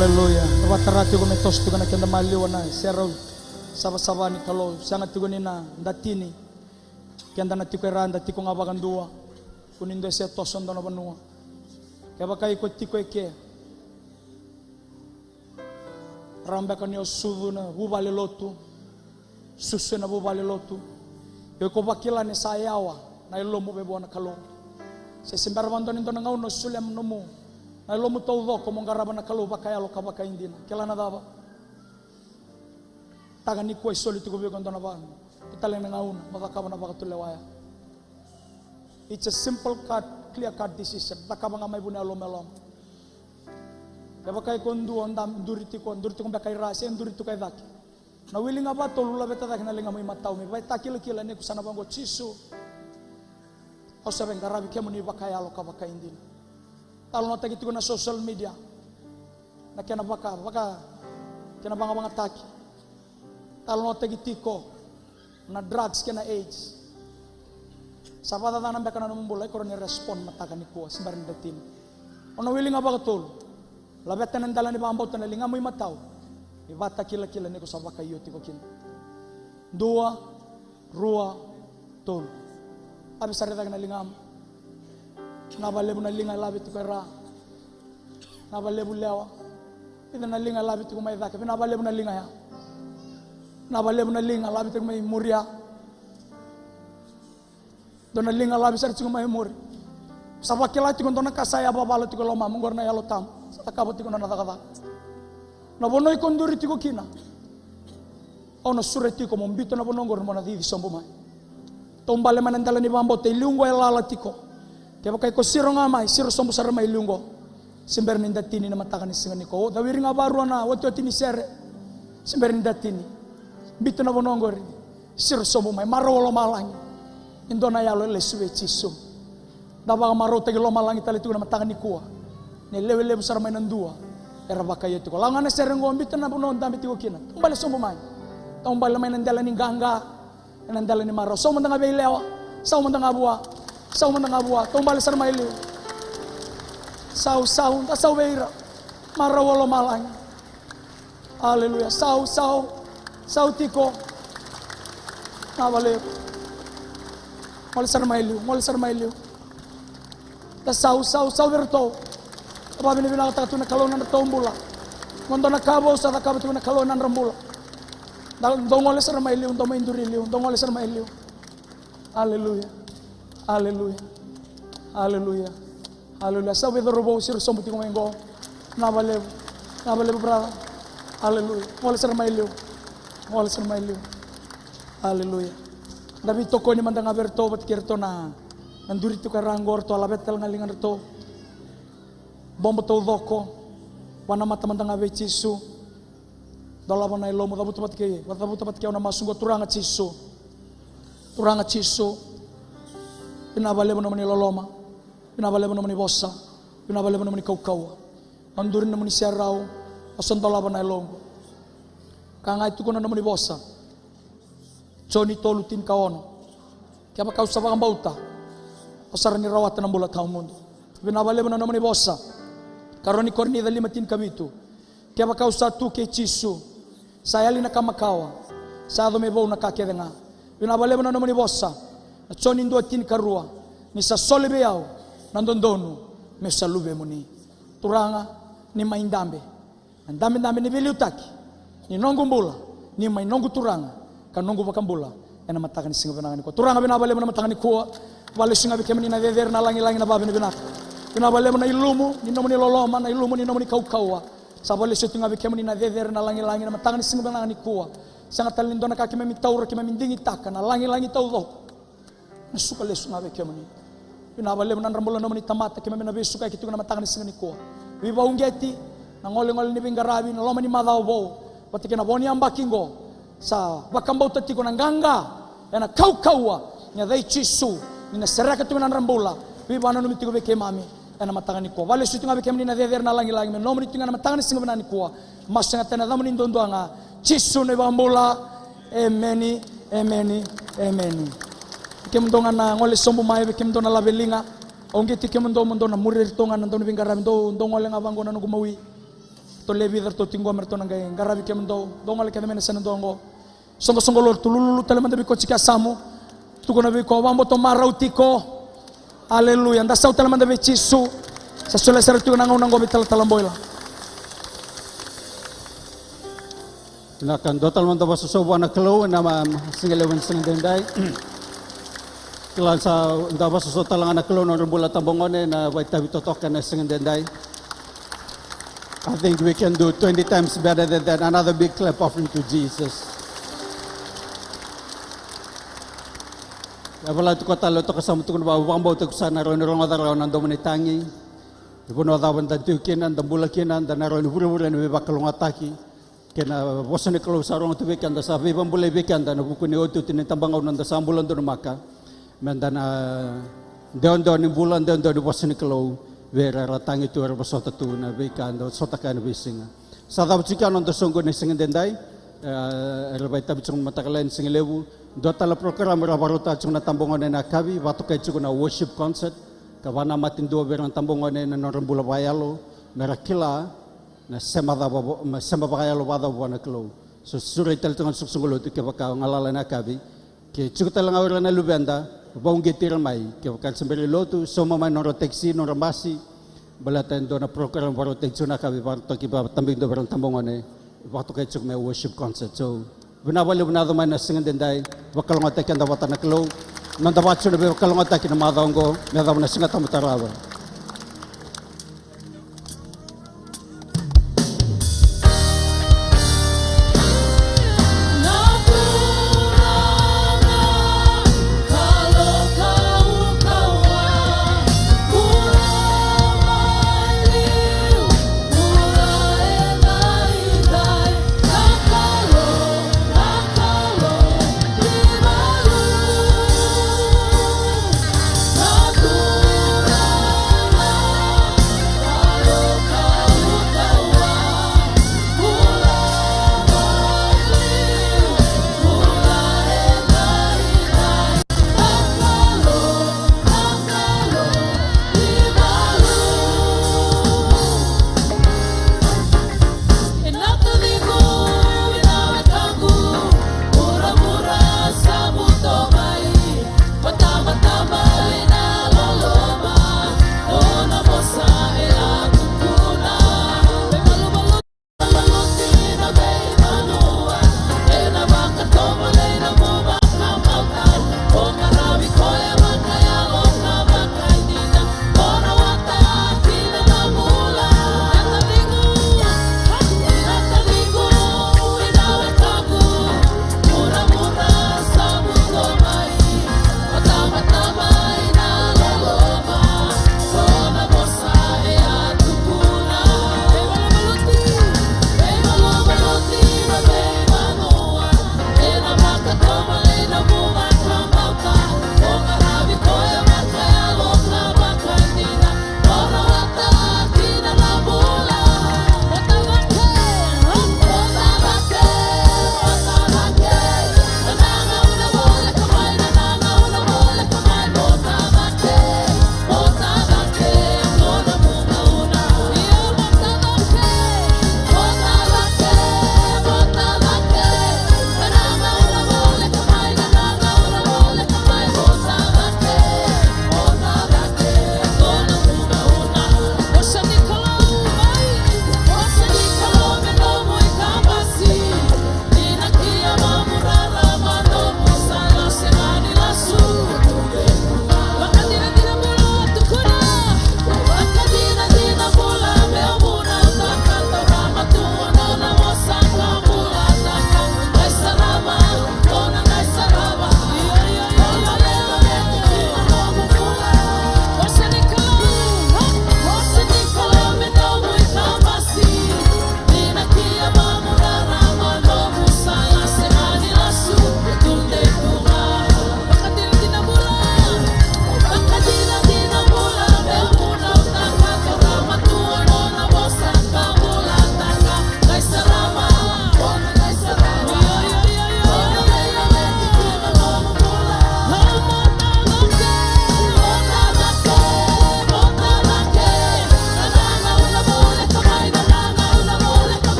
Aleluya. Vatara tiko me toso tiko na keda maliwa na serau savasava ni Kalou. Sega tiko ni na da tini. Keda na tiko e ra, da tiko ga vakadua. Ko ni dua e se toso dua na vanua. Kevaka iko tiko e ke, rawa beka ni o sucu na vuvale lotu, susu ena vuvale lotu. Io, iko vakila ni sa yawa na yalomu vei vua na Kalou. Se se bera vakadua ni dua na gauna o solia nomu na yalomu taucoko mo qarava na Kalou vakayalo ka vakaidina. Kila na cava? Mataka nikua e soli tiko vei iko e dua na vanua. Iko tale na gauna mo cakava na vakatulewa ya. It's a simple cut, clear cut decision. Cakava ga mai vuniyalomu e loma. Kevaka iko dua da duri tiko, duri tiko beka i ra, se duri tiko e cake. Na wili ga vakatolu, laveta cake na ligamu imatau me vakatakilakila ni ko sa na vaqo, Jisu, au sa veiqaravi kemuni vakayalo ka vakaidina. Talanoataki tiko na social media na kena vaka, vaka, kena vagavagataki. Talanoataki tiko na drugs kei na AIDS. Sa vakacacana beka na nomu bula, iko rawa ni respond mataka nikua, se bera ni da tini. O na wili ga vakatolu. Laveta na dela ni vakabauta na ligamu imatau. Ni vakatakilakila ni ko sa vakaio tiko kina. Dua, rua, tolu. Ave sara i cake na ligamu. Vinaka vakalevu na liga e lave tiko e ra. Vinaka vakalevu lewa. Vica na liga e lave tiko mai cake. Vinaka vakalevu na liga ya. Vinaka vakalevu na liga lave tiko mai muri ya. Dua na liga lave sara tiko mai muri. Sa vakila tiko dua na ka sa yavavala tiko e lomamu, oqori na Yalo Tabu. Sa cakava tiko na nona cakacaka. Na vanua iko duri tiko kina, au na sureti iko mo biuta na vanua oqori mo na cici sobu mai. Taubale mai na dela ni vakabauta e liu oqo e lala tiko. Kevaka iko siro ga mai, siro sobu sara mai e liu oqo. Se bera ni da tini na mataka ni siga nikua. O cawiri ga vakarua na otioti ni sere. Se bera ni da tini. Biuta na vanua oqori. Siro sobu mai, marau o lomalagi. E dua na yalo e lesu vei Jisu. Da vakamarautaki lomalagi tale tiko na mataka nikua. Ni lewe levu sara mai na dua era vakaio tiko. Lako ga na sere oqo, biuta na vanua o dabe tiko kina. Taubale sobu mai. Taubale mai na dela ni qaqa. Ena dela ni marau. Sau mada ga vei lewa. Sau mada ga vua. Sau mada ga vua. Taubale sara mai liu. Sau, sau, da sau vei ira. Marau o lomalagi. Aleluya. Sau, sau. Sau tiko. Vinaka vakalevu. Gole sara mai liu, gole sara mai liu. Da sau, sau, sau vei iratou. Da vakavinavinakataka tu na Kalou na nodratou bula. Mo dua na ka vou sa cakava tu na Kalou na nodra bula. Da, dou gole sara mai liu, dou mai duri liu, dou gole sara mai liu. Aleluya. Aleluya. Aleluya. Aleluya. Sa vei cauravou siro sobu tiko mai qo. Vinaka vakalevu. Vinaka vakalevu, brother. Aleluya. Gole sara mai liu. Gole sara mai liu. Aleluya. Da veitokoni mada ga vei iratou vata kei iratou na, na duri tiko e ra qo, ratou a laveta tale ga ligadratou. Bobo taucoko. Vakanamata mada ga vei Jisu. Dolava na yalomu, cavuta vata kei, cavuta vata kei au na masu qo. Turaga Jisu. Turaga Jisu. Vinaka vakalevu na nomuni loloma. Vinaka vakalevu na nomuni vosa. Vinaka vakalevu na nomuni kaukauwa. Au duri na nomuni serau. Au sa dolava na yaloqu. Ka ga e tukuna na nomuni vosa. Joni tolu tinikaono. Kevaka au sa vakabauta, au sa rawa ni rawata na bula tawamudu. Vinaka vakalevu na nomuni vosa. Karua ni Korinica lima tinikavitu. Kevaka au sa tu kei Jisu, sa yali na ka makawa, sa yaco me vou na ka kece ga. Vinaka vakalevu na nomuni vosa. Na Joni dua tinikarua. Ni sa soli vei au na dodonu meu sa luvemuni. Turaga, ni mai dabe. Na dabedabe ni veiliutaki ni noqu bula, ni mai noqu Turaga ka noqu iVakabula. Ena mataka ni siga vinaka nikua, Turaga, vinaka vakalevu na mataka nikua. Vakalesu ga vei kemuni na cecere, na lagilagi, na vakavinavinaka. Vinaka vakalevu na ilumu ni nomuni loloma, na ilumu ni nomuni kaukauwa. Sa vakalesuti ga vei kemuni na cecere, na lagilagi, na mataka ni siga vinaka nikua. Sega tale ni dua na ka keimami taura, keimami digitaka na lagilagi taucoko. Na suka lesu ga vei kemuni. Vinaka vakalevu na nodra bula na nomuni tamata keimami na veisukayaki tiko na mataka ni siga nikua. Veivakauqeti, na golegole ni veiqaravi, na loma ni macawa vou vata kei na vo ni yabaki qo. Sa vakabauta tiko na qaqa ena kaukauwa ni yaca i Jisu, ni na sereka tiko na nodra bula. Veivakananumi tiko vei keimami ena mataka nikua. Vakalesuti ga vei kemuni na cecere, na lagilagi, me nomuni tiko ga na mataka ni siga vinaka nikua. Masu sega tale na yacamuni duadua ga, Jisu na iVakabula. Emeni, emeni, emeni. Kemudou ga na gole sobu mai, vei kemudou na laveliga. Au qeti kemudou mo dou na muri iratou ga na dauniveiqaravi, dou, dou gole ga vaqo na noqu mawi. Ratou lewe vica ratou tiko qo me ratou na qai qaravi kemudou. Dou gole kece mai na yasana dua qo. Soqosoqo lotu, lululu tale mada vei koya tiko e yasamu. Tukuna vei koya, vakabauta, marau tiko. Aleluya. Da sau tale mada vei Jisu. Sa solia sara tiko na gauna qo vei Talatala Boila. Vinaka, dua tale mada vakasoso vua na Kalou ena, ma, siga levu ena siga edaidai. Kila ni sa da vakasoso tale ga na Kalou na nodra bula tabagone ena vakaitavi totoka ena siga edaidai. I think we can do twenty times better than that. Another big clap offering to Jesus. E vaka tiko tale o toka sa tukuna vaka, vakabauta ko sa na rawa ni rogoca rawa na domo ni tagi. E vanua cava da tiko kina, da bula kina, da na rawa ni vurevure ena veivakalougatataki kei na vosa ni Kalou sa rogo tu vei keda, sa veivakabulai vei keda ena vuku ni iotioti ni tabagauna da sa bula donumaka. Meda na dewadewa ni bula, dewadewa ni vosa ni Kalou vei ira era tagi tu, era vosota tu na veika eda vosota kina ena veisiga. Sa cava tiko na noda soqo ena siga edaidai, e, era vakaitavi tiko na mataka lailai ena siga levu. Dua tale na program era vakarautaka tiko na tabagone ena yakavi, vakatokai tiko na worship concert, ka vakanamata e dua vei ira na tabagone na nodra bula vakayalo, mera kila na sema cava vo-, me sema vakayalo vakacava vua na Kalou. So, sureti tale tiko ga na soqosoqo lotu kevaka o galala ena yakavi. Ke tiko tale ga o ira na luveda, vakauqeti ira mai. Kevaka era se bera ni lotu, sauma mai nodra taxi, nodra basi. Baleta e dua na program vakarautaki tiko ena yakavi, vakatokai, vakatabakidua vei ira na tabagone, vakatokai tiko me worship concert. So, vinaka vakalevu na yaco mai ena siga edaidai, vakalougatataki keda vata na Kalou. Noda vakacegu na veivakalougatataki ena macawa oqo, me yacova na Siga Tabu tarava.